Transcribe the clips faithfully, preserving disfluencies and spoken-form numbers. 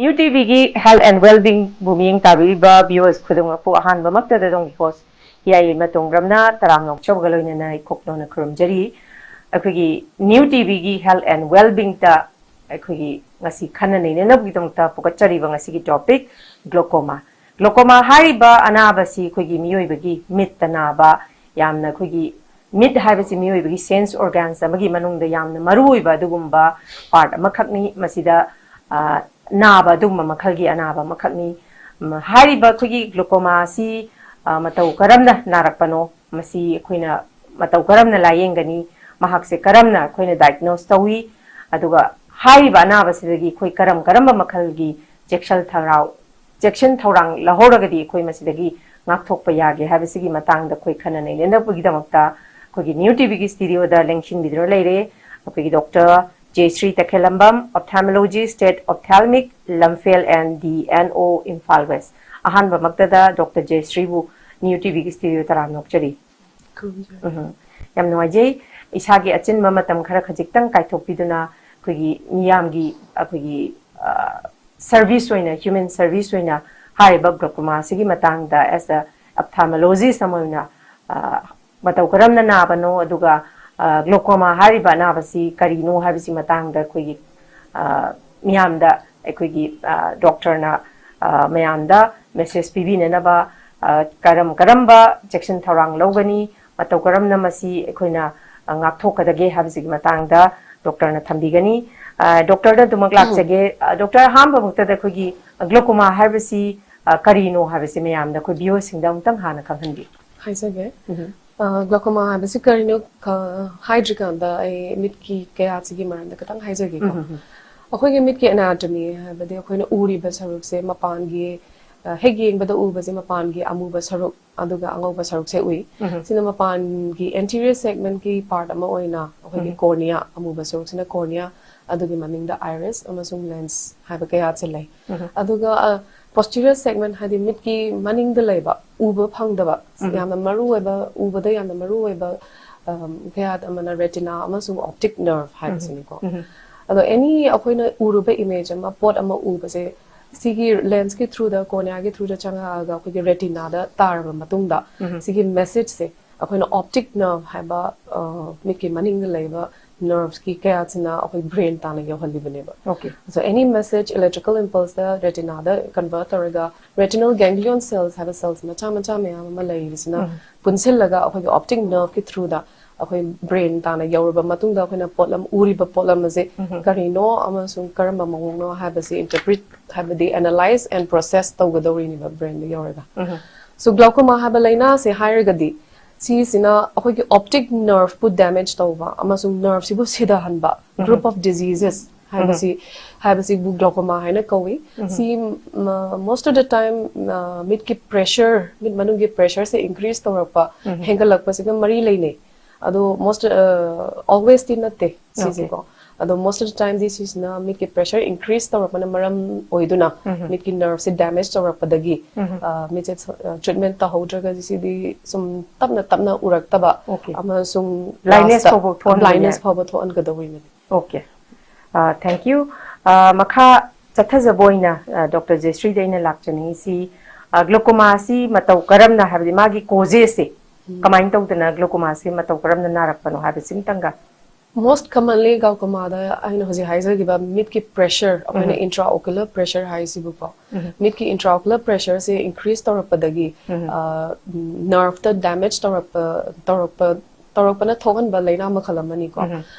New ꯇꯤꯚꯤꯒꯤ Health and Wellbeingꯕꯨ ꯃꯤꯠꯌꯦꯡ ꯇꯥꯕꯤꯔꯤꯕ viewers ꯈꯨꯗꯤꯡꯃꯛꯄꯨ ꯑꯍꯥꯟꯕꯃꯛꯇꯗ ꯑꯗꯣꯝꯒꯤ host ꯍꯤꯌꯥꯏ ꯃꯇꯣꯡ ꯔꯝꯅ ꯇꯔꯥꯝꯅ ꯑꯣꯛꯆꯕꯒ ꯂꯣꯏꯅꯅ ꯏꯀꯣꯛ ꯅꯧꯅ ꯈꯨꯔꯨꯝꯖꯔꯤ꯫ ꯑꯩꯈꯣꯏꯒꯤ ꯅ꯭ꯌꯨ ꯇꯤꯚꯤꯒꯤ Health and Wellbeingꯇ ꯑꯩꯈꯣꯏꯒꯤ ꯉꯁꯤ ꯈꯟꯅ ꯅꯩꯅꯅꯕꯒꯤꯗꯃꯛꯇ ꯄꯨꯈꯠꯆꯔꯤꯕ ꯉꯁꯤꯒꯤ topic glaucoma꯫ Glaucoma ꯍꯥꯏꯔꯤꯕ ꯑꯅꯥꯕꯁꯤ ꯑꯩꯈꯣꯏꯒꯤ ꯃꯤꯑꯣꯏꯕꯒꯤ ꯃꯤꯠꯇ ꯅꯥꯕ, ꯌꯥꯝꯅ ꯑꯩꯈꯣꯏꯒꯤ ꯃꯤꯠ ꯍꯥꯏꯕꯁꯤ ꯃꯤꯑꯣꯏꯕꯒꯤ sense organs ꯑꯃꯒꯤ ꯃꯅꯨꯡꯗ ꯌꯥꯝꯅ ꯃꯔꯨꯑꯣꯏꯕ ꯑꯗꯨꯒꯨꯝꯕ part ꯑꯃꯈꯛꯅꯤ꯫ ꯃꯁꯤꯗ, ꯑ, ꯅꯥꯕ ꯑꯗꯨꯒꯨꯝꯕ ꯃꯈꯜꯒꯤ ꯑꯅꯥꯕ ꯑꯃꯈꯛꯅꯤ꯫ ꯎꯝ, ꯍꯥꯏꯔꯤꯕ ꯑꯩꯈꯣꯏꯒꯤ glaucoma ꯑꯁꯤ, ꯑ, ꯃꯇꯧ ꯀꯔꯝꯅ ꯅꯥꯔꯛꯄꯅꯣ, ꯃꯁꯤ ꯑꯩꯈꯣꯏꯅ ꯃꯇꯧ ꯀꯔꯝꯅ ꯂꯥꯌꯦꯡꯒꯅꯤ, ꯃꯍꯥꯛꯁꯦ ꯀꯔꯝꯅ ꯑꯩꯈꯣꯏꯅ diagnose ꯇꯧꯏ, ꯑꯗꯨꯒ ꯍꯥꯏꯔꯤꯕ ꯑꯅꯥꯕꯁꯤꯗꯒꯤ ꯑꯩꯈꯣꯏ ꯀꯔꯝ ꯀꯔꯝꯕ ꯃꯈꯜꯒꯤ ꯆꯦꯛꯁꯤꯟ ꯊꯧꯔꯥꯡ, ꯆꯦꯛꯁꯤꯟ ꯊꯧꯔꯥꯡ ꯂꯧꯍꯧꯔꯒꯗꯤ ꯑꯩꯈꯣꯏ ꯃꯁꯤꯗꯒꯤ ꯉꯥꯛꯊꯣꯛꯄ ꯌꯥꯒꯦ ꯍꯥꯏꯕꯁꯤꯒꯤ ꯃꯇꯥꯡꯗ ꯑꯩꯈꯣꯏ ꯈꯟꯅ ꯅꯩꯅꯅꯕꯒꯤꯗꯃꯛꯇ ꯑꯩꯈꯣꯏꯒꯤ ꯅ꯭ꯌꯨ ꯇꯤꯚꯤꯒꯤ studioꯗ ꯂꯦꯡꯁꯤꯟꯕꯤꯗꯨꯅ ꯂꯩꯔꯦ ꯑꯩꯈꯣꯏꯒꯤ Doctor ꯖꯦꯁ꯭ꯔꯤ ꯇꯈꯦꯜꯂꯝꯕꯝ, ophthalmologist at Ophthalmic Lamphel and D N O, Imphal West꯫ ꯑꯍꯥꯟꯕꯃꯛꯇꯗ Doctor ꯖꯦꯁ꯭ꯔꯤꯕꯨ ꯅ꯭ꯌꯨ ꯇꯤꯚꯤꯒꯤ studio ꯇꯔꯥꯝꯅ ꯑꯣꯛꯆꯔꯤ꯫ ꯈꯨꯔꯨꯝꯖꯔꯤ꯫ ꯎꯝ, ꯌꯥꯝ ꯅꯨꯡꯉꯥꯏꯖꯩ꯫ ꯏꯁꯥꯒꯤ ꯑꯆꯤꯟꯕ ꯃꯇꯝ ꯈꯔ ꯈꯖꯤꯛꯇꯪ ꯀꯥꯏꯊꯣꯛꯄꯤꯗꯨꯅ ꯑꯩꯈꯣꯏꯒꯤ ꯃꯤꯌꯥꯝꯒꯤ, ꯑꯩꯈꯣꯏꯒꯤ, ꯑ, service ꯑꯣꯏꯅ, human service ꯑꯣꯏꯅ ꯍꯥꯏꯔꯤꯕ glaucoma ꯑꯁꯤꯒꯤ ꯃꯇꯥꯡꯗ as a ophthalmologist ꯑꯃ ꯑꯣꯏꯅ, ꯑ, ꯃꯇꯧ ꯀꯔꯝꯅ ꯅꯥꯕꯅꯣ, ꯑꯗꯨꯒ, ꯑ, glaucoma ꯍꯥꯏꯔꯤꯕ ꯑꯅꯥꯕꯁꯤ ꯀꯔꯤꯅꯣ ꯍꯥꯏꯕꯁꯤ ꯃꯇꯥꯡꯗ ꯑꯩꯈꯣꯏꯒꯤ, ꯑ, ꯃꯤꯌꯥꯝꯗ ꯑꯩꯈꯣꯏꯒꯤ, ꯑ, doctorꯅ, ꯑ, ꯃꯌꯥꯝꯗ message ꯄꯤꯕꯤꯅꯅꯕ, ꯑ, ꯀꯔꯝ ꯀꯔꯝꯕ ꯆꯦꯛꯁꯤꯟ ꯊꯧꯔꯥꯡ ꯂꯧꯒꯅꯤ, ꯃꯇꯧ ꯀꯔꯝꯅ ꯃꯁꯤ ꯑꯩꯈꯣꯏꯅ, ꯑ, ꯉꯥꯛꯊꯣꯛꯀꯗꯒꯦ ꯍꯥꯏꯕꯁꯤꯒꯤ ꯃꯇꯥꯡꯗ doctorꯅ ꯊꯝꯕꯤꯒꯅꯤ꯫ ꯑ, doctorꯗ ꯑꯗꯨꯃꯛ ꯂꯥꯛꯆꯒꯦ꯫ ꯑ, doctor, ꯑꯍꯥꯟꯕꯃꯛꯇꯗ ꯑꯩꯈꯣꯏꯒꯤ glaucoma ꯍꯥꯏꯕꯁꯤ, ꯑ, ꯀꯔꯤꯅꯣ ꯍꯥꯏꯕꯁꯤ ꯃꯌꯥꯝꯗ, ꯑꯩꯈꯣꯏ viewerꯁꯤꯡꯗ ꯑꯃꯨꯛꯇꯪ ꯍꯥꯟꯅ ꯈꯪꯍꯟꯕꯤꯌꯨ꯫ ꯍꯥꯏꯖꯒꯦ꯫ ꯎꯝ꯫ ꯑ, glaucoma ꯍꯥꯏꯕꯁꯤ ꯀꯔꯤꯅꯣ ꯈ-, ꯍꯥꯏꯗ꯭ꯔꯤꯀꯥꯟꯗ ꯑꯩ ꯃꯤꯠꯀꯤ ꯀꯌꯥꯠꯁꯤꯒꯤ ꯃꯔꯝꯗ ꯈꯤꯇꯪ ꯍꯥꯏꯖꯒꯦꯀꯣ꯫ ꯎꯝ, ꯎꯝ, ꯎꯝ꯫ ꯑꯩꯈꯣꯏꯒꯤ ꯃꯤꯠꯀꯤ anatomy ꯍꯥꯏꯕꯗꯤ ꯑꯩꯈꯣꯏꯅ ꯎꯔꯤꯕ ꯁꯔꯨꯛꯁꯦ ꯃꯄꯥꯟꯒꯤ, ꯑ, ꯍꯦꯛ ꯌꯦꯡꯕꯗ ꯎꯕꯁꯦ ꯃꯄꯥꯟꯒꯤ ꯑꯃꯨꯕ ꯁꯔꯨꯛ, ꯑꯗꯨꯒ ꯑꯉꯧꯕ ꯁꯔꯨꯛꯁꯦ ꯎꯏ꯫ ꯎꯝ꯫ ꯁꯤꯅ ꯃꯄꯥꯟꯒꯤ anterior segmentꯀꯤ part ꯑꯃ ꯑꯣꯏꯅ ꯑꯩꯈꯣꯏꯒꯤ ꯎꯝ꯫ Cornea, ꯑꯃꯨꯕ ꯁꯔꯨꯛꯁꯤꯅ cornea, ꯑꯗꯨꯒꯤ ꯃꯅꯤꯡꯗ iris ꯑꯃꯁꯨꯡ lens ꯍꯥꯏꯕ ꯀꯌꯥꯠꯁꯦ ꯂꯩ꯫ ꯎꯝ꯫ ꯑꯗꯨꯒ, ꯑ, posterior segment ꯍꯥꯏꯗꯤ ꯃꯤꯠꯀꯤ ꯃꯅꯤꯡꯗ ꯂꯩꯕ, ꯎꯕ ꯐꯪꯗꯕ, ꯎꯝ꯫ ꯌꯥꯝꯅ ꯃꯔꯨ ꯑꯣꯏꯕ, ꯎꯕꯗ ꯌꯥꯝꯅ ꯃꯔꯨ ꯑꯣꯏꯕ, ꯑꯝ, ꯀꯌꯥꯠ ꯑꯃꯅ retina ꯑꯃꯁꯨꯡ optic nerve ꯍꯥꯏꯕꯁꯤꯅꯤꯀꯣ꯫ ꯎꯝ꯫ ꯑꯗꯣ ꯑꯦꯅꯤ ꯑꯩꯈꯣꯏꯅ ꯎꯔꯨꯕ ꯏꯃꯦꯖ ꯑꯃ, ꯄꯣꯠ ꯑꯃ ꯎꯕꯁꯦ, ꯁꯤꯒꯤ ꯂꯦꯟꯁꯀꯤ ꯊ꯭ꯔꯨꯗ, ꯀꯣꯔꯅꯤꯌꯥꯒꯤ ꯊ꯭ꯔꯨꯗ ꯆꯪꯉꯛꯑꯒ ꯑꯩꯈꯣꯏꯒꯤ ꯔꯦꯇꯤꯅꯥꯗ ꯇꯥꯔꯕ ꯃꯇꯨꯡꯗ, ꯁꯤꯒꯤ ꯃꯦꯁꯦꯖꯁꯦ ꯑꯩꯈꯣꯏꯅ ꯑꯣꯞꯇꯤꯛ ꯅꯔꯚ ꯍꯥꯏꯕ, ꯑ, ꯃꯤꯠꯀꯤ ꯃꯅꯤꯡꯗ ꯂꯩꯕ ꯅꯔꯚꯁꯀꯤ ꯀꯌꯥꯠꯁꯤꯅ ꯑꯩꯈꯣꯏ ꯕ꯭ꯔꯦꯟ ꯇꯥꯟꯅ ꯌꯧꯍꯜꯂꯤꯕꯅꯦꯕ꯫ Okay. So any message electrical impulseꯇ ꯔꯦꯇꯤꯅꯥꯗ ꯀꯟꯚꯔꯠ ꯇꯧꯔꯒ, ꯔꯦꯇꯤꯅꯦꯜ ꯒꯦꯡꯒ꯭ꯂꯤꯌꯣꯟ ꯁꯦꯜꯁ ꯍꯥꯏꯕ ꯁꯦꯜꯁ ꯃꯆꯥ ꯃꯆꯥ ꯃꯌꯥꯝ ꯑꯃ ꯂꯩꯔꯤꯁꯤꯅ ꯄꯨꯟꯁꯤꯜꯂꯒ ꯑꯩꯈꯣꯏꯒꯤ ꯑꯣꯞꯇꯤꯛ ꯅꯔꯚꯀꯤ ꯊ꯭ꯔꯨꯗ ꯑꯩꯈꯣꯏ ꯕ꯭ꯔꯦꯟ ꯇꯥꯟꯅ ꯌꯧꯔꯕ ꯃꯇꯨꯡꯗ ꯑꯩꯈꯣꯏꯅ ꯄꯣꯠꯂꯝ, ꯎꯔꯤꯕ ꯄꯣꯠꯂꯝ ꯑꯁꯤ ꯀꯔꯤꯅꯣ ꯑꯃꯁꯨꯡ ꯀꯔꯝꯕ ꯃꯑꯣꯡꯅꯣ ꯍꯥꯏꯕꯁꯤ ꯏꯟꯇꯔꯄ꯭ꯔꯤꯠ, ꯍꯥꯏꯕꯗꯤ ꯑꯦꯅꯥꯂꯥꯏꯁ ꯑꯦꯟ ꯄ꯭ꯔꯣꯁꯦꯁ ꯇꯧꯒꯗꯧꯔꯤꯅꯦꯕ ꯕ꯭ꯔꯦꯟꯗ ꯌꯧꯔꯒ꯫ So glaucoma ꯍꯥꯏꯕ ꯂꯥꯏꯅꯥꯁꯦ ꯍꯥꯏꯔꯒꯗꯤ, ꯁꯤꯁꯤꯅ ꯑꯩꯈꯣꯏꯒꯤ ꯑꯣꯞꯇꯤꯛ ꯅꯔꯚꯄꯨ ꯗꯦꯃꯦꯖ ꯇꯧꯕ ꯑꯃꯁꯨꯡ ꯅꯔꯚꯁꯤꯕꯨ ꯁꯤꯊꯍꯟꯕ, group of diseases ꯍꯥꯏꯕꯁꯤ, ꯍꯥꯏꯕꯁꯤꯕꯨ glaucoma ꯍꯥꯏꯅ ꯀꯧꯏ꯫ ꯁꯤ, ꯃ-, most of the time, ꯑ, ꯃꯤꯠꯀꯤ ꯄ꯭ꯔꯦꯁꯔ, ꯃꯤꯠ ꯃꯅꯨꯡꯒꯤ ꯄ꯭ꯔꯦꯁꯔꯁꯦ ꯏꯟꯀ꯭ꯔꯤꯁ ꯇꯧꯔꯛꯄ, ꯍꯦꯟꯒꯠꯂꯛꯄꯁꯤꯒ ꯃꯔꯤ ꯂꯩꯅꯩ꯫ ꯑꯗꯣ most, ꯑ, alwaysꯇꯤ ꯅꯠꯇꯦ ꯁꯤꯁꯦꯀꯣ꯫ ꯑꯗꯣ most of the timeꯗꯤ ꯁꯤꯁꯤꯅ ꯃꯤꯠꯀꯤ ꯄ꯭ꯔꯦꯁꯔ ꯏꯟꯀ꯭ꯔꯤꯁ ꯇꯧꯔꯛꯄꯅ ꯃꯔꯝ ꯑꯣꯏꯗꯨꯅ ꯃꯤꯠꯀꯤ ꯅꯔꯚꯁꯦ ꯗꯦꯃꯦꯖ ꯇꯧꯔꯛꯄꯗꯒꯤ, ꯑ, ꯃꯤꯠꯁꯦ, ꯑ, ꯇ꯭ꯔꯤꯠꯃꯦꯟ ꯇꯧꯍꯧꯗ꯭ꯔꯒꯗꯤ ꯁꯤꯗꯤ ꯁꯨꯝ ꯇꯞꯅ ꯇꯞꯅ ꯎꯔꯛꯇꯕ Okay. ꯑꯃꯁꯨꯡ Blindness lastꯇ ꯐꯥꯎꯕ ꯊꯣꯛꯍꯟꯕ blindness ꯌꯥꯏ꯫ ꯐꯥꯎꯕ ꯊꯣꯛꯍꯟꯒꯗꯧꯔꯤꯕꯅꯤ꯫ Okay. ꯑ, thank you꯫ ꯑ, ꯃꯈꯥ ꯆꯠꯊꯖꯕ ꯑꯣꯏꯅ, ꯑ, ꯗꯣꯛꯇꯔ ꯖꯦꯁ꯭ꯔꯤꯗ ꯑꯩꯅ ꯂꯥꯛꯆꯅꯤꯡꯉꯤꯁꯤ, ꯑ, glaucomaꯁꯤ ꯃꯇꯧ ꯀꯔꯝꯅ, ꯍꯥꯏꯕꯗꯤ ꯃꯥꯒꯤ causeꯁꯦ ꯀꯃꯥꯏꯅ ꯇꯧꯗꯅ glaucomaꯁꯤ ꯃꯇꯧ ꯀꯔꯝꯅ ꯅꯥꯔꯛꯄꯅꯣ ꯍꯥꯏꯕꯁꯤꯝꯇꯪꯒ꯫ Most commonly glaucomaꯗ ꯑꯩꯅ ꯍꯧꯖꯤꯛ ꯍꯥꯏꯖꯈꯤꯕ ꯃꯤꯠꯀꯤ ꯄ꯭ꯔꯦꯁꯔ, ꯑꯩꯈꯣꯏꯅ intraocular pressure ꯍꯥꯏꯁꯤꯕꯨꯀꯣ, ꯃꯤꯠꯀꯤ intraocular pressureꯁꯦ ꯏꯟꯀ꯭ꯔꯤꯁ ꯇꯧꯔꯛꯄꯗꯒꯤ, ꯑ, ꯅꯔꯚꯇ ꯗꯦꯃꯦꯖ ꯇꯧꯔꯛꯄ, ꯇꯧꯔꯛꯄ, ꯇꯧꯔꯛꯄꯅ ꯊꯣꯛꯍꯟꯕ ꯂꯥꯏꯅꯥ ꯃꯈꯜ ꯑꯃꯅꯤꯀꯣ꯫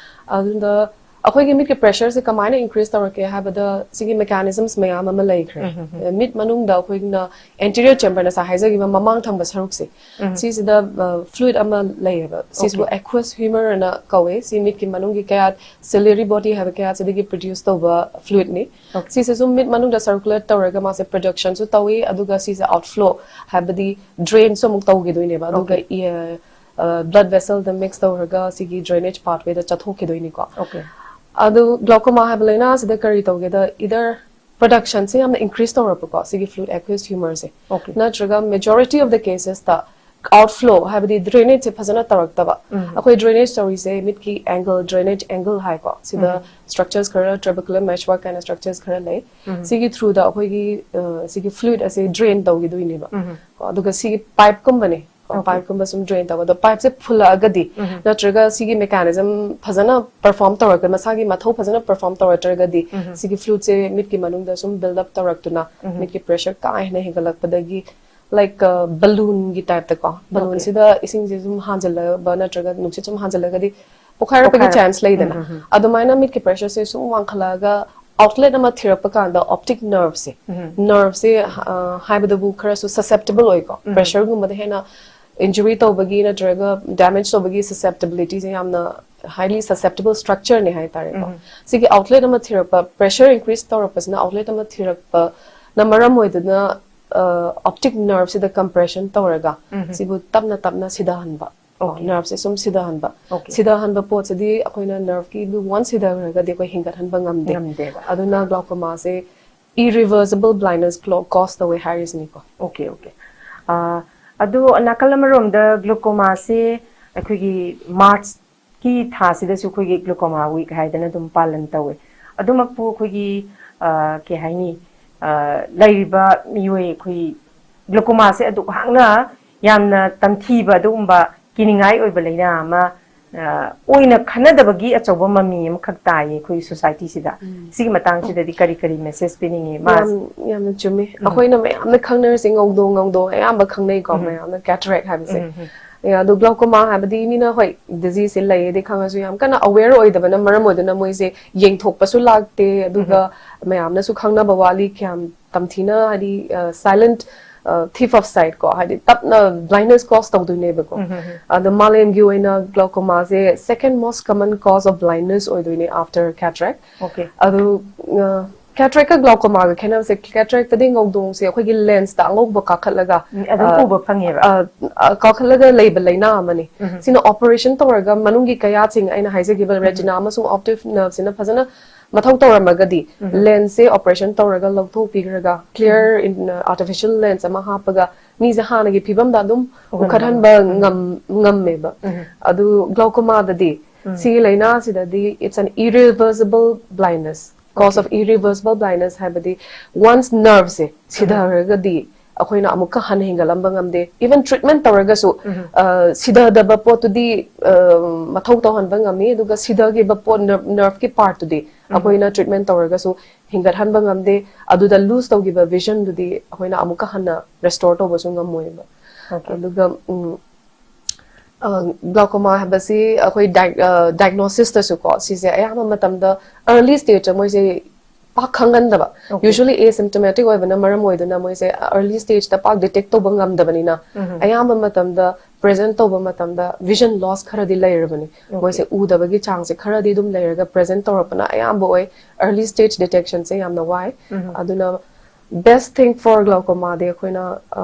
ꯑꯗꯨꯗ ꯑꯩꯈꯣꯏꯒꯤ ꯃꯤꯠꯀꯤ ꯄ꯭ꯔꯦꯁꯔꯁꯦ ꯀꯃꯥꯏꯅ ꯏꯟꯀ꯭ꯔꯤꯁ ꯇꯧꯔꯛꯀꯦ ꯍꯥꯏꯕꯗ, ꯁꯤꯒꯤ mechanisms ꯃꯌꯥꯝ ꯑꯃ ꯂꯩꯈ꯭ꯔꯦ꯫ ꯃꯤꯠ ꯃꯅꯨꯡꯗ ꯑꯩꯈꯣꯏꯅ anterior chamber, ꯉꯁꯥꯏ ꯍꯥꯏꯖꯈꯤꯕ ꯃꯃꯥꯡ ꯊꯪꯕ ꯁꯔꯨꯛꯁꯦ, ꯁꯤꯁꯤꯗ, ꯑ, fluid ꯑꯃ ꯂꯩꯌꯦꯕ꯫ ꯁꯤꯁꯤꯕꯨ Okay. aqueous humor ꯑꯅ ꯀꯧꯋꯦ꯫ ꯁꯤ ꯃꯤꯠꯀꯤ ꯃꯅꯨꯡꯒꯤ ꯀꯌꯥꯠ, ciliary body ꯍꯥꯏꯕ ꯀꯌꯥꯠꯁꯤꯗꯒꯤ produce ꯇꯧꯕ fluidꯅꯤ꯫ Okay. ꯁꯤꯁꯤꯁꯨ ꯃꯤꯠ ꯃꯅꯨꯡꯗ circulate ꯇꯧꯔꯒ ꯃꯥꯁꯦ productionꯁꯨ ꯇꯧꯏ, ꯑꯗꯨꯒ ꯁꯤꯁꯦ outflow, ꯍꯥꯏꯕꯗꯤ drainꯁꯨ ꯑꯃꯨꯛ ꯇꯧꯈꯤꯗꯣꯏꯅꯦꯕ꯫ ꯑꯗꯨꯒ Okay. ꯏ-, ꯑ, blood vesselꯗ mix ꯇꯧꯔꯒ ꯁꯤꯒꯤ drainage pathwayꯗ ꯆꯠꯊꯣꯛꯈꯤꯗꯣꯏꯅꯤꯀꯣ꯫ Okay. ꯑꯗꯨ glaucoma ꯍꯥꯏꯕ ꯂꯥꯏꯅꯥ ꯑꯁꯤꯗ ꯀꯔꯤ ꯇꯧꯒꯦꯗ, either productionꯁꯦ ꯌꯥꯝꯅ increase ꯇꯧꯔꯛꯄꯀꯣ, ꯁꯤꯒꯤ fluid aqueous humorꯁꯦ꯫ Okay. ꯅꯠꯇ꯭ꯔꯒ majority of the casesꯇ outflow ꯍꯥꯏꯕꯗꯤ drainage ꯁꯦ ꯐꯖꯅ ꯇꯧꯔꯛꯇꯕ꯫ ꯑꯩꯈꯣꯏ drainage ꯇꯧꯔꯤꯁꯦ ꯃꯤꯠꯀꯤ angle, drainage angle ꯍꯥꯏꯀꯣ, ꯁꯤꯗ structures ꯈꯔ, trabecular meshwork ꯀꯥꯏꯅ structures ꯈꯔ ꯂꯩ꯫ ꯁꯤꯒꯤ through ꯗ ꯑꯩꯈꯣꯏꯒꯤ ꯑ, ꯁꯤꯒꯤ fluid ꯑꯁꯦ drain ꯇꯧꯈꯤꯗꯣꯏꯅꯦꯕ꯫ ꯀꯣ, ꯑꯗꯨꯒ ꯁꯤꯒꯤ pipe ꯀꯨꯝꯕꯅꯦ꯫ ꯀꯣ, pipe ꯀꯨꯝꯕ ꯁꯨꯝ drain ꯇꯧꯕ꯫ ꯑꯗꯣ pipe ꯁꯦ ꯐꯨꯜꯂꯛꯑꯒꯗꯤ ꯅꯠꯇ꯭ꯔꯒ ꯁꯤꯒꯤ mechanism ꯐꯖꯅ perform ꯇꯧꯔꯛꯇ ꯃꯁꯥꯒꯤ ꯃꯊꯧ ꯐꯖꯅ perform ꯇꯧꯔꯛꯇ꯭ꯔꯒꯗꯤ ꯁꯤꯒꯤ fluid ꯁꯦ ꯃꯤꯠꯀꯤ ꯃꯅꯨꯡꯗ ꯁꯨꯝ build up ꯇꯧꯔꯛꯇꯨꯅ ꯃꯤꯠꯀꯤ pressure ꯀꯥ ꯍꯦꯟꯅ ꯍꯦꯟꯒꯠꯂꯛꯄꯗꯒꯤ, like, balloon ꯒꯤ type ꯇ ꯀꯣ, balloon ꯁꯤꯗ ꯏꯁꯤꯡꯁꯦ ꯁꯨꯝ ꯍꯥꯟꯖꯜꯂꯕ ꯅꯠꯇ꯭ꯔꯒ ꯅꯨꯡꯁꯤꯠ ꯁꯨꯝ ꯍꯥꯟꯖꯜꯂꯒꯗꯤ ꯄꯣꯛꯈꯥꯏꯔꯛꯄꯒꯤ chance ꯂꯩꯗꯅ꯫ ꯑꯗꯨꯃꯥꯏꯅ ꯃꯤꯠꯀꯤ pressure ꯁꯦ ꯁꯨꯝ ꯋꯥꯡꯈꯠꯂꯛꯑꯒ outlet ꯑꯃ ꯊꯤꯔꯛꯄ ꯀꯥꯟꯗ optic nerve ꯁꯦ, nerve ꯁꯦ, ꯑ, ꯍꯥꯏꯕꯗꯕꯨ ꯈꯔꯁꯨ susceptible ꯑꯣꯏꯀꯣ, pressure ꯒꯨꯝꯕꯗ ꯍꯦꯟꯅ injury ꯇꯧꯕꯒꯤ ꯅꯠꯇ꯭ꯔꯒ damage ꯇꯧꯕꯒꯤ susceptibility ꯁꯦ ꯌꯥꯝꯅ highly susceptible structure ꯅꯦ ꯍꯥꯏꯇꯥꯔꯦꯀꯣ꯫ ꯁꯤꯒꯤ outlet ꯑꯃ ꯊꯤꯔꯛꯄ, pressure increase ꯇꯧꯔꯛꯄꯁꯤꯅ outlet ꯑꯃ ꯊꯤꯔꯛꯄꯅ ꯃꯔꯝ ꯑꯣꯏꯗꯨꯅ, ꯑ, optic nerve ꯁꯤꯗ compression ꯇꯧꯔꯒ ꯁꯤꯕꯨ ꯇꯞꯅ ꯇꯞꯅ ꯁꯤꯊꯍꯟꯕ꯫ ꯀꯣ, nerve ꯁꯦ ꯁꯨꯝ ꯁꯤꯊꯍꯟꯕ꯫ ꯁꯤꯊꯍꯟꯕ ꯄꯣꯠꯁꯤꯗꯤ ꯑꯩꯈꯣꯏꯅ nerve ꯀꯤ ꯑꯗꯨ once ꯁꯤꯊꯈ꯭ꯔꯒꯗꯤ ꯑꯩꯈꯣꯏ ꯍꯤꯡꯒꯠꯍꯟꯕ ꯉꯝꯗꯦ꯫ ꯑꯗꯨꯅ glaucoma ꯁꯦ irreversible blindness clo-, cause ꯇꯧꯋꯦ ꯍꯥꯏꯔꯤꯁꯤꯅꯤꯀꯣ꯫ Okay, okay. ꯑꯥ, ꯑꯗꯨ ꯅꯥꯀꯜ ꯑꯃꯔꯣꯝꯗ glaucoma ꯁꯦ ꯑꯩꯈꯣꯏꯒꯤ March ꯀꯤ ꯊꯥꯁꯤꯗꯁꯨ ꯑꯩꯈꯣꯏꯒꯤ glaucoma week ꯍꯥꯏꯗꯅ ꯑꯗꯨꯝ ꯄꯥꯂꯟ ꯇꯧꯋꯦ꯫ ꯑꯗꯨꯃꯛꯄꯨ ꯑꯩꯈꯣꯏꯒꯤ, ꯑꯥ, ꯀꯩ ꯍꯥꯏꯅꯤ, ꯑꯥ, ꯂꯩꯔꯤꯕ ꯃꯤꯑꯣꯏ ꯑꯩꯈꯣꯏ glaucoma ꯁꯦ ꯑꯗꯨꯛ ꯍꯥꯛꯅ ꯌꯥꯝꯅ ꯇꯝꯊꯤꯕ ꯑꯗꯨꯒꯨꯝꯕ ꯀꯤꯅꯤꯡꯉꯥꯏ ꯑꯣꯏꯕ ꯂꯥꯏꯅꯥ ꯑꯃ, ꯑ, ꯑꯣꯏꯅ ꯈꯟꯅꯗꯕꯒꯤ ꯑꯆꯧꯕ ꯃꯃꯤ ꯑꯃꯈꯛ ꯇꯥꯏꯌꯦ ꯑꯩꯈꯣꯏ society ꯁꯤꯗ꯫ ꯁꯤꯒꯤ ꯃꯇꯥꯡꯁꯤꯗꯗꯤ ꯀꯔꯤ ꯀꯔꯤ message ꯄꯤꯅꯤꯡꯉꯤ? ꯃꯥ ꯌꯥꯝ, ꯌꯥꯝꯅ ꯆꯨꯝꯃꯤ꯫ ꯑꯩꯈꯣꯏꯅ ꯃꯌꯥꯝꯅ ꯈꯪꯅꯔꯤꯁꯦ ꯉꯧꯗꯣꯡ ꯉꯧꯗꯣꯡ ꯑꯌꯥꯝꯕ ꯈꯪꯅꯩꯀꯣ, ꯃꯌꯥꯝꯅ cataract ꯍꯥꯏꯕꯁꯦ꯫ ꯑꯦ, ꯑꯗꯣ glaucoma ꯍꯥꯏꯕꯗꯤ ꯃꯤꯅ ꯍꯣꯏ disease ꯁꯦ ꯂꯩꯌꯦꯗꯤ ꯈꯪꯉꯁꯨ ꯌꯥꯝ ꯀꯟꯅ aware ꯑꯣꯏꯗꯕꯅ ꯃꯔꯝ ꯑꯣꯏꯗꯨꯅ ꯃꯣꯏꯁꯦ ꯌꯦꯡꯊꯣꯛꯄꯁꯨ ꯂꯥꯛꯇꯦ, ꯑꯗꯨꯒ ꯃꯌꯥꯝꯅꯁꯨ ꯈꯪꯅꯕ ꯋꯥꯠꯂꯤ, ꯀꯌꯥꯝ ꯇꯝꯊꯤꯅ ꯍꯥꯏꯗꯤ, ꯑ, silent, ꯑ, thief of sight ꯀꯣ, ꯍꯥꯏꯗꯤ ꯇꯞꯅ blindness cause ꯇꯧꯗꯣꯏꯅꯦꯕꯀꯣ꯫ ꯑꯗꯣ ꯃꯥꯂꯦꯝꯒꯤ ꯑꯣꯏꯅ glaucoma say second most common cause of blindness ꯑꯣꯏꯗꯣꯏꯅꯦ after cataract꯫ Okay. ꯑꯗꯨ, ꯑ, cataract ꯀ glaucoma ꯒ ꯈꯦꯠꯅꯕꯁꯦ, cataract ꯇꯗꯤ ꯉꯧꯗꯣꯡꯁꯦ ꯑꯩꯈꯣꯏꯒꯤ lens ꯇ ꯑꯉꯧꯕ ꯀꯥꯈꯠꯂꯒ, ꯑꯗꯨꯝ ꯑ, ꯎꯕ ꯐꯪꯉꯦꯕ? ꯑ, ꯑ, ꯀꯥꯈꯠꯂꯒ ꯂꯩꯕ ꯂꯥꯏꯅꯥ ꯑꯃꯅꯤ꯫ ꯁꯤꯅ operation ꯇꯧꯔꯒ ꯃꯅꯨꯡꯒꯤ ꯀꯌꯥꯁꯤꯡ ꯑꯩꯅ ꯍꯥꯏꯖꯈꯤꯕ retina ꯑꯃꯁꯨꯡ optic nerve ꯁꯤꯅ ꯐꯖꯅ ꯃꯊꯧ ꯇꯧꯔꯝꯃꯒꯗꯤ lens ꯁꯦ operation ꯇꯧꯔꯒ ꯂꯧꯊꯣꯛꯄꯤꯈ꯭ꯔꯒ clear in, artificial lens ꯑꯃ ꯍꯥꯞꯄꯒ ꯃꯤꯁꯦ ꯍꯥꯟꯅꯒꯤ ꯐꯤꯕꯝꯗ ꯑꯗꯨꯝ ꯎꯍꯟꯕ ꯎꯈꯠꯍꯟꯕ ꯉꯝ ꯉꯝꯃꯦꯕ꯫ ꯎꯝ. ꯑꯗꯨ glaucomaꯗꯗꯤ ꯎꯝ. ꯁꯤꯒꯤ ꯂꯥꯏꯅꯥꯁꯤꯗꯗꯤ it's an irreversible blindness, cause of irreversible blindness ꯍꯥꯏꯕꯗꯤ once nerveꯁꯦ ꯁꯤꯊꯔꯒꯗꯤ ꯑꯩꯈꯣꯏꯅ ꯑꯃꯨꯛꯀ ꯍꯟꯅ ꯍꯦꯟꯒꯠꯂꯝꯕ ꯉꯝꯗꯦ꯫ Even treatment ꯇꯧꯔꯒꯁꯨ ꯎꯝ. ꯑ, ꯁꯤꯊꯗꯕ ꯄꯣꯠꯇꯨꯗꯤ ꯑ, ꯃꯊꯧ ꯇꯧꯍꯟꯕ ꯉꯝꯃꯤ, ꯑꯗꯨꯒ ꯁꯤꯊꯈꯤꯕ ꯄꯣꯠ nerve nerveꯀꯤ partꯇꯨꯗꯤ ꯑꯩꯈꯣꯏꯅ treatment ꯇꯧꯔꯒꯁꯨ ꯍꯦꯟꯒꯠꯍꯟꯕ ꯉꯝꯗꯦ꯫ ꯑꯗꯨꯗ lose ꯇꯧꯈꯤꯕ visionꯗꯨꯗꯤ ꯑꯩꯈꯣꯏꯅ ꯑꯃꯨꯛꯀ ꯍꯟꯅ restore ꯇꯧꯕꯁꯨ ꯉꯝꯃꯣꯏꯕ꯫ Okay. ꯑꯗꯨꯒ ꯎꯝ, glaucoma ꯍꯥꯏꯕꯁꯤ ꯑꯩꯈꯣꯏ diag- diagnosisꯇꯁꯨꯀꯣ, ꯁꯤꯁꯦ ꯑꯌꯥꯝꯕ ꯃꯇꯝꯗ early stageꯇ ꯃꯣꯏꯁꯦ ꯄꯥꯛ ꯈꯪꯒꯟꯗꯕ꯫ Okay. Usually asymptomatic ꯑꯣꯏꯕꯅ ꯃꯔꯝ ꯑꯣꯏꯗꯨꯅ ꯃꯣꯏꯁꯦ early stageꯇ ꯄꯥꯛ detect ꯇꯧꯕ ꯉꯝꯗꯕꯅꯤꯅ, ꯎꯝ. ꯑꯌꯥꯝꯕ ꯃꯇꯝꯗ present ꯇꯧꯕ ꯃꯇꯝꯗ vision loss ꯈꯔꯗꯤ ꯂꯩꯔꯕꯅꯤ꯫ Okay. ꯃꯣꯏꯁꯦ ꯎꯗꯕꯒꯤ ꯆꯥꯡꯁꯦ ꯈꯔꯗꯤ ꯑꯗꯨꯝ ꯂꯩꯔꯒ present ꯇꯧꯔꯛꯄꯅ ꯑꯌꯥꯝꯕ ꯑꯣꯏ꯫ Early stage detectionꯁꯦ ꯌꯥꯝꯅ ꯋꯥꯏ꯫ ꯎꯝ. ꯑꯗꯨꯅ best thing for glaucomaꯗꯤ ꯑꯩꯈꯣꯏꯅ ꯑ,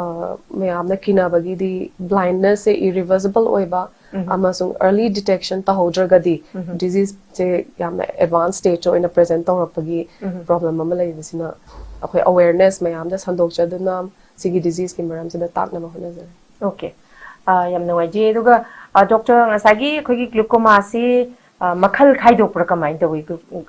ꯃꯌꯥꯝꯅ ꯀꯤꯅꯕꯒꯤꯗꯤ blindnessꯁꯦ irreversible ꯑꯣꯏꯕ ꯎꯝ. ꯑꯃꯁꯨꯡ early detection ꯇꯧꯍꯧꯗ꯭ꯔꯒꯗꯤ ꯎꯝ. diseaseꯁꯦ ꯌꯥꯝꯅ advanced stageꯇ ꯑꯣꯏꯅ present ꯇꯧꯔꯛꯄꯒꯤ ꯎꯝ. problem ꯑꯃ ꯂꯩꯕꯁꯤꯅ ꯑꯩꯈꯣꯏ awareness ꯃꯌꯥꯝꯗ ꯁꯟꯗꯣꯛꯆꯗꯨꯅ ꯁꯤꯒꯤ diseaseꯀꯤ ꯃꯔꯝꯁꯤꯗ ꯇꯥꯛꯅꯕ ꯍꯣꯠꯅꯖꯔꯤ꯫ Okay. ꯑ, ꯌꯥꯝ ꯅꯨꯡꯉꯥꯏꯖꯩ꯫ ꯑꯗꯨꯒ, ꯑ, doctor, ꯉꯁꯥꯏꯒꯤ ꯑꯩꯈꯣꯏꯒꯤ glaucomaꯁꯤ, ꯑ, ꯃꯈꯜ ꯈꯥꯏꯗꯣꯛꯄ꯭ꯔꯥ ꯀꯃꯥꯏꯅ ꯇꯧꯏ? Glau-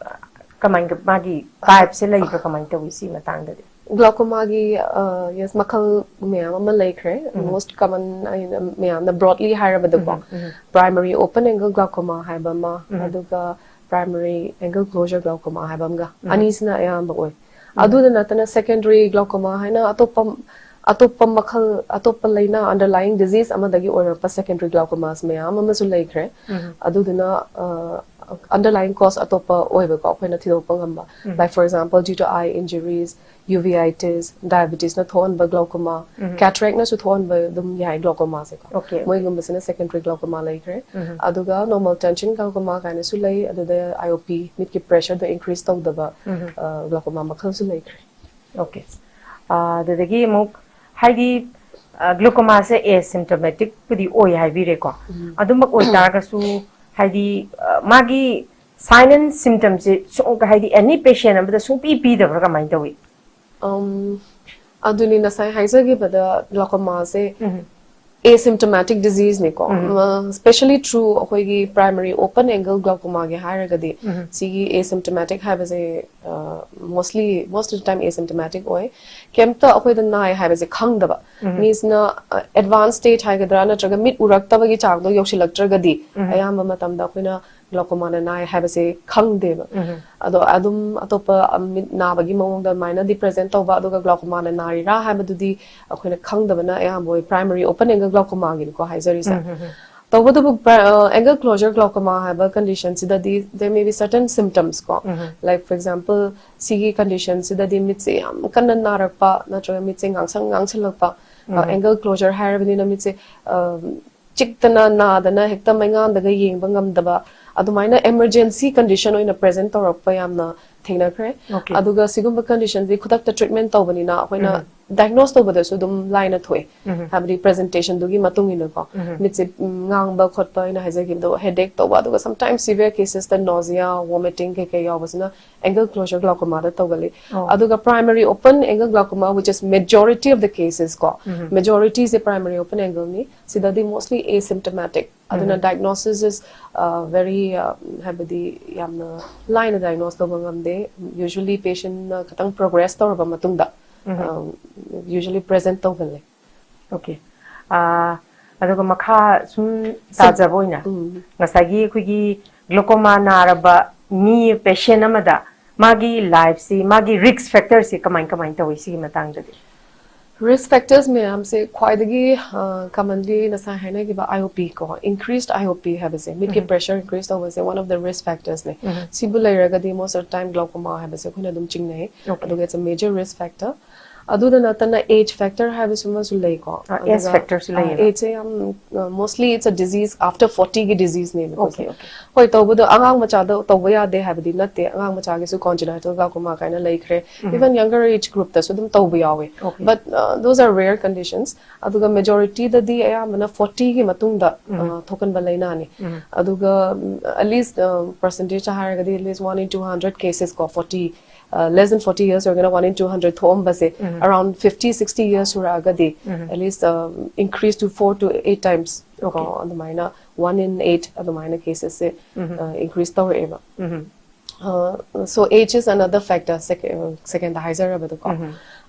ꯀꯃꯥꯏꯅ, ꯃꯥꯒꯤ typeꯁꯦ ꯂꯩꯕ꯭ꯔꯥ ꯀꯃꯥꯏꯅ ꯇꯧꯏ ꯁꯤ ꯃꯇꯥꯡꯗꯗꯤ? glaucomaꯒꯤ ꯑ, yes, ꯃꯈꯜ ꯃꯌꯥꯝ ꯑꯃ ꯂꯩꯈ꯭ꯔꯦ꯫ ꯎꯝ. Most common ꯑꯩꯅ ꯃꯌꯥꯝꯅ broadly ꯍꯥꯏꯔꯕꯗꯀꯣ, ꯎꯝ, ꯎꯝ. primary open angle glaucoma ꯍꯥꯏꯕ ꯑꯃ, ꯎꯝ. ꯑꯗꯨꯒ primary angle closure glaucoma ꯍꯥꯏꯕ ꯑꯃꯒ, ꯎꯝ. ꯑꯅꯤꯁꯤꯅ ꯑꯌꯥꯝꯕ ꯑꯣꯏ꯫ ꯑꯗꯨꯗ ꯅꯠꯇꯅ secondary glaucoma ꯍꯥꯏꯅ ꯑꯇꯣꯞꯄ ꯑꯇꯣꯞꯄ ꯃꯈꯜ, ꯑꯇꯣꯞꯄ ꯂꯥꯏꯅꯥ, underlying disease ꯑꯃꯗꯒꯤ ꯑꯣꯏꯔꯛꯄ secondary glaucomas ꯃꯌꯥꯝ ꯑꯃꯁꯨ ꯂꯩꯈ꯭ꯔꯦ꯫ ꯎꯝ. ꯑꯗꯨꯗꯨꯅ ꯑ, underlying cause ꯑꯇꯣꯞꯄ ꯑꯣꯏꯕꯀꯣ, ꯑꯩꯈꯣꯏꯅ ꯊꯤꯗꯣꯛꯄ ꯉꯝꯕ, ꯎꯝ. like for example due to eye injuries, uveitis, diabetesꯅ ꯊꯣꯛꯍꯟꯕ glaucoma, ꯎꯝ. cataractꯅꯁꯨ ꯊꯣꯛꯍꯟꯕ ꯑꯗꯨꯝ ꯌꯥꯏ glaucomaꯁꯦꯀꯣ꯫ Okay, okay. ꯃꯣꯏꯒꯨꯝꯕꯁꯤꯅ secondary glaucoma ꯂꯩꯈ꯭ꯔꯦ꯫ ꯎꯝ. ꯑꯗꯨꯒ normal tension glaucoma ꯀꯥꯏꯅꯁꯨ ꯂꯩ, ꯑꯗꯨꯗ IOP, ꯃꯤꯠꯀꯤ pressureꯗꯣ increase ꯇꯧꯗꯕ ꯎꯝ. glaucoma ꯃꯈꯜꯁꯨ ꯂꯩꯈ꯭ꯔꯦ꯫ Okay. ꯑ, ꯑꯗꯨꯗꯒꯤ ꯑꯃꯨꯛ ꯍꯥꯏꯗꯤ glaucomaꯁꯦ asymptomaticꯄꯨꯗꯤ ꯑꯣꯏ ꯍꯥꯏꯕꯤꯔꯦꯀꯣ꯫ ꯎꯝ. ꯑꯗꯨꯃꯛ ꯑꯣꯏꯇꯥꯔꯒꯁꯨ ꯍꯥꯏꯗꯤ, ꯑ, ꯃꯥꯒꯤ sign and symptomꯁꯦ ꯁꯨꯝ ꯍꯥꯏꯗꯤ any patient ꯑꯃꯗ ꯁꯨꯡꯄꯤ ꯄꯤꯗꯕ꯭ꯔꯥ ꯀꯃꯥꯏꯅ ꯇꯧꯏ? Um, ꯑꯗꯨꯅꯤ ꯉꯁꯥꯏ ꯍꯥꯏꯖꯈꯤꯕꯗ glaucomaꯁꯦ asymptomatic diseaseꯅꯤꯀꯣ꯫ Especially through ꯑꯩꯈꯣꯏꯒꯤ primary open angle glaucomaꯒꯤ ꯍꯥꯏꯔꯒꯗꯤ ꯁꯤꯒꯤ asymptomatic ꯍꯥꯏꯕꯁꯦ mostly most of the time asymptomatic ꯑꯣꯏ꯫ ꯀꯩꯝꯇ ꯑꯩꯈꯣꯏꯗ ꯅꯥꯏ ꯍꯥꯏꯕꯁꯦ ꯈꯪꯗꯕ ꯃꯤꯁꯤꯅ advanced stage ꯍꯥꯏꯒꯗ꯭ꯔꯥ ꯅꯠꯇ꯭ꯔꯒ ꯃꯤꯠ ꯎꯔꯛꯇꯕꯒꯤ ꯆꯥꯡꯗꯣ ꯌꯧꯁꯤꯜꯂꯛꯇ꯭ꯔꯒꯗꯤ ꯑꯌꯥꯝꯕ ꯃꯇꯝꯗ ꯑꯩꯈꯣꯏꯅ glaucomaꯅ ꯅꯥꯏ ꯍꯥꯏꯕꯁꯦ ꯈꯪꯗꯦꯕ꯫ ꯑꯗꯣ ꯑꯗꯨꯝ ꯑꯇꯣꯞꯄ ꯃꯤꯠ ꯅꯥꯕꯒꯤ ꯃꯑꯣꯡꯗ ꯑꯗꯨꯃꯥꯏꯅꯗꯤ present ꯇꯧꯕ ꯑꯗꯨꯒ glaucomaꯅ ꯅꯥꯔꯤꯔꯥ ꯍꯥꯏꯕꯗꯨꯗꯤ ꯑꯩꯈꯣꯏꯅ ꯈꯪꯗꯕꯅ ꯑꯌꯥꯝꯕ ꯑꯣꯏ꯫ Primary open angle glaucomaꯒꯤꯅꯤꯀꯣ ꯍꯥꯏꯖꯔꯤꯁꯦ꯫ ꯇꯧꯕꯇꯕꯨ angle closure glaucoma ꯍꯥꯏꯕ conditionꯁꯤꯗꯗꯤ there may be certain symptoms ꯀꯣ꯫ Like for example ꯁꯤꯒꯤ conditionꯁꯤꯗꯗꯤ ꯃꯤꯠꯁꯦ ꯌꯥꯝ ꯀꯟꯅ ꯅꯥꯔꯛꯄ ꯅꯠꯇ꯭ꯔꯒ ꯃꯤꯠꯁꯦ ꯉꯥꯡꯁꯪ ꯉꯥꯡꯁꯤꯜꯂꯛꯄ꯫ Angle closure ꯍꯥꯏꯔꯕꯅꯤꯅ ꯃꯤꯠꯁꯦ ꯆꯤꯛꯇꯅ ꯅꯥꯗꯅ ꯍꯦꯛꯇ ꯃꯩꯉꯥꯟꯗꯒ ꯌꯦꯡꯕ ꯉꯝꯗꯕ ꯑꯗꯨꯃꯥꯏꯅ emergency condition ꯑꯣꯏꯅ present ꯇꯧꯔꯛꯄ ꯌꯥꯝꯅ ꯊꯦꯡꯅꯈ꯭ꯔꯦ꯫ ꯑꯗꯨꯒ ꯁꯤꯒꯨꯝꯕ conditionꯁꯤ ꯈꯨꯗꯛꯇ treatment ꯇꯧꯕꯅꯤꯅ ꯑꯩꯈꯣꯏꯅ diagnose ꯇꯧꯕꯗꯁꯨ ꯑꯗꯨꯝ ꯂꯥꯏꯅ ꯊꯣꯛꯑꯦ꯫ ꯍꯥꯏꯕꯗꯤ presentationꯗꯨꯒꯤ ꯃꯇꯨꯡ ꯏꯟꯅꯀꯣ꯫ ꯃꯤꯠꯁꯦ ꯉꯥꯡꯕ ꯈꯣꯠꯄ ꯑꯩꯅ ꯍꯥꯏꯖꯈꯤꯕꯗꯣ headache ꯇꯧꯕ ꯑꯗꯨꯒ sometimes severe casesꯇ nausea, vomiting ꯀꯩꯀꯩ ꯌꯥꯎꯕꯁꯤꯅ angle closure glaucomaꯗ ꯇꯧꯒꯜꯂꯤ꯫ ꯑꯗꯨꯒ primary open angle glaucoma which is majority of the cases ꯀꯣ꯫ Majorityꯁꯦ primary open angleꯅꯤ꯫ ꯁꯤꯗꯗꯤ mostly asymptomatic ꯑꯗꯨꯅ diagnosis is very ꯍꯥꯏꯕꯗꯤ ꯌꯥꯝꯅ ꯂꯥꯏꯅ diagnose ꯇꯧꯕ ꯉꯝꯗꯦ꯫ Usually patientꯅ ꯈꯤꯇꯪ progress ꯇꯧꯔꯕ ꯃꯇꯨꯡꯗ usually present ꯇꯧꯒꯜꯂꯦ꯫ Okay. ꯑꯗꯨꯒ ꯃꯈꯥ ꯁꯨꯝ ꯇꯥꯖꯕ ꯑꯣꯏꯅ ꯉꯁꯥꯏꯒꯤ ꯑꯩꯈꯣꯏꯒꯤ glaucoma ꯅꯥꯔꯕ ꯃꯤ patient ꯑꯃꯗ ꯃꯥꯒꯤ lifeꯁꯤ ꯃꯥꯒꯤ risk factorꯁꯤ ꯀꯃꯥꯏ ꯀꯃꯥꯏꯅ ꯇꯧꯏ ꯁꯤꯒꯤ ꯃꯇꯥꯡꯗꯗꯤ? Risk factors ꯃꯌꯥꯝꯁꯦ ꯈ꯭ꯋꯥꯏꯗꯒꯤ commonly ꯉꯁꯥꯏ ꯍꯥꯏꯅꯈꯤꯕ IOP ꯀꯣ, increased IOP ꯍꯥꯏꯕꯁꯦ, ꯃꯤꯠꯀꯤ pressure increase ꯇꯧꯕꯁꯦ one of the risk factorsꯅꯦ꯫ ꯁꯤꯕꯨ ꯂꯩꯔꯒꯗꯤ most of the time glaucoma ꯍꯥꯏꯕꯁꯦ ꯑꯩꯈꯣꯏꯅ ꯑꯗꯨꯝ ꯆꯤꯡꯅꯩ꯫ ꯑꯗꯨꯒ it's a major risk factor꯫ ꯑꯗꯨꯗ ꯅꯠꯇꯅ age factor ꯍꯥꯏꯕꯁꯤꯃꯁꯨ ꯂꯩꯀꯣ꯫ Age factorꯁꯨ ꯂꯩꯌꯦꯕ꯫ Ageꯁꯦ ꯌꯥꯝ mostly it's a disease after fortyꯒꯤ diseaseꯅꯦꯕꯀꯣ꯫ ꯍꯣꯏ, ꯇꯧꯕꯗꯣ ꯑꯉꯥꯡ ꯃꯆꯥꯗ ꯇꯧꯕ ꯌꯥꯗꯦ ꯍꯥꯏꯕꯗꯤ ꯅꯠꯇꯦ, ꯑꯉꯥꯡ ꯃꯆꯥꯒꯤꯁꯨ congenital glaucoma ꯀꯥꯏꯅ ꯂꯩꯈ꯭ꯔꯦ꯫ Even younger age groupꯇꯁꯨ ꯑꯗꯨꯝ ꯇꯧꯕ ꯌꯥꯎꯋꯦ꯫ But those are rare conditions꯫ ꯑꯗꯨꯒ majorityꯗꯗꯤ ꯑꯌꯥꯝꯕꯅ fortyꯒꯤ ꯃꯇꯨꯡꯗ ꯊꯣꯛꯀꯟꯕ ꯂꯥꯏꯅꯥꯅꯤ꯫ ꯑꯗꯨꯒ at least percentage ꯍꯥꯏꯔꯒꯗꯤ at least one in two hundred cases ꯀꯣ, forty less than forty years ꯑꯣꯏꯔꯒꯅ one in two hundred ꯊꯣꯛꯑꯝꯕꯁꯦ꯫ Around fifty, sixty years ꯁꯨꯔꯛꯑꯒꯗꯤ, at least, um, increase to four to eight times. Okay. ꯀꯣ, ꯑꯗꯨꯃꯥꯏꯅ one in eight ꯑꯗꯨꯃꯥꯏꯅ cases ꯁꯦ, uh, increase ꯇꯧꯔꯛꯑꯦꯕ꯫ Uh, so age is another factor, second, second ꯗ ꯍꯥꯏꯖꯔꯕꯗꯣꯀꯣ꯫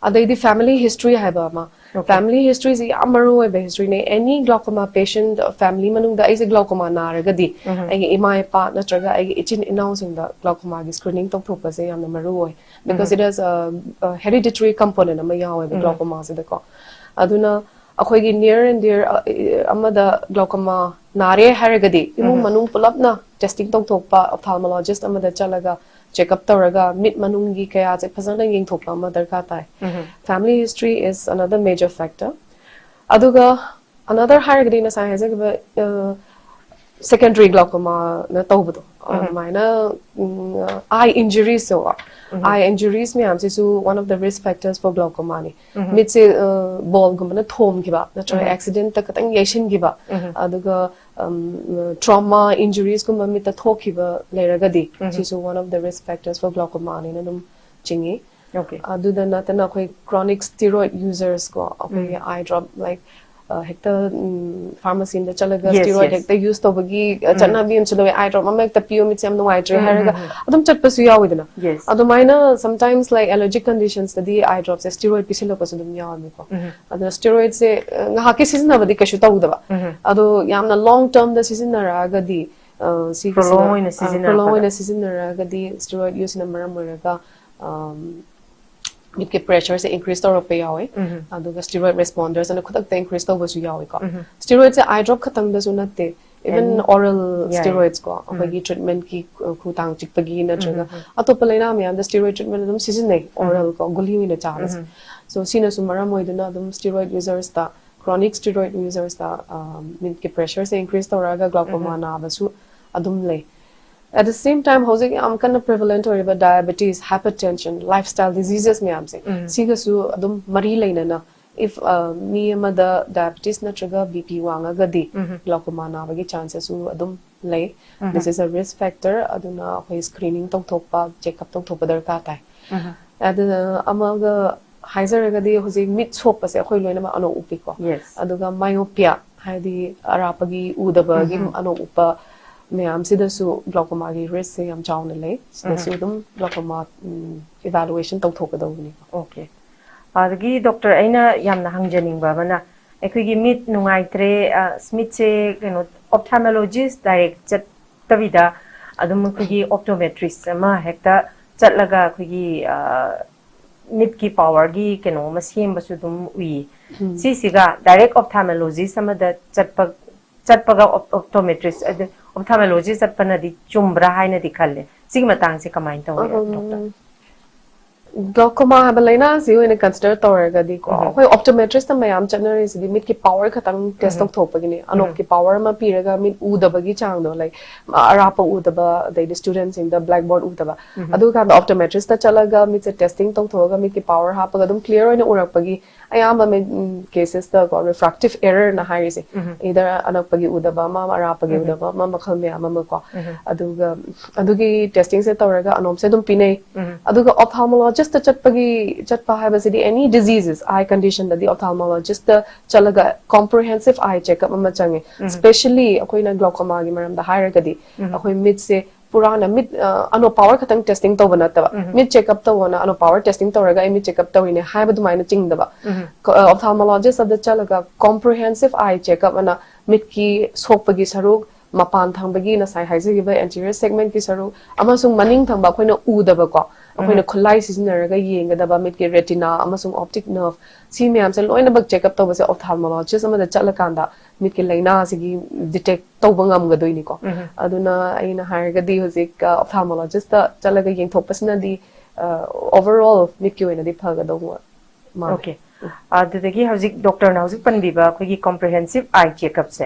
ꯑꯗꯩꯗꯤ family history ꯍꯥꯏꯕ ꯑꯃ꯫ Okay. Family history ꯁꯤ ꯌꯥꯝ ꯃꯔꯨ ꯑꯣꯏꯕ history ꯅꯦ꯫ Any glaucoma patient, uh, family ꯃꯅꯨꯡꯗ ꯑꯩꯁꯦ glaucoma ꯅꯥꯔꯒꯗꯤ, ꯑꯩꯒꯤ ꯏꯃꯥ ꯏꯄꯥ ꯅꯠꯇ꯭ꯔꯒ ꯑꯩꯒꯤ ꯏꯆꯤꯟ ꯏꯅꯥꯎꯁꯤꯡꯗ glaucoma ꯒꯤ screening ꯇꯧꯊꯣꯛꯄꯁꯦ ꯌꯥꯝꯅ ꯃꯔꯨ ꯑꯣꯏ꯫ Because it has a, a hereditary component ꯑꯃ ꯌꯥꯎꯋꯦꯕ glaucoma ꯁꯤꯗꯀꯣ꯫ ꯑꯗꯨꯅ ꯑꯩꯈꯣꯏꯒꯤ near and dear, ꯑ, ꯑꯃꯗ glaucoma ꯅꯥꯔꯦ ꯍꯥꯏꯔꯒꯗꯤ, ꯏꯃꯨꯡ ꯃꯅꯨꯡ ꯄꯨꯂꯞꯅ testing ꯇꯧꯊꯣꯛꯄ, ophthalmologist ꯑꯃꯗ ꯆꯠꯂꯒ check up ꯇꯧꯔꯒ ꯃꯤꯠ ꯃꯅꯨꯡꯒꯤ ꯀꯌꯥꯁꯦ ꯐꯖꯅ ꯌꯦꯡꯊꯣꯛꯄ ꯑꯃ ꯗꯔꯀꯥꯔ ꯇꯥꯏ꯫ Family history is another major factor. ꯑꯗꯨꯒ another ꯍꯥꯏꯔꯒꯗꯤ ꯉꯁꯥꯏ ꯍꯥꯏꯖꯈꯤꯕ, ꯑ, secondary glaucoma ꯅ ꯇꯧꯕꯗꯣ, ꯑꯗꯨꯃꯥꯏꯅ, ꯎꯝ, eye injuries say, eye injuries ꯃꯌꯥꯝꯁꯤꯁꯨ one of the risk factors for glaucoma ꯅꯤ꯫ ꯃꯤꯠꯁꯦ, ꯑ, ball ꯒꯨꯝꯕꯅ ꯊꯣꯝꯈꯤꯕ ꯅꯠꯇ꯭ꯔꯒ accident ꯇ ꯈꯤꯇꯪ ꯌꯩꯁꯤꯟꯈꯤꯕ, ꯑꯗꯨꯒ, ꯎꯝ, trauma injuries ꯀꯨꯝꯕ ꯃꯤꯠꯇ ꯊꯣꯛꯈꯤꯕ ꯂꯩꯔꯒꯗꯤ, ꯁꯤꯁꯨ one of the risk factors for glaucoma ꯅꯦꯅ ꯑꯗꯨꯝ ꯆꯤꯡꯉꯤ꯫ Okay. ꯑꯗꯨꯗ ꯅꯠꯇꯅ ꯑꯩꯈꯣꯏ chronic steroid users ꯀꯣ, ꯑꯩꯈꯣꯏꯒꯤ eye drop, like, ꯑ, ꯍꯦꯛꯇ, ꯎꯝ, pharmacy ꯗ ꯆꯠꯂꯒ, yes, steroid, yes, ꯍꯦꯛꯇ use ꯇꯧꯕꯒꯤ, ꯑ, ꯆꯠꯅꯕꯤ ꯑꯃꯁꯨ ꯂꯩ꯫ Eye drop ꯑꯃ ꯍꯦꯛꯇ ꯄꯤꯌꯨ, ꯃꯤꯠꯁꯦ ꯌꯥꯝ ꯅꯨꯡꯉꯥꯏꯇ꯭ꯔꯦ ꯍꯥꯏꯔꯒ ꯑꯗꯨꯝ ꯆꯠꯄꯁꯨ ꯌꯥꯎꯋꯤꯗꯅ꯫ Yes. ꯑꯗꯨꯃꯥꯏꯅ sometimes, like, allergic conditions ꯇꯗꯤ eye drops ꯁꯦ steroid ꯄꯤꯁꯤꯜꯂꯛꯄꯁꯨ ꯑꯗꯨꯝ ꯌꯥꯎꯋꯦꯕꯀꯣ꯫ ꯑꯗꯨꯅ steroid ꯁꯦ, ꯑ, ꯉꯥꯏꯍꯥꯛꯀꯤ ꯁꯤꯖꯤꯟꯅꯕꯗꯤ ꯀꯩꯁꯨ ꯇꯧꯗꯕ꯫ ꯑꯗꯣ ꯌꯥꯝꯅ long term ꯗ ꯁꯤꯖꯤꯟꯅꯔꯛꯑꯒꯗꯤ, ꯑ, ꯁꯤꯒꯤꯁꯤꯅ, prolong ꯑꯣꯏꯅ, ꯑ, prolong ꯁꯤꯖꯤꯟꯅꯔꯛꯄꯗ, ꯑꯣꯏꯅ ꯁꯤꯖꯤꯟꯅꯔꯛꯑꯒꯗꯤ steroid use ꯅ ꯃꯔꯝ ꯑꯣꯏꯔꯒ, ꯑꯝ, ꯃꯤꯠꯀꯤ pressure ꯁꯦ increase ꯇꯧꯔꯛꯄ ꯌꯥꯎꯋꯦ꯫ ꯑꯗꯨꯒ steroid responders ꯑꯅ ꯈꯨꯗꯛꯇ increase ꯇꯧꯕꯁꯨ ꯌꯥꯎꯋꯦꯀꯣ꯫ Steroid ꯁꯦ eye drop ꯈꯛꯇꯪꯗꯁꯨ ꯅꯠꯇꯦ, even any oral, yeah, steroids ꯀꯣ, ꯑꯩꯈꯣꯏꯒꯤ treatment ꯀꯤ, ꯑ, ꯈꯨꯇꯥꯡ ꯆꯤꯛꯄꯒꯤ ꯅꯠꯇ꯭ꯔꯒ ꯑꯇꯣꯞꯄ ꯂꯩꯅꯥ ꯃꯌꯥꯝꯗ steroid treatment ꯑꯗꯨꯝ ꯁꯤꯖꯤꯟꯅꯩ, oral ꯀꯣ, ꯒꯨꯂꯤ ꯑꯣꯏꯅ ꯆꯥꯕꯁꯦ꯫ So ꯁꯤꯅꯁꯨ ꯃꯔꯝ ꯑꯣꯏꯗꯨꯅ ꯑꯗꯨꯝ steroid users ꯇ, chronic steroid users ꯇ, ꯑ, ꯃꯤꯠꯀꯤ pressure ꯁꯦ increase ꯇꯧꯔꯛꯑꯒ glaucoma ꯅꯥꯕꯁꯨ ꯑꯗꯨꯝ ꯂꯩ꯫ At the same time, ꯍꯧꯖꯤꯛ ꯌꯥꯝ ꯀꯟꯅ prevalent ꯑꯣꯏꯔꯤꯕ diabetes, hypertension, lifestyle diseases ꯃꯌꯥꯝꯁꯦ, ꯁꯤꯒꯁꯨ ꯑꯗꯨꯝ ꯃꯔꯤ ꯂꯩꯅꯅ, if, uh, ꯃꯤ ꯑꯃꯗ diabetes ꯅꯠꯇ꯭ꯔꯒ B P ꯋꯥꯡꯉꯒꯗꯤ glaucoma ꯅꯥꯕꯒꯤ chances ꯁꯨ ꯑꯗꯨꯝ ꯂꯩ꯫ This is a risk factor, ꯑꯗꯨꯅ ꯑꯩꯈꯣꯏ screening ꯇꯧꯊꯣꯛꯄ, check up ꯇꯧꯊꯣꯛꯄ ꯗꯔꯀꯥꯔ ꯇꯥꯏ꯫ ꯑꯗꯨꯅ ꯑꯃꯒ ꯍꯥꯏꯖꯔꯒꯗꯤ ꯍꯧꯖꯤꯛ ꯃꯤꯠ ꯁꯣꯛꯄꯁꯦ ꯑꯩꯈꯣꯏ ꯂꯣꯏꯅꯃꯛ ꯑꯅꯣꯛ ꯎꯞꯄꯤꯀꯣ꯫ Yes. ꯑꯗꯨꯒ myopia ꯍꯥꯏꯗꯤ ꯑꯔꯥꯞꯄꯒꯤ ꯎꯗꯕꯒꯤ ꯎꯝ꯫ ꯑꯅꯣꯛ ꯎꯞꯄ ꯃꯌꯥꯝꯁꯤꯗꯁꯨ glaucomaꯒꯤ riskꯁꯦ ꯌꯥꯝ ꯆꯥꯎꯅ ꯂꯩ꯫ ꯁꯤꯗꯁꯨ ꯎꯝ꯫ ꯑꯗꯨꯝ glaucoma evaluation ꯇꯧꯊꯣꯛꯀꯗꯧꯕꯅꯤꯀꯣ꯫ Okay. ꯑꯗꯒꯤ doctor, ꯑꯩꯅ ꯌꯥꯝꯅ ꯍꯪꯖꯅꯤꯡꯕ ꯑꯃꯅ, ꯑꯩꯈꯣꯏꯒꯤ ꯃꯤꯠ ꯅꯨꯡꯉꯥꯏꯇ꯭ꯔꯦ, ꯑ, ꯃꯤꯠꯁꯦ ꯀꯩꯅꯣ, ophthalmologist direct ꯆꯠꯇꯕꯤꯗ ꯑꯗꯨꯝ ꯑꯩꯈꯣꯏꯒꯤ optometrist ꯑꯃ ꯍꯦꯛꯇ ꯆꯠꯂꯒ ꯑꯩꯈꯣꯏꯒꯤ, ꯑ, ꯃꯤꯠꯀꯤ powerꯒꯤ ꯀꯩꯅꯣ ꯑꯃ ꯁꯦꯝꯕꯁꯨ ꯑꯗꯨꯝ ꯎꯏ꯫ ꯎꯝ꯫ ꯁꯤꯁꯤꯒ direct ophthalmologist ꯑꯃꯗ ꯆꯠꯄ, ꯆꯠꯄꯒ op-, optometrist, ꯑꯗ, ophthalmologist ꯆꯠꯄꯅꯗꯤ ꯆꯨꯝꯕ꯭ꯔꯥ ꯍꯥꯏꯅꯗꯤ ꯈꯜꯂꯦ꯫ ꯁꯤꯒꯤ ꯃꯇꯥꯡꯁꯦ ꯀꯃꯥꯏꯅ ꯇꯧꯋꯦ, ꯑꯗꯨꯝ doctor? glaucomaꯒ ꯂꯥꯏꯅꯥꯁꯤ ꯑꯣꯏꯅ consider ꯇꯧꯔꯒꯗꯤꯀꯣ, ꯎꯝ꯫ ꯑꯩꯈꯣꯏ optometristꯇ ꯃꯌꯥꯝ ꯆꯠꯅꯔꯤꯁꯤꯗꯤ ꯃꯤꯠꯀꯤ power ꯈꯛꯇꯪ test ꯎꯝ꯫ ꯇꯧꯊꯣꯛꯄꯒꯤꯅꯤ꯫ ꯑꯅꯣꯛꯀꯤ power ꯑꯃ ꯄꯤꯔꯒ ꯃꯤꯠ ꯎꯗꯕꯒꯤ ꯆꯥꯡꯗꯣ, like, ꯑꯔꯥꯞꯄ ꯎꯗꯕ, ꯑꯗꯩꯗꯤ studentsꯁꯤꯡꯗ blackboard ꯎꯗꯕ, ꯎꯝ꯫ ꯑꯗꯨ ꯀꯥꯟꯗ optometristꯇ ꯆꯠꯂꯒ ꯃꯤꯠꯁꯦ testing ꯇꯧꯊꯣꯛꯑꯒ ꯃꯤꯠꯀꯤ power ꯍꯥꯞꯄꯒ ꯑꯗꯨꯝ clear ꯑꯣꯏꯅ ꯎꯔꯛꯄꯒꯤ ꯑꯌꯥꯝꯕ ꯃꯤ-, ꯎꯝ, casesꯇꯀꯣ refractive errorꯅ ꯍꯥꯏꯔꯤꯁꯦ, ꯎꯝ꯫ either ꯑꯅꯛꯄꯒꯤ ꯎꯗꯕ ꯑꯃ, ꯑꯔꯥꯞꯄꯒꯤ ꯎꯝ꯫ ꯎꯗꯕ ꯑꯃ, ꯃꯈꯜ ꯃꯌꯥꯝ ꯑꯃꯀꯣ꯫ ꯎꯝ꯫ ꯑꯗꯨꯒ ꯑꯗꯨꯒꯤ testingꯁꯦ ꯇꯧꯔꯒ ꯑꯅꯣꯞꯁꯦ ꯑꯗꯨꯝ ꯄꯤꯅꯩ꯫ ꯎꯝ꯫ ꯑꯗꯨꯒ ophthalmologistꯇ ꯆꯠꯄꯒꯤ, ꯆꯠꯄ ꯍꯥꯏꯕꯁꯤꯗꯤ any diseases, eye conditionꯗꯗꯤ ophthalmologistꯇ ꯆꯠꯂꯒ comprehensive eye checkup ꯑꯃ ꯆꯪꯉꯦ꯫ ꯎꯝ꯫ Specially ꯑꯩꯈꯣꯏꯅ glaucomaꯒꯤ ꯃꯔꯝꯗ ꯍꯥꯏꯔꯒꯗꯤ, ꯎꯝ꯫ ꯑꯩꯈꯣꯏ ꯃꯤꯠꯁꯦ ꯄꯨꯔꯥꯅ ꯃꯤꯠ, ꯑ, ꯑꯅꯣꯞ power ꯈꯛꯇꯪ testing ꯇꯧꯕ ꯅꯠꯇꯕ, ꯎꯝ꯫ ꯃꯤꯠ checkup ꯇꯧꯕꯅ ꯑꯅꯣꯞ power testing ꯇꯧꯔꯒ ꯑꯩ ꯃꯤꯠ checkup ꯇꯧꯔꯤꯅꯦ ꯍꯥꯏꯕ ꯑꯗꯨꯃꯥꯏꯅ ꯆꯤꯡꯗꯕ꯫ ꯎꯝ꯫ ꯀ-, ꯑ, ophthalmologist ꯑꯃꯗ ꯆꯠꯂꯒ comprehensive eye checkup ꯑꯅ ꯃꯤꯠꯀꯤ ꯁꯣꯛꯄꯒꯤ ꯁꯔꯨꯛ, ꯃꯄꯥꯟ ꯊꯪꯕꯒꯤ ꯉꯁꯥꯏ ꯍꯥꯏꯖꯈꯤꯕ anterior segmentꯀꯤ ꯁꯔꯨꯛ, ꯑꯃꯁꯨꯡ ꯃꯅꯤꯡ ꯊꯪꯕ ꯑꯩꯈꯣꯏꯅ ꯎꯗꯕꯀꯣ, ꯑꯩꯈꯣꯏꯅ ꯎꯝ꯫ ꯈꯨꯠꯂꯥꯏ ꯁꯤꯖꯤꯟꯅꯔꯒ ꯌꯦꯡꯒꯗꯕ ꯃꯤꯠꯀꯤ retina ꯑꯃꯁꯨꯡ optic nerve, ꯁꯤ ꯃꯌꯥꯝꯁꯦ ꯂꯣꯏꯅꯃꯛ checkup ꯇꯧꯕꯁꯦ ophthalmologist ꯑꯃꯗ ꯆꯠꯂꯀꯥꯟꯗ ꯃꯤꯠꯀꯤ ꯂꯥꯏꯅꯥꯁꯤꯒꯤ detect ꯇꯧꯕ ꯉꯝꯒꯗꯣꯏꯅꯤꯀꯣ꯫ ꯎꯝ꯫ ꯑꯗꯨꯅ ꯑꯩꯅ ꯍꯥꯏꯔꯒꯗꯤ ꯍꯧꯖꯤꯛ, ꯑ, ophthalmologistꯇ ꯆꯠꯂꯒ ꯌꯦꯡꯊꯣꯛꯄꯁꯤꯅꯗꯤ, ꯑ, overall ꯃꯤꯠꯀꯤ ꯑꯣꯏꯅꯗꯤ ꯐꯒꯗꯧꯕ ꯃꯥꯜꯂꯦ꯫ Okay. ꯑꯗꯨꯗꯒꯤ ꯍꯧꯖꯤꯛ doctorꯅ ꯍꯧꯖꯤꯛ ꯄꯟꯕꯤꯕ ꯑꯩꯈꯣꯏꯒꯤ comprehensive eye checkupꯁꯦ,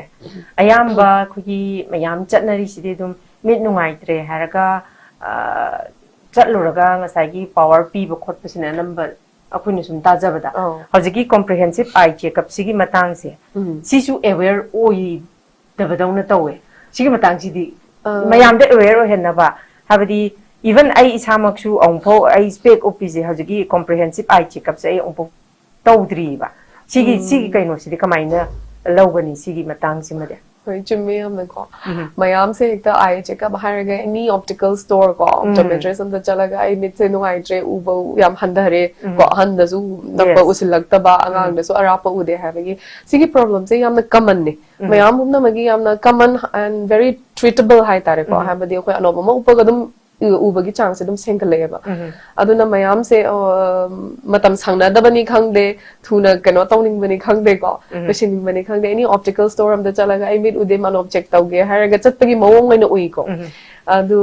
ꯑꯌꯥꯝꯕ ꯑꯩꯈꯣꯏꯒꯤ ꯃꯌꯥꯝ ꯆꯠꯅꯔꯤꯁꯤꯗꯤ ꯑꯗꯨꯝ ꯃꯤꯠ ꯅꯨꯡꯉꯥꯏꯇ꯭ꯔꯦ ꯍꯥꯏꯔꯒ, ꯑ, ꯆꯠꯂꯨꯔꯒ ꯉꯁꯥꯏꯒꯤ power ꯄꯤꯕ ꯈꯣꯠꯄꯁꯤꯅ ꯑꯅꯝꯕ ꯑꯩꯈꯣꯏꯅ ꯁꯨꯝ ꯇꯥꯖꯕꯗ꯫ ꯑꯧ꯫ ꯍꯧꯖꯤꯛꯀꯤ comprehensive eye checkupꯁꯤꯒꯤ ꯃꯇꯥꯡꯁꯦ, ꯎꯝ꯫ ꯁꯤꯁꯨ aware ꯑꯣꯏꯗꯕꯗꯧꯅ ꯇꯧꯋꯦ꯫ ꯁꯤꯒꯤ ꯃꯇꯥꯡꯁꯤꯗꯤ ꯑ꯫ ꯃꯌꯥꯝꯗ aware ꯑꯣꯏꯍꯟꯅꯕ, ꯍꯥꯏꯕꯗꯤ Even ꯑꯩ ꯏꯁꯥꯃꯛꯁꯨ ꯑꯃꯨꯛꯐꯥꯎ ꯑꯩ spec ꯎꯞꯄꯤꯁꯦ, ꯍꯧꯖꯤꯛꯀꯤ comprehensive eye checkup ꯁꯦ ꯑꯩ ꯑꯃꯨꯛꯐꯥꯎ ꯇꯧꯗ꯭ꯔꯤꯕ꯫ ꯁꯤꯒꯤ ꯁꯤꯒꯤ ꯀꯩꯅꯣꯁꯤꯗꯤ ꯀꯃꯥꯏꯅ ꯂꯧꯒꯅꯤ, ꯁꯤꯒꯤ ꯃꯇꯥꯡꯁꯤꯃꯗꯤ? ꯍꯣꯏ, ꯆꯨꯝꯃꯦ ꯌꯥꯝꯅꯀꯣ꯫ ꯃꯌꯥꯝꯁꯦ ꯍꯦꯛꯇ eye checkup ꯍꯥꯏꯔꯒ any optical store ꯀꯣ, optometrist ꯑꯝꯗ ꯆꯠꯂꯒ ꯑꯩ ꯃꯤꯠꯁꯦ ꯅꯨꯡꯉꯥꯏꯇ꯭ꯔꯦ, ꯎꯕ ꯌꯥꯝ ꯍꯟꯊꯔꯦ ꯀꯣ, ꯑꯍꯟꯗꯁꯨ ꯅꯛꯄ ꯎꯁꯤꯜꯂꯛꯇꯕ, ꯑꯉꯥꯡꯗꯁꯨ ꯑꯔꯥꯞꯄ ꯎꯗꯦ ꯍꯥꯏꯕꯒꯤ ꯁꯤꯒꯤ problemꯁꯦ ꯌꯥꯝꯅ commonꯅꯦ꯫ ꯃꯌꯥꯝ ꯄꯨꯝꯅꯃꯛꯀꯤ ꯌꯥꯝꯅ common and very treatable ꯍꯥꯏꯇꯥꯔꯦꯀꯣ꯫ ꯍꯥꯏꯕꯗꯤ ꯑꯩꯈꯣꯏ ꯑꯅꯣꯞ ꯑꯃ ꯎꯞꯄꯒ ꯑꯗꯨꯝ ꯎ- ꯎꯕꯒꯤ ꯆꯥꯡꯁꯦ ꯑꯗꯨꯝ ꯁꯦꯝꯒꯠꯂꯛꯑꯦꯕ꯫ ꯑꯗꯨꯅ ꯃꯌꯥꯝꯁꯦ, ꯑ, ꯃꯇꯝ ꯁꯪꯅꯗꯕꯅꯤ ꯈꯪꯗꯦ, ꯊꯨꯅ ꯀꯩꯅꯣ ꯇꯧꯅꯤꯡꯕꯅꯤ ꯈꯪꯗꯦꯀꯣ, ꯂꯣꯏꯁꯤꯟꯅꯤꯡꯕꯅꯤ ꯈꯪꯗꯦ, any optical store ꯑꯝꯗ ꯆꯠꯂꯒ ꯑꯩ ꯃꯤꯠ ꯎꯗꯦ, ꯃꯥꯅꯣꯞ check ꯇꯧꯒꯦ ꯍꯥꯏꯔꯒ ꯆꯠꯄꯒꯤ ꯃꯑꯣꯡ ꯑꯣꯏꯅ ꯎꯏꯀꯣ꯫ ꯑꯗꯨ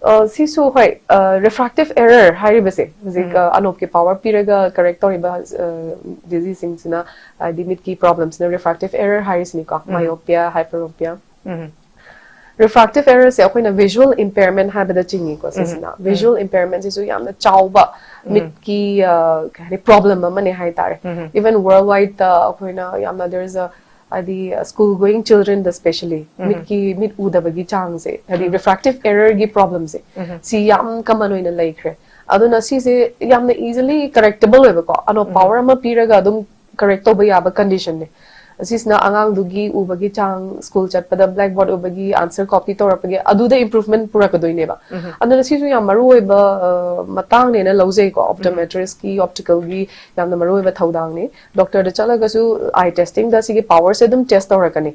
ꯑ, ꯁꯤꯁꯨ ꯍꯣꯏ, ꯑ, refractive error ꯍꯥꯏꯔꯤꯕꯁꯦ ꯍꯧꯖꯤꯛ, ꯑ, ꯑꯅꯣꯞꯀꯤ power ꯄꯤꯔꯒ correct ꯇꯧꯔꯤꯕ, ꯑ, diseaseꯁꯤꯡꯁꯤꯅ, ꯍꯥꯏꯗꯤ ꯃꯤꯠꯀꯤ problemꯁꯤꯅ refractive error ꯍꯥꯏꯔꯤꯁꯤꯅꯤꯀꯣ, myopia, hyperopia꯫ Refractive errorꯁꯦ ꯑꯩꯈꯣꯏꯅ visual impairment ꯍꯥꯏꯕꯗ ꯆꯤꯡꯉꯤꯀꯣ ꯁꯤꯁꯤꯅ꯫ Visual impairmentꯁꯤꯁꯨ ꯌꯥꯝꯅ ꯆꯥꯎꯕ ꯃꯤꯠꯀꯤ, ꯑ, ꯀꯩ ꯍꯥꯏꯅꯤ, problem ꯑꯃꯅꯦ ꯍꯥꯏꯇꯥꯔꯦ꯫ Even worldwideꯇ ꯑꯩꯈꯣꯏꯅ ꯌꯥꯝꯅ, there is a, ꯍꯥꯏꯗꯤ, school going childrenꯗ specially ꯃꯤꯠꯀꯤ, ꯃꯤꯠ ꯎꯗꯕꯒꯤ ꯆꯥꯡꯁꯦ, ꯍꯥꯏꯗꯤ refractive errorꯒꯤ problemꯁꯦ, ꯁꯤ ꯌꯥꯝ common ꯑꯣꯏꯅ ꯂꯩꯈ꯭ꯔꯦ꯫ ꯑꯗꯨꯅ ꯁꯤꯁꯦ ꯌꯥꯝꯅ easily correctable ꯑꯣꯏꯕꯀꯣ, ꯑꯅꯣꯞ power ꯑꯃ ꯄꯤꯔꯒ ꯑꯗꯨꯝ correct ꯇꯧꯕ ꯌꯥꯕ conditionꯅꯦ꯫ ꯑꯁꯤꯁꯤꯅ ꯑꯉꯥꯡꯗꯨꯒꯤ ꯎꯕꯒꯤ ꯆꯥꯡ, school ꯆꯠꯄꯗ blackboard ꯎꯕꯒꯤ, answer copy ꯇꯧꯔꯛꯄꯒꯤ, ꯑꯗꯨꯗ improvement ꯄꯨꯔꯛꯀꯗꯣꯏꯅꯦꯕ꯫ ꯑꯗꯨꯅ ꯁꯤꯁꯨ ꯌꯥꯝ ꯃꯔꯨꯑꯣꯏꯕ, ꯑ, ꯃꯇꯥꯡꯅꯦꯅ ꯂꯧꯖꯩꯀꯣ, optometristꯀꯤ, opticalꯒꯤ ꯌꯥꯝꯅ ꯃꯔꯨꯑꯣꯏꯕ ꯊꯧꯗꯥꯡꯅꯤ꯫ Doctorꯗ ꯆꯠꯂꯒꯁꯨ eye testingꯗ ꯁꯤꯒꯤ powerꯁꯦ ꯑꯗꯨꯝ test ꯇꯧꯔꯛꯀꯅꯤ꯫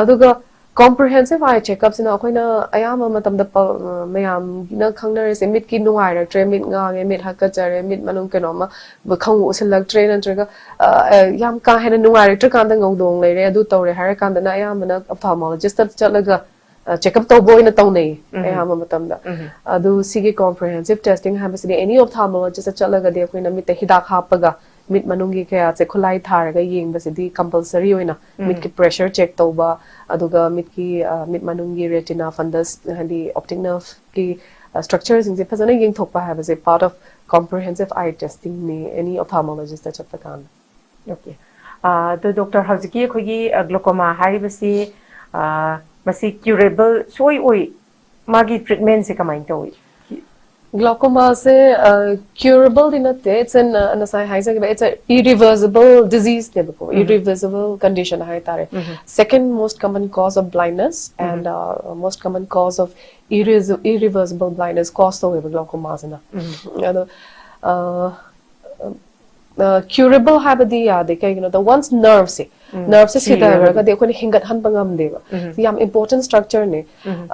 ꯑꯗꯨꯒ comprehensive eye checkupꯁꯤꯅ ꯑꯩꯈꯣꯏꯅ ꯑꯌꯥꯝꯕ ꯃꯇꯝꯗ ꯄ-, ꯃꯌꯥꯝꯅ ꯈꯪꯅꯔꯤꯁꯦ ꯃꯤꯠꯀꯤ ꯅꯨꯡꯉꯥꯏꯔꯛꯇ꯭ꯔꯦ, ꯃꯤꯠ ꯉꯥꯡꯉꯦ, ꯃꯤꯠ ꯍꯥꯀꯠꯆꯔꯦ, ꯃꯤꯠ ꯃꯅꯨꯡ ꯀꯩꯅꯣꯝꯃ ꯈꯪꯎ ꯎꯁꯤꯜꯂꯛꯇ꯭ꯔꯦ, ꯅꯠꯇ꯭ꯔꯒ, ꯑ, ꯑ, ꯌꯥꯝ ꯀꯥ ꯍꯦꯟꯅ ꯅꯨꯡꯉꯥꯏꯔꯛꯇ꯭ꯔꯀꯥꯟꯗ ꯉꯧꯗꯣꯡ ꯂꯩꯔꯦ, ꯑꯗꯨ ꯇꯧꯔꯦ ꯍꯥꯏꯔꯀꯥꯟꯗꯅ ꯑꯌꯥꯝꯕꯅ ophthalmologistꯇ ꯆꯠꯂꯒ, ꯑ, checkup ꯇꯧꯕ ꯑꯣꯏꯅ ꯇꯧꯅꯩ ꯑꯌꯥꯝꯕ ꯃꯇꯝꯗ꯫ ꯑꯗꯨ ꯁꯤꯒꯤ comprehensive testing ꯍꯥꯏꯕꯁꯤꯗꯤ any ophthalmologistꯇ ꯆꯠꯂꯒꯗꯤ ꯑꯩꯈꯣꯏꯅ ꯃꯤꯠꯇ ꯍꯤꯗꯥꯛ ꯍꯥꯞꯄꯒ ꯃꯤꯠ ꯃꯅꯨꯡꯒꯤ ꯀꯌꯥꯁꯦ ꯈꯨꯠꯂꯥꯏ ꯊꯥꯔꯒ ꯌꯦꯡꯕꯁꯤꯗꯤ compulsory ꯑꯣꯏꯅ ꯃꯤꯠꯀꯤ pressure check ꯇꯧꯕ, ꯑꯗꯨꯒ ꯃꯤꯠꯀꯤ, ꯑ, ꯃꯤꯠ ꯃꯅꯨꯡꯒꯤ retina fundus, ꯍꯥꯏꯗꯤ optic nerveꯀꯤ, ꯑ, structureꯁꯤꯡꯁꯦ ꯐꯖꯅ ꯌꯦꯡꯊꯣꯛꯄ ꯍꯥꯏꯕꯁꯦ part of comprehensive eye testingꯅꯤ any ophthalmologistꯇ ꯆꯠꯄ ꯀꯥꯟꯗ꯫ Okay. ꯑ, ꯑꯗꯣ doctor, ꯍꯧꯖꯤꯛꯀꯤ ꯑꯩꯈꯣꯏꯒꯤ, ꯑ, glaucoma ꯍꯥꯏꯔꯤꯕꯁꯤ, ꯑ, ꯃꯁꯤ curable ꯁꯣꯏ ꯑꯣꯏ, ꯃꯥꯒꯤ treatmentꯁꯦ ꯀꯃꯥꯏꯅ ꯇꯧꯏ? Glaucoma ꯁꯦ ꯀ꯭ꯌꯨꯔꯦꯕꯜꯗꯤ ꯅꯠꯇꯦ, it's an ꯉꯁꯥꯏ ꯍꯥꯏꯖꯈꯤꯕ, it's a irreversible disease ꯅꯦꯕꯀꯣ, irreversible condition ꯍꯥꯏꯇꯥꯔꯦ. Second most common cause of blindness and most common cause of irreversible blindness cause ꯇꯧꯋꯦꯕ glaucoma ꯁꯤꯅ. ꯑꯗꯣ ꯀ꯭ꯌꯨꯔꯦꯕꯜ ꯍꯥꯏꯕꯗꯤ ꯌꯥꯗꯦ꯫ ꯀꯩꯒꯤꯅꯣꯗ, once ꯅꯔꯚꯁꯦ ꯅꯔꯚꯁꯦ ꯁꯤꯊꯈ꯭ꯔꯒꯗꯤ ꯑꯩꯈꯣꯏꯅ ꯍꯤꯡꯒꯠꯍꯟꯕ ꯉꯝꯗꯦꯕ꯫ ꯁꯤ ꯌꯥꯝ ꯏꯝꯄꯣꯔꯇꯦꯟ ꯁ꯭ꯇ꯭ꯔꯛꯆꯔꯅꯦ꯫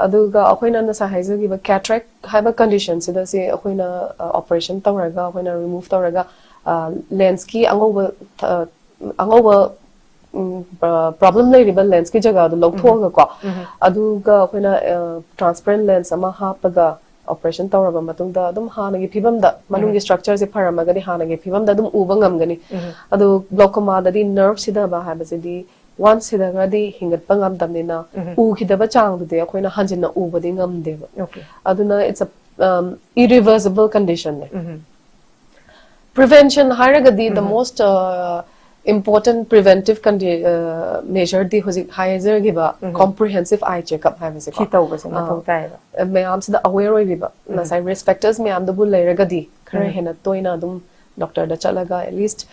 ꯑꯗꯨꯒ ꯑꯩꯈꯣꯏꯅ ꯉꯁꯥꯏ ꯍꯥꯏꯖꯈꯤꯕ ꯀꯦꯇꯔꯦꯛ ꯍꯥꯏꯕ ꯀꯟꯗꯤꯁꯟꯁꯤꯗ ꯁꯤ ꯑꯩꯈꯣꯏꯅ ꯑꯣꯄꯔꯦꯁꯟ ꯇꯧꯔꯒ, ꯑꯩꯈꯣꯏꯅ ꯔꯤꯃꯨꯚ ꯇꯧꯔꯒ, ꯂꯦꯟꯁꯀꯤ ꯑꯉꯧꯕ ꯑꯉꯧꯕ ꯄ꯭ꯔꯣꯕ꯭ꯂꯦꯝ ꯂꯩꯔꯤꯕ ꯂꯦꯟꯁꯀꯤ ꯖꯒꯥꯗꯣ ꯂꯧꯊꯣꯛꯑꯒꯀꯣ, ꯑꯗꯨꯒ ꯑꯩꯈꯣꯏꯅ ꯇ꯭ꯔꯥꯟꯁꯄꯦꯔꯦꯟ ꯂꯦꯟꯁ ꯑꯃ ꯍꯥꯞꯄꯒ ꯑꯣꯄꯔꯦꯁꯟ ꯇꯧꯔꯕ ꯃꯇꯨꯡꯗ ꯑꯗꯨꯝ ꯍꯥꯟꯅꯒꯤ ꯐꯤꯕꯝꯗ, ꯃꯅꯨꯡꯒꯤ ꯁ꯭ꯇ꯭ꯔꯛꯆꯔꯁꯦ ꯐꯔꯝꯃꯒꯗꯤ ꯍꯥꯟꯅꯒꯤ ꯐꯤꯕꯝꯗ ꯑꯗꯨꯝ ꯎꯕ ꯉꯝꯒꯅꯤ꯫ ꯑꯗꯨ glaucoma ꯗꯗꯤ ꯅꯔꯚ ꯁꯤꯊꯕ ꯍꯥꯏꯕꯁꯤꯗꯤ ꯋꯥꯟꯁ ꯁꯤꯊꯈ꯭ꯔꯗꯤ ꯍꯤꯡꯒꯠꯄ ꯉꯝꯗꯕꯅꯤꯅ, ꯎꯈꯤꯗꯕ ꯆꯥꯡꯗꯨꯗꯤ ꯑꯩꯈꯣꯏꯅ ꯍꯟꯖꯤꯟꯅ ꯎꯕꯗꯤ ꯉꯝꯗꯦꯕ꯫ ꯑꯗꯨꯅ it's a irreversible condition ꯅꯦ꯫ ꯄ꯭ꯔꯤꯚꯦꯟꯁꯟ ꯍꯥꯏꯔꯒꯗꯤ the most important preventive measure ꯗꯤ ꯍꯧꯖꯤꯛ ꯍꯥꯏꯖꯈꯤꯕ comprehensive eye checkup ꯍꯥꯏꯕꯁꯦꯀꯣ꯫ ꯁꯤ ꯇꯧꯕꯁꯦ ꯃꯊꯧ ꯇꯥꯏꯌꯦꯕ꯫ ꯃꯌꯥꯝꯁꯤꯗ ꯑꯋꯦꯌꯔ ꯑꯣꯏꯕꯤꯕ, ꯉꯁꯥꯏ ꯔꯤꯁꯛ ꯐꯦꯛꯇꯔꯁ ꯃꯌꯥꯝꯗꯨꯕꯨ ꯂꯩꯔꯒꯗꯤ ꯈꯔ ꯍꯦꯟꯅ ꯇꯣꯏꯅ ꯑꯗꯨꯝ ꯗꯣꯛꯇꯔꯗ ꯆꯠꯂꯒ, at least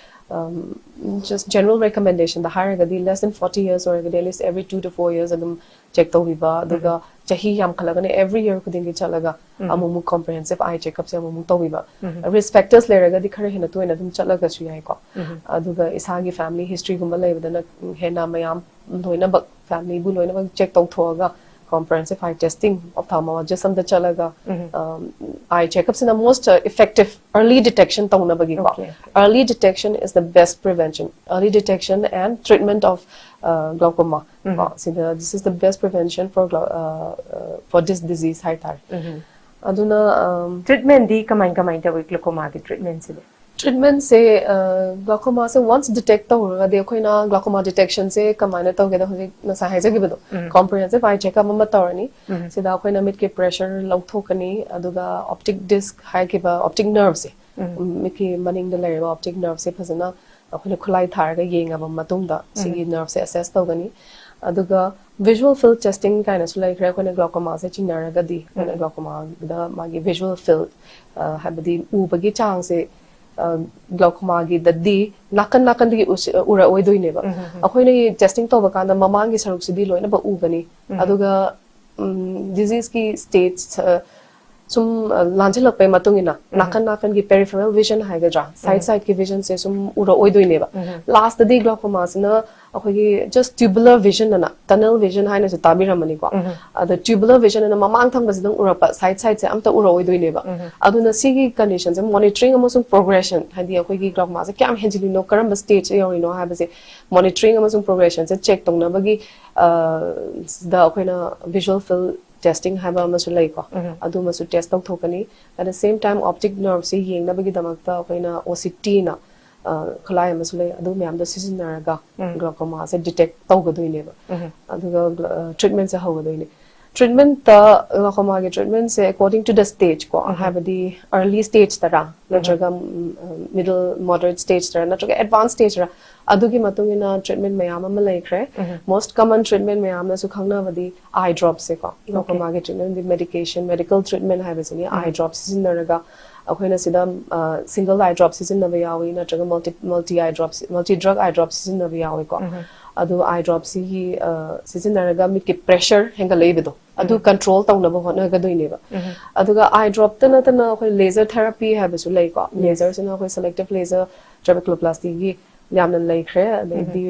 just general recommendation ꯗ ꯍꯥꯏꯔꯒꯗꯤ, less than forty years ꯑꯣꯏꯔꯒꯗꯤ at least every two to four years ꯑꯗꯨꯝ ꯆꯦꯛ ꯇꯧꯕꯤꯕ, ꯑꯗꯨꯒ ꯆꯍꯤ ꯌꯥꯝꯈꯠꯂꯒꯅ every year ꯈꯨꯗꯤꯡꯒꯤ ꯆꯠꯂꯒ ꯑꯃꯨꯛꯃꯨꯛ comprehensive eye checkup ꯁꯦ ꯑꯃꯨꯛꯃꯨꯛ ꯇꯧꯕꯤꯕ꯫ ꯔꯤꯁꯛ ꯐꯦꯛꯇꯔꯁ ꯂꯩꯔꯒꯗꯤ ꯈꯔ ꯍꯦꯟꯅ ꯇꯣꯏꯅ ꯑꯗꯨꯝ ꯆꯠꯂꯒꯁꯨ ꯌꯥꯏꯀꯣ꯫ ꯑꯗꯨꯒ ꯏꯁꯥꯒꯤ ꯐꯦꯃꯤꯂꯤ ꯍꯤꯁꯇ꯭ꯔꯤꯒꯨꯝꯕ ꯂꯩꯕꯗꯅ ꯍꯦꯟꯅ ꯃꯌꯥꯝ ꯂꯣꯏꯅꯃꯛ, ꯐꯦꯃꯤꯂꯤꯕꯨ ꯂꯣꯏꯅꯃꯛ check ꯇꯧꯊꯣꯛꯑꯒ comprehensive eye testing, ophthalmologist ꯑꯝꯗ ꯆꯠꯂꯒ, eye checkup ꯁꯤꯅ most effective early detection ꯇꯧꯅꯕꯒꯤꯀꯣ꯫ Early detection is the best prevention. Early detection and treatment of glaucoma ꯀꯣ, ꯁꯤꯗ this is the best prevention for for this disease ꯍꯥꯏꯇꯥꯔꯦ꯫ ꯑꯗꯨꯅ treatment ꯗꯤ ꯀꯃꯥꯏ ꯀꯃꯥꯏ ꯇꯧꯏ glaucoma ꯒꯤ treatment ꯁꯤꯗꯤ? ꯇ꯭ꯔꯤꯠꯃꯦꯟꯁꯦ glaucoma ꯁꯦ ꯋꯥꯟꯁ detect ꯇꯧꯔꯒꯗꯤ, ꯑꯩꯈꯣꯏꯅ glaucoma ꯗꯤꯇꯦꯛꯁꯟꯁꯦ ꯀꯃꯥꯏꯅ ꯇꯧꯒꯦꯗ, ꯍꯧꯖꯤꯛ ꯉꯁꯥꯏ ꯍꯥꯏꯖꯈꯤꯕꯗꯣ, comprehensive eye checkup ꯑꯃ ꯇꯧꯔꯅꯤ꯫ ꯁꯤꯗ ꯑꯩꯈꯣꯏꯅ ꯃꯤꯠꯀꯤ ꯄ꯭ꯔꯦꯁꯔ ꯂꯧꯊꯣꯛꯀꯅꯤ, ꯑꯗꯨꯒ optic disc ꯍꯥꯏꯈꯤꯕ optic nerve ꯁꯦ, ꯃꯤꯠꯀꯤ ꯃꯅꯤꯡꯗ ꯂꯩꯔꯤꯕ optic nerve ꯁꯦ ꯐꯖꯅ ꯑꯩꯈꯣꯏꯅ ꯈꯨꯠꯂꯥꯏ ꯊꯥꯔꯒ ꯌꯦꯡꯉꯕ ꯃꯇꯨꯡꯗ ꯁꯤꯒꯤ nerve ꯁꯦ assess ꯇꯧꯒꯅꯤ꯫ ꯑꯗꯨꯒ visual field testing ꯀꯥꯏꯅꯁꯨ ꯂꯩꯈ꯭ꯔꯦ꯫ ꯑꯩꯈꯣꯏꯅ glaucomaꯁꯦ ꯆꯤꯡꯅꯔꯒꯗꯤ ꯑꯩꯈꯣꯏꯅ glaucomaꯗ ꯃꯥꯒꯤ visual field, ꯍꯥꯏꯕꯗꯤ ꯎꯕꯒꯤ ꯆꯥꯡꯁꯦ glaucomaꯒꯤꯗꯗꯤ ꯅꯥꯀꯟ ꯅꯥꯀꯟꯗꯒꯤ ꯎꯔꯛꯑꯣꯏꯗꯣꯏꯅꯦꯕ꯫ ꯑꯩꯈꯣꯏꯅ testing ꯇꯧꯕ ꯀꯥꯟꯗ ꯃꯃꯥꯡꯒꯤ ꯁꯔꯨꯛꯁꯤꯗꯤ ꯂꯣꯏꯅꯃꯛ ꯎꯒꯅꯤ꯫ ꯑꯗꯨꯒ diseaseꯀꯤ stage ꯁꯨꯝ ꯂꯥꯟꯁꯤꯜꯂꯛꯄꯩ ꯃꯇꯨꯡ ꯏꯟꯅ ꯅꯥꯀꯟ ꯅꯥꯀꯟꯒꯤ peripheral vision ꯍꯥꯏꯒꯗ꯭ꯔꯥ, side sideꯀꯤ visionꯁꯦ ꯁꯨꯝ ꯎꯔꯛꯑꯣꯏꯗꯣꯏꯅꯦꯕ꯫ Lastꯇꯗꯤ glaucomaꯁꯤꯅ ꯑꯩꯈꯣꯏꯒꯤ just tubular vision ꯑꯅ, tunnel vision ꯍꯥꯏꯅꯁꯨ ꯇꯥꯕꯤꯔꯝꯃꯅꯤꯀꯣ꯫ ꯑꯗ tubular vision ꯑꯅ ꯃꯃꯥꯡ ꯊꯪꯕꯁꯤꯗꯪ ꯎꯔꯛꯄ, side sideꯁꯦ ꯑꯝꯇ ꯎꯔꯛꯑꯣꯏꯗꯣꯏꯅꯦꯕ꯫ ꯑꯗꯨꯅ ꯁꯤꯒꯤ conditionꯁꯦ monitoring ꯑꯃꯁꯨꯡ progression, ꯍꯥꯏꯗꯤ ꯑꯩꯈꯣꯏꯒꯤ glaucomaꯁꯦ ꯀꯌꯥꯝ ꯍꯦꯟꯖꯤꯜꯂꯤꯅꯣ, ꯀꯔꯝꯕ stageꯇ ꯌꯧꯔꯤꯅꯣ ꯍꯥꯏꯕꯁꯦ monitoring ꯑꯃꯁꯨꯡ progressionꯁꯦ check ꯇꯧꯅꯕꯒꯤ ꯁꯤꯗ ꯑꯩꯈꯣꯏꯅ visual field testing ꯍꯥꯏꯕ ꯑꯃꯁꯨ ꯂꯩꯀꯣ꯫ ꯑꯗꯨꯃꯁꯨ test ꯇꯧꯊꯣꯛꯀꯅꯤ꯫ At the same time, optic nerveꯁꯦ ꯌꯦꯡꯅꯕꯒꯤꯗꯃꯛꯇ ꯑꯩꯈꯣꯏꯅ OCTꯅ ꯈꯨꯠꯂꯥꯏ ꯑꯃꯁꯨ ꯂꯩ꯫ ꯑꯗꯨ ꯃꯌꯥꯝꯗꯣ ꯁꯤꯖꯤꯟꯅꯔꯒ glaucomaꯁꯦ detect ꯇꯧꯒꯗꯣꯏꯅꯦꯕ꯫ ꯑꯗꯨꯒ treatmentꯁꯦ ꯍꯧꯒꯗꯣꯏꯅꯦ꯫ Treatmentꯇ glaucomaꯒꯤ treatmentꯁꯦ according to the stage ꯀꯣ, ꯍꯥꯏꯕꯗꯤ early stageꯇꯔꯥ ꯅꯠꯇ꯭ꯔꯒ middle, moderate stageꯇꯔꯥ ꯅꯠꯇ꯭ꯔꯒ advanced stageꯔꯥ, ꯑꯗꯨꯒꯤ ꯃꯇꯨꯡ ꯏꯟꯅ treatment ꯃꯌꯥꯝ ꯑꯃ ꯂꯩꯈ꯭ꯔꯦ꯫ Most common treatment ꯃꯌꯥꯝꯅꯁꯨ ꯈꯪꯅꯕꯗꯤ eye dropꯁꯦꯀꯣ꯫ glaucomaꯒꯤ treatmentꯗꯤ medication, medical treatment ꯍꯥꯏꯕꯁꯤꯅꯤ꯫ Eye drop ꯁꯤꯖꯤꯟꯅꯔꯒ ꯑꯩꯈꯣꯏꯅ ꯁꯤꯗ single eye drop ꯁꯤꯖꯤꯟꯅꯕ ꯌꯥꯎꯏ, ꯅꯠꯇ꯭ꯔꯒ multi, multi eye drop, multi drug eye drop ꯁꯤꯖꯤꯟꯅꯕ ꯌꯥꯎꯏꯀꯣ꯫ ꯑꯗꯨ eye dropꯁꯤꯒꯤ ꯁꯤꯖꯤꯟꯅꯔꯒ ꯃꯤꯠꯀꯤ pressure ꯍꯦꯟꯒꯠꯂꯛꯏꯕꯗꯣ ꯑꯗꯨ control ꯇꯧꯅꯕ ꯍꯣꯠꯅꯒꯗꯣꯏꯅꯦꯕ꯫ ꯑꯗꯨꯒ eye dropꯇ ꯅꯠꯇꯅ ꯑꯩꯈꯣꯏ laser therapy ꯍꯥꯏꯕꯁꯨ ꯂꯩꯀꯣ꯫ Laserꯁꯤꯅ ꯑꯩꯈꯣꯏ selective laser trabeculoplastyꯒꯤ ꯌꯥꯝꯅ ꯂꯩꯈ꯭ꯔꯦ꯫ ꯑꯗꯩꯗꯤ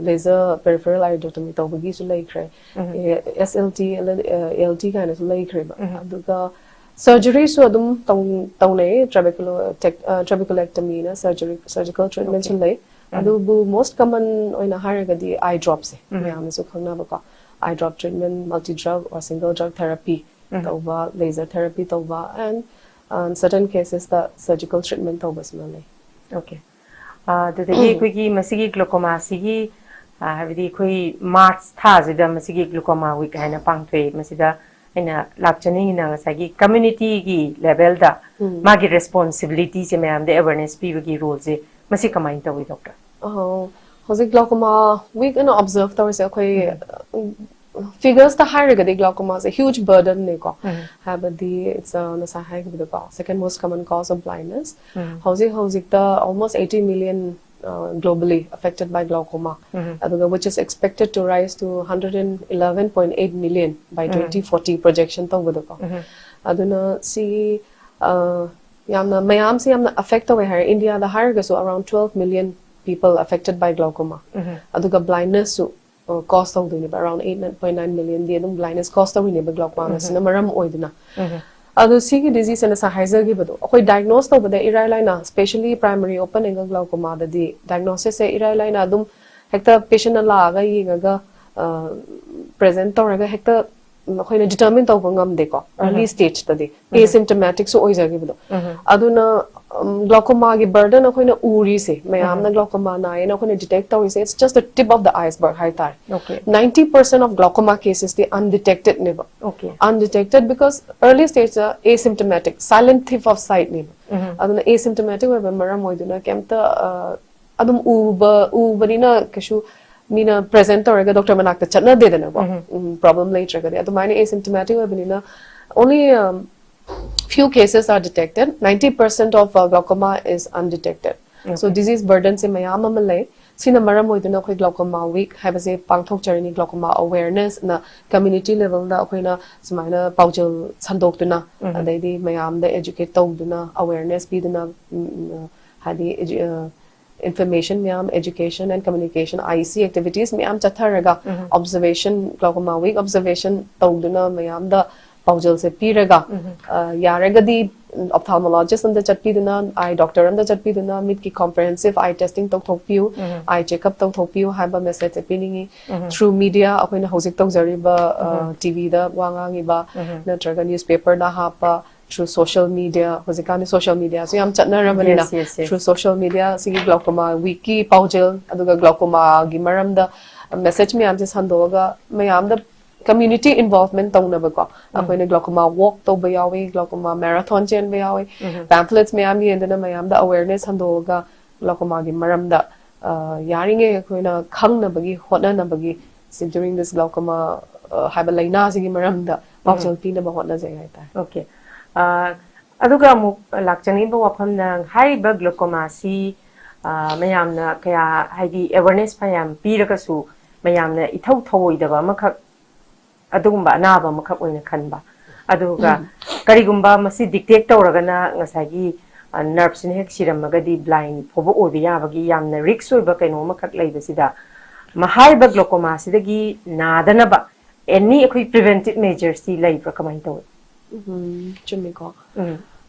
laser peripheral iodectomy ꯇꯧꯕꯒꯤꯁꯨ ꯂꯩꯈ꯭ꯔꯦ꯫ SLT, LLT ꯀꯥꯏꯅꯁꯨ ꯂꯩꯈ꯭ꯔꯦꯕ꯫ ꯑꯗꯨꯒ surgeryꯁꯨ ꯑꯗꯨꯝ ꯇꯧꯅꯩ꯫ Trabeculo, trabeculectomyꯅ surgery, surgical treatmentꯁꯨ ꯂꯩ꯫ ꯑꯗꯨꯕꯨ most common ꯑꯣꯏꯅ ꯍꯥꯏꯔꯒꯗꯤ eye dropꯁꯦ ꯃꯌꯥꯝꯅꯁꯨ ꯈꯪꯅꯕꯀꯣ꯫ Eye drop treatment, multi drug or single drug therapy ꯇꯧꯕ, laser therapy ꯇꯧꯕ, and certain casesꯇ surgical treatment ꯇꯧꯕꯁꯤꯃ ꯂꯩ꯫ Okay. ꯑꯗꯨꯗꯒꯤ ꯑꯩꯈꯣꯏꯒꯤ ꯃꯁꯤꯒꯤ glaucomaꯁꯤꯒꯤ, ꯍꯥꯏꯕꯗꯤ ꯑꯩꯈꯣꯏ March ꯊꯥꯁꯤꯗ ꯃꯁꯤꯒꯤ glaucoma week ꯍꯥꯏꯅ ꯄꯥꯡꯊꯣꯛꯑꯦ꯫ ꯃꯁꯤꯗ ꯑꯩꯅ ꯂꯥꯛꯆꯅꯤꯡꯉꯤꯅ ꯉꯁꯥꯏꯒꯤ communityꯒꯤ levelꯗ ꯃꯥꯒꯤ responsibilityꯁꯦ, ꯃꯌꯥꯝꯗ awareness ꯄꯤꯕꯒꯤ roleꯁꯦ ꯃꯁꯤ ꯀꯃꯥꯏꯅ ꯇꯧꯏ, doctor? ꯑꯣ, ꯍꯧꯖꯤꯛ glaucoma week ꯑꯅ observe ꯇꯧꯔꯤꯁꯦ ꯑꯩꯈꯣꯏ figures ꯇ ꯍꯥꯏꯔꯒꯗꯤ glaucoma ꯁꯦ huge burden ꯅꯦꯀꯣ꯫ ꯍꯥꯏꯕꯗꯤ it's a, ꯉꯁꯥꯏ ꯍꯥꯏꯈꯤꯕꯗꯀꯣ, second most common cause of blindness. ꯍꯧꯖꯤꯛ ꯍꯧꯖꯤꯛꯇ almost eighty million globally affected by glaucoma, ꯑꯗꯨꯒ which is expected to rise to hundred and eleven point eight million by twenty forty projection ꯇꯧꯕꯗꯀꯣ꯫ ꯑꯗꯨꯅ ꯁꯤ ꯌꯥꯝꯅ ꯃꯌꯥꯝꯁꯤ ꯌꯥꯝꯅ affect ꯇꯧꯋꯦ ꯍꯥꯏꯔꯦ꯫ ꯏꯟꯗꯤꯌꯥꯗ ꯍꯥꯏꯔꯒꯁꯨ around twelve million people affected by glaucoma. ꯑꯗꯨꯒ blindness ꯁꯨ cause ꯇꯧꯗꯣꯏꯅꯦꯕ꯫ Around eight point nine million ꯗꯤ ꯑꯗꯨꯝ blindness cause ꯇꯧꯔꯤꯅꯦꯕ glaucoma ꯁꯤꯅ ꯃꯔꯝ ꯑꯣꯏꯗꯨꯅ꯫ ꯑꯗꯣ ꯁꯤꯒꯤ disease ꯁꯦ ꯉꯁꯥꯏ ꯍꯥꯏꯖꯈꯤꯕꯗꯣ, ꯑꯩꯈꯣꯏ diagnose ꯇꯧꯕꯗ ꯏꯔꯥꯏ ꯂꯥꯏꯅ, specially primary open angle glaucoma ꯗꯗꯤ diagnosis ꯁꯦ ꯏꯔꯥꯏ ꯂꯥꯏꯅ ꯑꯗꯨꯝ ꯍꯦꯛꯇ patient ꯅ ꯂꯥꯛꯑꯒ ꯌꯦꯡꯉꯒ present ꯇꯧꯔꯒ ꯍꯦꯛꯇ ꯑꯩꯈꯣꯏꯅ determine ꯇꯧꯕ ꯉꯝꯗꯦꯀꯣ꯫ Early stage ꯇꯗꯤ asymptomatic ꯁꯨ ꯑꯣꯏꯖꯈꯤꯕꯗꯣ꯫ ꯑꯗꯨꯅ glaucoma ꯒꯤ burden ꯑꯩꯈꯣꯏꯅ ꯎꯔꯤꯁꯦ, ꯃꯌꯥꯝꯅ glaucoma ꯅꯥꯏꯌꯦꯅ ꯑꯩꯈꯣꯏꯅ detect ꯇꯧꯔꯤꯁꯦ, it's just the tip of the iceberg ꯍꯥꯏꯇꯥꯔꯦ꯫ Ninety percent of glaucoma cases T undetected ꯅꯦꯕ꯫ Undetected because early stage ꯇ asymptomatic, silent thief of sight ꯅꯦꯕ꯫ ꯑꯗꯨꯅ asymptomatic ꯑꯣꯏꯕ ꯃꯔꯝ ꯑꯣꯏꯗꯨꯅ ꯀꯩꯝꯇ ꯑꯗꯨꯝ ꯎꯕ ꯎꯕꯅꯤꯅ ꯀꯩꯁꯨ ꯃꯤꯅ present ꯇꯧꯔꯒ doctor ꯃꯅꯥꯛꯇ ꯆꯠꯅꯗꯦꯗꯅꯀꯣ꯫ Problem ꯂꯩꯇ꯭ꯔꯒꯗꯤ꯫ ꯑꯗꯨꯃꯥꯏꯅ asymptomatic ꯑꯣꯏꯕꯅꯤꯅ only few cases are detected. Ninety percent of glaucoma is undetected. So disease burden ꯁꯦ ꯃꯌꯥꯝ ꯑꯃ ꯂꯩ꯫ ꯁꯤꯅ ꯃꯔꯝ ꯑꯣꯏꯗꯨꯅ ꯑꯩꯈꯣꯏ glaucoma week ꯍꯥꯏꯕꯁꯦ ꯄꯥꯡꯊꯣꯛꯆꯔꯤꯅꯤ꯫ Glaucoma awareness ꯅ community level ꯗ ꯑꯩꯈꯣꯏꯅ ꯁꯨꯃꯥꯏꯅ ꯄꯥꯎꯖꯦꯜ ꯁꯟꯗꯣꯛꯇꯨꯅ, ꯑꯗꯩꯗꯤ ꯃꯌꯥꯝꯗ educate ꯇꯧꯗꯨꯅ, awareness ꯄꯤꯗꯨꯅ, ꯍꯥꯏꯗꯤ information ꯃꯌꯥꯝ, education and communication, I C activities ꯃꯌꯥꯝ ꯆꯠꯊꯔꯒ, observation, glaucoma week observation ꯇꯧꯗꯨꯅ ꯃꯌꯥꯝꯗ ꯄꯥꯎꯖꯦꯜꯁꯦ ꯄꯤꯔꯒ, ꯌꯥꯔꯒꯗꯤ ophthalmologist ꯑꯝꯗ ꯆꯠꯄꯤꯗꯨꯅ, eye doctor ꯑꯝꯗ ꯆꯠꯄꯤꯗꯨꯅ ꯃꯤꯠꯀꯤ comprehensive eye testing ꯇꯧꯊꯣꯛꯄꯤꯌꯨ, eye checkup ꯇꯧꯊꯣꯛꯄꯤꯌꯨ ꯍꯥꯏꯕ message ꯁꯦ ꯄꯤꯅꯤꯡꯉꯤ꯫ Through media, ꯑꯩꯈꯣꯏꯅ ꯍꯧꯖꯤꯛ ꯇꯧꯖꯔꯤꯕ, T V ꯗ ꯋꯥ ꯉꯥꯡꯉꯤꯕ, ꯅꯠꯇ꯭ꯔꯒ newspaper ꯗ ꯍꯥꯞꯄ, through social media, ꯍꯧꯖꯤꯛꯀꯥꯟꯗꯤ social media ꯁꯨ ꯌꯥꯝ ꯆꯠꯅꯔꯕꯅꯤꯅ, through social media ꯁꯤꯒꯤ glaucoma week ꯀꯤ ꯄꯥꯎꯖꯦꯜ, ꯑꯗꯨꯒ glaucoma ꯒꯤ ꯃꯔꯝꯗ message ꯃꯌꯥꯝꯁꯦ ꯁꯟꯗꯣꯛꯑꯒ ꯃꯌꯥꯝꯗ community involvement ꯇꯧꯅꯕꯀꯣ꯫ ꯑꯩꯈꯣꯏꯅ glaucoma walk ꯇꯧꯕ ꯌꯥꯎꯏ, glaucoma marathon ꯆꯦꯟꯕ ꯌꯥꯎꯏ, pamphlets ꯃꯌꯥꯝ ꯌꯦꯟꯗꯨꯅ ꯃꯌꯥꯝꯗ awareness ꯁꯟꯗꯣꯛꯑꯒ glaucoma ꯒꯤ ꯃꯔꯝꯗ ꯑ, ꯌꯥꯔꯤꯉꯩ ꯑꯩꯈꯣꯏꯅ ꯈꯪꯅꯕꯒꯤ ꯍꯣꯠꯅꯅꯕꯒꯤ, ꯁꯤ during this glaucoma, ꯑ, ꯍꯥꯏꯕ ꯂꯥꯏꯅꯥꯁꯤꯒꯤ ꯃꯔꯝꯗ ꯄꯥꯎꯖꯦꯜ ꯄꯤꯅꯕ ꯍꯣꯠꯅꯖꯩ ꯍꯥꯏꯇꯥꯔꯦ꯫ Okay. ꯑ, ꯑꯗꯨꯒ ꯑꯃꯨꯛ ꯂꯥꯛꯆꯅꯤꯡꯕ ꯋꯥꯐꯝꯅ, ꯍꯥꯏꯔꯤꯕ glaucoma ꯁꯤ, ꯑ, ꯃꯌꯥꯝꯅ ꯀꯌꯥ, ꯍꯥꯏꯗꯤ, awareness ꯐꯅꯌꯥꯝ ꯄꯤꯔꯒꯁꯨ ꯃꯌꯥꯝꯅ ꯏꯊꯧ ꯊꯧꯑꯣꯏꯗꯕ ꯑꯃꯈꯛ, ꯑꯗꯨꯒꯨꯝꯕ ꯑꯅꯥꯕ ꯑꯃꯈꯛ ꯑꯣꯏꯅ ꯈꯟꯕ꯫ ꯑꯗꯨꯒ ꯀꯔꯤꯒꯨꯝꯕ ꯃꯁꯤ detect ꯇꯧꯔꯒꯅ ꯉꯁꯥꯏꯒꯤ, ꯑ, nerve ꯁꯤꯅ ꯍꯦꯛ ꯁꯤꯔꯝꯃꯒꯗꯤ blind ꯐꯥꯎꯕ ꯑꯣꯏꯕ ꯌꯥꯕꯒꯤ ꯌꯥꯝꯅ risk ꯑꯣꯏꯕ ꯀꯩꯅꯣ ꯑꯃꯈꯛ ꯂꯩꯕꯁꯤꯗ, ꯃꯍꯥꯏꯕ glaucoma ꯁꯤꯗꯒꯤ ꯅꯥꯗꯅꯕ any ꯑꯩꯈꯣꯏ preventive measures ꯇꯤ ꯂꯩꯕ꯭ꯔꯥ, ꯀꯃꯥꯏꯅ ꯇꯧꯏ? ꯎꯝ, ꯆꯨꯝꯃꯤꯀꯣ꯫ ꯎꯝ꯫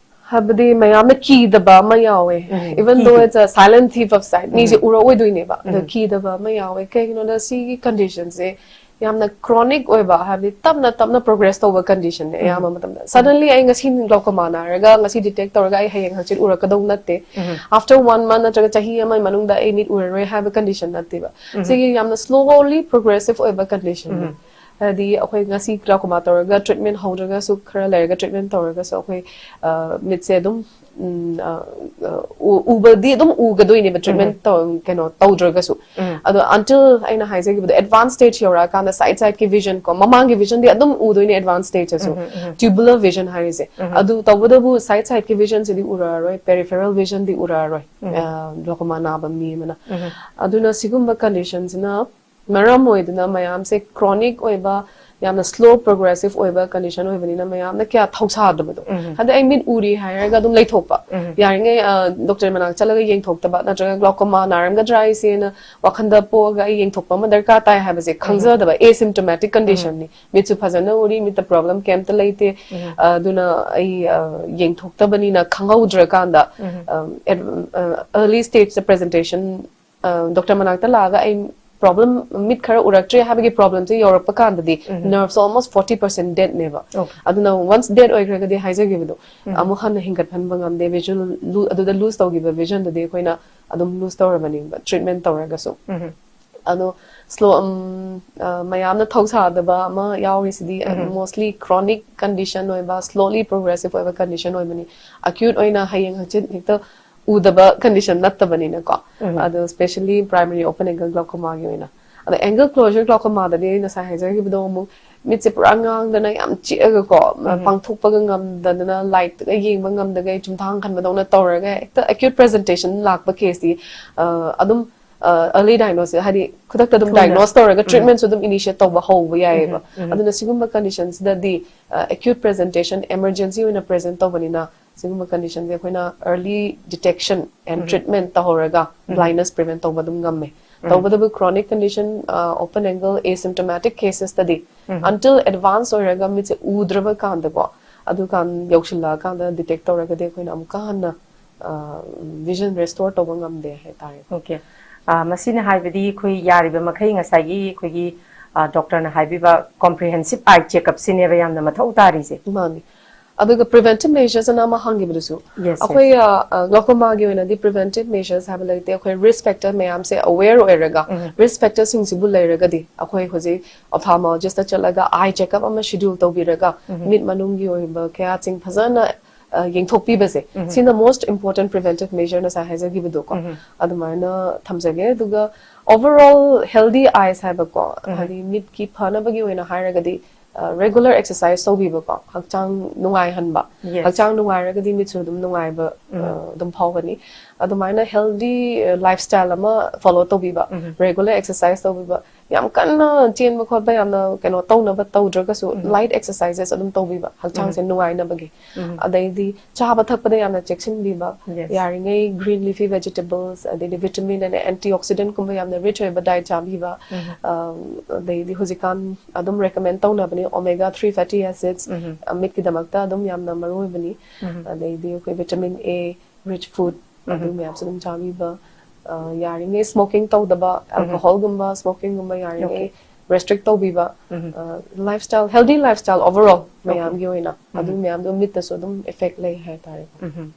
ꯍꯥꯏꯕꯗꯤ ꯃꯌꯥꯝꯅ ꯀꯤꯗꯕ ꯑꯃ ꯌꯥꯎꯋꯦ꯫ ꯎꯝ, Even though ꯀꯤꯗꯦ꯫ It's a silent thief of sight, ꯃꯤꯁꯦ ꯎꯝ꯫ ꯎꯔꯛꯑꯣꯏꯗꯣꯏꯅꯦꯕ, ꯑꯗꯣ ꯎꯝ꯫ ꯀꯤꯗꯕ ꯑꯃ ꯌꯥꯎꯋꯦ꯫ ꯀꯩꯒꯤꯅꯣꯗ ꯁꯤꯒꯤ condition ꯁꯦ ꯌꯥꯝꯅ chronic ꯑꯣꯏꯕ, ꯍꯥꯏꯕꯗꯤ ꯇꯞꯅ ꯇꯞꯅ progress ꯇꯧꯕ condition ꯅꯦ꯫ ꯎꯝ꯫ ꯑꯌꯥꯝꯕ ꯃꯇꯝꯗ suddenly ꯑꯩ ꯉꯁꯤ glaucoma ꯅꯥꯔꯒ ꯉꯁꯤ detect ꯇꯧꯔꯒ ꯑꯩ ꯍꯌꯦꯡ ꯍꯪꯆꯤꯠ ꯎꯔꯛꯀꯗꯧ ꯅꯠꯇꯦ꯫ ꯎꯝ꯫ After one month ꯅꯠꯇ꯭ꯔꯒ ꯆꯍꯤ ꯑꯃꯒꯤ ꯃꯅꯨꯡꯗ ꯑꯩ ꯃꯤꯠ ꯎꯔꯔꯣꯏ ꯍꯥꯏꯕ condition ꯅꯠꯇꯦꯕ꯫ ꯎꯝ꯫ ꯁꯤꯒꯤ ꯌꯥꯝꯅ slowly progressive ꯑꯣꯏꯕ condition ꯅꯦ꯫ ꯎꯝ꯫ ꯍꯥꯏꯗꯤ ꯑꯩꯈꯣꯏ ꯉꯁꯤ glaucoma ꯇꯧꯔꯒ treatment ꯍꯧꯗ꯭ꯔꯒꯁꯨ, ꯈꯔ ꯂꯩꯔꯒ treatment ꯇꯧꯔꯒꯁꯨ ꯑꯩꯈꯣꯏ, ꯑ, ꯃꯤꯠꯁꯦ ꯑꯗꯨꯝ, ꯎꯝ, ꯑ, ꯑ, ꯎ-, ꯎꯕꯗꯤ ꯑꯗꯨꯝ ꯎꯒꯗꯣꯏꯅꯦꯕ treatment ꯇꯧ-, ꯀꯩꯅꯣ ꯇꯧꯗ꯭ꯔꯒꯁꯨ꯫ ꯎꯝ꯫ ꯑꯗꯣ until ꯑꯩꯅ ꯍꯥꯏꯖꯈꯤꯕꯗꯣ advanced stage ꯌꯧꯔꯛꯑꯀꯥꯟꯗ side side ꯀꯤ vision ꯀꯣ, ꯃꯃꯥꯡꯒꯤ vision ꯗꯤ ꯑꯗꯨꯝ ꯎꯗꯣꯏꯅꯦ advanced stage ꯑꯁꯨ꯫ ꯎꯝ, ꯎꯝ, ꯎꯝ꯫ Tubular vision ꯍꯥꯏꯔꯤꯁꯦ꯫ ꯎꯝ꯫ ꯑꯗꯨ ꯇꯧꯕꯇꯕꯨ side side ꯀꯤ vision ꯁꯤꯗꯤ ꯎꯔꯛꯑꯔꯣꯏ, peripheral vision ꯗꯤ ꯎꯔꯛꯑꯔꯣꯏ꯫ ꯎꯝ꯫ ꯑ, glaucoma ꯅꯥꯕ ꯃꯤ ꯑꯃꯅ꯫ ꯎꯝ꯫ ꯑꯗꯨꯅ ꯁꯤꯒꯨꯝꯕ condition ꯁꯤꯅ ꯃꯔꯝ ꯑꯣꯏꯗꯨꯅ ꯃꯌꯥꯝꯁꯦ chronic ꯑꯣꯏꯕ, ꯌꯥꯝꯅ slow progressive ꯑꯣꯏꯕ condition ꯑꯣꯏꯕꯅꯤꯅ ꯃꯌꯥꯝꯅ ꯀꯌꯥ ꯊꯧꯁꯥꯗꯕꯗꯣ꯫ ꯎꯝ꯫ ꯍꯥꯏꯗꯤ ꯑꯩ ꯃꯤꯠ ꯎꯔꯤ ꯍꯥꯏꯔꯒ ꯑꯗꯨꯝ ꯂꯩꯊꯣꯛꯄ꯫ ꯎꯝ꯫ ꯌꯥꯔꯤꯉꯩ, ꯑ, doctor ꯃꯅꯥꯛ ꯆꯠꯂꯒ ꯌꯦꯡꯊꯣꯛꯇꯕ, ꯅꯠꯇ꯭ꯔꯒ glaucoma ꯅꯥꯔꯝꯒꯗ꯭ꯔꯥ ꯑꯩꯁꯦꯅ ꯋꯥꯈꯟꯗ ꯄꯣꯛꯑꯒ ꯑꯩ ꯌꯦꯡꯊꯣꯛꯄ ꯑꯃ ꯗꯔꯀꯥꯔ ꯇꯥꯏ ꯍꯥꯏꯕꯁꯦ ꯈꯪꯖꯗꯕ, asymptomatic condition ꯅꯤ꯫ ꯃꯤꯠꯁꯨ ꯐꯖꯅ ꯎꯔꯤ, ꯃꯤꯠꯇ problem ꯀꯩꯝꯇ ꯂꯩꯇꯦ꯫ ꯎꯝ꯫ ꯑꯗꯨꯅ ꯑꯩ, ꯑ, ꯌꯦꯡꯊꯣꯛꯇꯕꯅꯤꯅ ꯈꯪꯍꯧꯗ꯭ꯔꯀꯥꯟꯗ, ꯎꯝ꯫ ꯑ, ꯑꯦꯗ-, ꯑ, early stage ꯇ presentation doctor ꯃꯅꯥꯛꯇ ꯂꯥꯛꯑꯒ ꯑꯩ problem, ꯃꯤꯠ ꯈꯔ ꯎꯔꯛꯇ꯭ꯔꯦ ꯍꯥꯏꯕꯒꯤ problem ꯁꯦ ꯌꯧꯔꯛꯄ ꯀꯥꯟꯗꯗꯤ nerves almost forty percent dead ꯅꯦꯕ꯫ Okay. ꯑꯗꯨꯅ once dead ꯑꯣꯏꯈ꯭ꯔꯒꯗꯤ ꯍꯥꯏꯖꯈꯤꯕꯗꯣ, ꯑꯃꯨꯛ ꯍꯟꯅ ꯍꯤꯡꯒꯠꯍꯟꯕ ꯉꯝꯗꯦ꯫ Visual lo-, ꯑꯗꯨꯗ lose ꯇꯧꯈꯤꯕ vision ꯗꯨꯗꯤ ꯑꯩꯈꯣꯏꯅ ꯑꯗꯨꯝ lose ꯇꯧꯔꯕꯅꯦꯕ treatment ꯇꯧꯔꯒꯁꯨ꯫ ꯑꯗꯣ slow, ꯎꯝ, ꯑ, ꯃꯌꯥꯝꯅ ꯊꯧꯁꯥꯗꯕ ꯑꯃ ꯌꯥꯎꯔꯤꯁꯤꯗꯤ, mostly chronic condition ꯑꯣꯏꯕ, slowly progressive ꯑꯣꯏꯕ condition ꯑꯣꯏꯕꯅꯤ꯫ Acute ꯑꯣꯏꯅ ꯍꯌꯦꯡ ꯍꯪꯆꯤꯠ ꯍꯦꯛꯇ ꯎꯗꯕ condition ꯅꯠꯇꯕꯅꯤꯅꯀꯣ꯫ ꯎꯝ꯫ ꯑꯗꯣ specially primary open angle glaucomaꯒꯤ ꯑꯣꯏꯅ꯫ ꯑꯗꯣ angle closure glaucomaꯗꯗꯤ ꯑꯩ ꯉꯁꯥꯏ ꯍꯥꯏꯖꯈꯤꯕꯗꯣ ꯑꯃꯨꯛ ꯃꯤꯠꯁꯦ ꯄꯨꯔꯥ ꯉꯥꯡꯗꯅ ꯌꯥꯝ ꯆꯤꯛꯑꯒꯀꯣ, ꯎꯝ꯫ ꯄꯥꯡꯊꯣꯛꯄꯒ ꯉꯝꯗꯗꯅ, lightꯇꯒ ꯌꯦꯡꯕ ꯉꯝꯗꯒꯩ ꯆꯨꯝꯊꯥꯡ ꯈꯟꯕꯗꯧꯅ ꯇꯧꯔꯒ ꯍꯦꯛꯇ acute presentation ꯂꯥꯛꯄ caseꯇꯤ, ꯑ, ꯑꯗꯨꯝ, ꯑ, early diagnosis, ꯍꯥꯏꯗꯤ ꯈꯨꯗꯛꯇ ꯑꯗꯨꯝ ꯊꯨꯅ꯫ Diagnose ꯇꯧꯔꯒ ꯎꯝ꯫ Treatmentꯁꯨ ꯑꯗꯨꯝ initiate ꯇꯧꯕ ꯍꯧꯕ ꯌꯥꯏꯌꯦꯕ꯫ ꯎꯝ, ꯎꯝ, ꯎꯝ꯫ ꯑꯗꯨꯅ ꯁꯤꯒꯨꯝꯕ conditionꯁꯤꯗꯗꯤ, ꯑ, acute presentation, emergency ꯑꯣꯏꯅ present ꯇꯧꯕꯅꯤꯅ, ꯁꯤꯒꯨꯝꯕ conditionꯁꯦ ꯑꯩꯈꯣꯏꯅ early detection and um. Treatment ꯇꯧꯍꯧꯔꯒ um. Blindness prevent ꯇꯧꯕ ꯑꯗꯨꯝ ꯉꯝꯃꯦ꯫ ꯎꯝ꯫ ꯇꯧꯕꯇꯕꯨ chronic condition, ꯑ, open angle asymptomatic casesꯇꯗꯤ ꯎꯝ꯫ Until advance ꯑꯣꯏꯔꯒ ꯃꯤꯠꯁꯦ ꯎꯗ꯭ꯔꯕ ꯀꯥꯟꯗꯀꯣ, ꯑꯗꯨꯀꯥꯟ ꯌꯧꯁꯤꯜꯂꯛꯑꯀꯥꯟꯗ detect ꯇꯧꯔꯒꯗꯤ ꯑꯩꯈꯣꯏꯅ ꯑꯃꯨꯛꯀ ꯍꯟꯅ, ꯑ, vision restore ꯇꯧꯕ ꯉꯝꯗꯦ ꯍꯥꯏꯇꯥꯔꯦ꯫ Okay꯫ ꯑ, ꯃꯁꯤꯅ ꯍꯥꯏꯕꯗꯤ ꯑꯩꯈꯣꯏ ꯌꯥꯔꯤꯕ ꯃꯈꯩ ꯉꯁꯥꯏꯒꯤ ꯑꯩꯈꯣꯏꯒꯤ, ꯑ, doctorꯅ ꯍꯥꯏꯕꯤꯕ comprehensive eye checkupꯁꯤꯅꯦꯕ ꯌꯥꯝꯅ ꯃꯊꯧ ꯇꯥꯔꯤꯁꯦ꯫ ꯃꯥꯅꯤ꯫ ꯑꯗꯨꯒ preventive measures ꯑꯅ ꯑꯃ ꯍꯪꯈꯤꯕꯗꯨꯁꯨ, yes, yes꯫ ꯑꯩꯈꯣꯏ, ꯑ, ꯑ, glaucomaꯒꯤ ꯑꯣꯏꯅꯗꯤ preventive measures ꯍꯥꯏꯕ ꯂꯩꯇꯦ꯫ ꯑꯩꯈꯣꯏ risk factor ꯃꯌꯥꯝꯁꯦ aware ꯑꯣꯏꯔꯒ, ꯎꯝ꯫ Risk factorꯁꯤꯡꯁꯤꯕꯨ ꯂꯩꯔꯒꯗꯤ ꯑꯩꯈꯣꯏ ꯍꯧꯖꯤꯛ ophthalmologistꯇ ꯆꯠꯂꯒ eye checkup ꯑꯃ schedule ꯇꯧꯕꯤꯔꯒ, ꯎꯝ꯫ Mid ꯃꯅꯨꯡꯒꯤ ꯑꯣꯏꯕ ꯀꯌꯥꯠꯁꯤꯡ ꯐꯖꯅ, ꯑ, ꯌꯦꯡꯊꯣꯛꯄꯤꯕꯁꯦ, ꯎꯝ꯫ ꯁꯤꯅ most important preventive measure ꯉꯁꯥꯏ ꯍꯥꯏꯖꯈꯤꯕꯗꯣꯀꯣ꯫ ꯎꯝ꯫ ꯑꯗꯨꯃꯥꯏꯅ ꯊꯝꯖꯒꯦ꯫ ꯑꯗꯨꯒ overall healthy eyes ꯍꯥꯏꯕꯀꯣ, ꯎꯝ꯫ ꯍꯥꯏꯗꯤ ꯃꯤꯠꯀꯤ ꯐꯅꯕꯒꯤ ꯑꯣꯏꯅ ꯍꯥꯏꯔꯒꯗꯤ, ꯑ, regular exercise ꯇꯧꯕꯤꯕꯀꯣ, ꯍꯛꯆꯥꯡ ꯅꯨꯡꯉꯥꯏꯍꯟꯕ꯫ Yes꯫ ꯍꯛꯆꯥꯡ ꯅꯨꯡꯉꯥꯏꯔꯒꯗꯤ ꯃꯤꯠꯁꯨ ꯑꯗꯨꯝ ꯅꯨꯡꯉꯥꯏꯕ, ꯎꯝ꯫ ꯑ, ꯑꯗꯨꯝ ꯐꯥꯎꯒꯅꯤ꯫ ꯑꯗꯨꯃꯥꯏꯅ healthy, ꯑ, lifestyle ꯑꯃ follow ꯇꯧꯕꯤꯕ, ꯎꯝ꯫ Regular exercise ꯇꯧꯕꯤꯕ, ꯌꯥꯝ ꯀꯟꯅ ꯆꯦꯟꯕ ꯈꯣꯠꯄ ꯌꯥꯝꯅ ꯀꯩꯅꯣ ꯇꯧꯅꯕ ꯇꯧꯗ꯭ꯔꯒꯁꯨ, ꯎꯝ꯫ Light exercises ꯑꯗꯨꯝ ꯇꯧꯕꯤꯕ, ꯍꯛꯆꯥꯡꯁꯦ ꯎꯝ꯫ ꯅꯨꯡꯉꯥꯏꯅꯕꯒꯤ꯫ ꯎꯝ꯫ ꯑꯗꯩꯗꯤ ꯆꯥꯕ ꯊꯛꯄꯗ ꯌꯥꯝꯅ ꯆꯦꯛꯁꯤꯟꯕꯤꯕ, yes꯫ ꯌꯥꯔꯤꯉꯩ green leafy vegetables, ꯑꯗꯩꯗꯤ vitamin and antioxidant ꯀꯨꯝꯕ ꯌꯥꯝꯅ rich ꯑꯣꯏꯕ diet ꯆꯥꯕꯤꯕ, ꯎꯝ꯫ ꯑ, ꯑꯗꯩꯗꯤ ꯍꯧꯖꯤꯛꯀꯥꯟ ꯑꯗꯨꯝ recommend ꯇꯧꯅꯕꯅꯤ, omega three fatty acids, ꯎꯝ꯫ ꯑ, ꯃꯤꯠꯀꯤꯗꯃꯛꯇ ꯑꯗꯨꯝ ꯌꯥꯝꯅ ꯃꯔꯨ ꯑꯣꯏꯕꯅꯤ꯫ ꯎꯝ꯫ ꯑꯗꯩꯗꯤ ꯑꯩꯈꯣꯏ vitamin A rich food, ꯎꯝ꯫ ꯑꯗꯨ ꯃꯌꯥꯝꯁꯨ ꯑꯗꯨꯝ ꯆꯥꯕꯤꯕ, ꯑ, ꯌꯥꯔꯤꯉꯩ smoking ꯇꯧꯗꯕ, ꯎꯝ꯫ Alcoholꯒꯨꯝꯕ, smokingꯒꯨꯝꯕ ꯌꯥꯔꯤꯉꯩ okay꯫ Restrict ꯇꯧꯕꯤꯕ, ꯎꯝ꯫ ꯑ, lifestyle, healthy lifestyle overall okay꯫ ꯃꯌꯥꯝꯒꯤ ꯑꯣꯏꯅ, ꯎꯝ꯫ ꯑꯗꯨ ꯃꯌꯥꯝꯗꯣ ꯃꯤꯠꯇꯁꯨ ꯑꯗꯨꯝ effect ꯂꯩ ꯍꯥꯏꯇꯥꯔꯦꯀꯣ꯫ ꯎꯝ꯫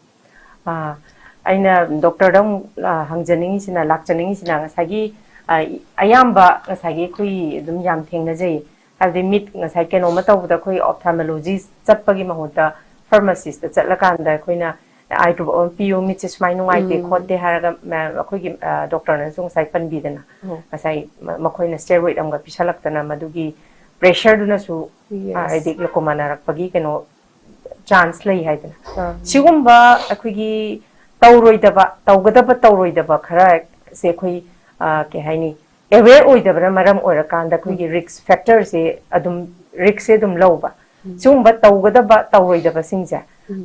ꯑ, ꯑꯩꯅ doctorꯗ ꯑꯃꯨꯛ, ꯑ, ꯍꯪꯖꯅꯤꯡꯉꯤꯁꯤꯅ, ꯂꯥꯛꯆꯅꯤꯡꯉꯤꯁꯤꯅ ꯉꯁꯥꯏꯒꯤ, ꯑ, ꯑꯌꯥꯝꯕ ꯉꯁꯥꯏꯒꯤ ꯑꯩꯈꯣꯏ ꯑꯗꯨꯝ ꯌꯥꯝ ꯊꯦꯡꯅꯖꯩ꯫ ꯍꯥꯏꯕꯗꯤ ꯃꯤꯠ ꯉꯁꯥꯏ ꯀꯩꯅꯣꯝꯃ ꯇꯧꯕꯗ ꯑꯩꯈꯣꯏ ophthalmologist ꯆꯠꯄꯒꯤ ꯃꯍꯨꯠꯇ pharmacistꯇ ꯆꯠꯂꯀꯥꯟꯗ ꯑꯩꯈꯣꯏꯅ ꯑꯥꯏ ꯗ꯭ꯔꯣꯞ ꯑꯃ ꯄꯤꯌꯨ, ꯃꯤꯠꯁꯦ ꯁꯨꯃꯥꯏꯅ ꯅꯨꯡꯉꯥꯏꯇꯦ ꯎꯝ. ꯈꯣꯠꯇꯦ ꯍꯥꯏꯔꯒ ꯃꯌꯥꯝ ꯑꯩꯈꯣꯏꯒꯤ ꯗꯣꯛꯇꯔꯅꯁꯨ ꯉꯁꯥꯏ ꯄꯟꯕꯤꯗꯅ ꯑꯣ. ꯉꯁꯥꯏ ꯃ- ꯃꯈꯣꯏꯅ ꯁ꯭ꯇꯦꯔꯣꯏꯗ ꯑꯃꯒ ꯄꯤꯁꯜꯂꯛꯇꯅ ꯃꯗꯨꯒꯤ ꯄ꯭ꯔꯦꯁꯔꯗꯨꯅꯁꯨ Yes. ꯑ, ꯍꯥꯏꯗꯤ ꯒ꯭ꯂꯣꯀꯣꯃꯥ ꯅꯥꯔꯛꯄꯒꯤ ꯀꯩꯅꯣ ꯆꯥꯟꯁ ꯂꯩ ꯍꯥꯏꯗꯅ ꯑꯥ. ꯁꯤꯒꯨꯝꯕ ꯑꯩꯈꯣꯏꯒꯤ ꯇꯧꯔꯣꯏꯗꯕ ꯇꯧꯒꯗꯕ ꯇꯧꯔꯣꯏꯗꯕ ꯈꯔꯁꯦ ꯑꯩꯈꯣꯏ ꯑ, ꯀꯩ ꯍꯥꯏꯅꯤ ꯑꯦꯋꯦꯌꯔ ꯑꯣꯏꯗꯕꯅ ꯃꯔꯝ ꯑꯣꯏꯔꯀꯥꯟꯗ ꯑꯩꯈꯣꯏꯒꯤ ꯔꯤꯛꯁ ꯐꯦꯛꯇꯔꯁꯦ ꯑꯗꯨꯝ ꯔꯤꯛꯁꯁꯦ ꯑꯗꯨꯝ ꯂꯧꯕ ꯁꯤꯒꯨꯝꯕ ꯇꯧꯒꯗꯕ ꯇꯧꯔꯣꯏꯗꯕꯁꯤꯡꯁꯦ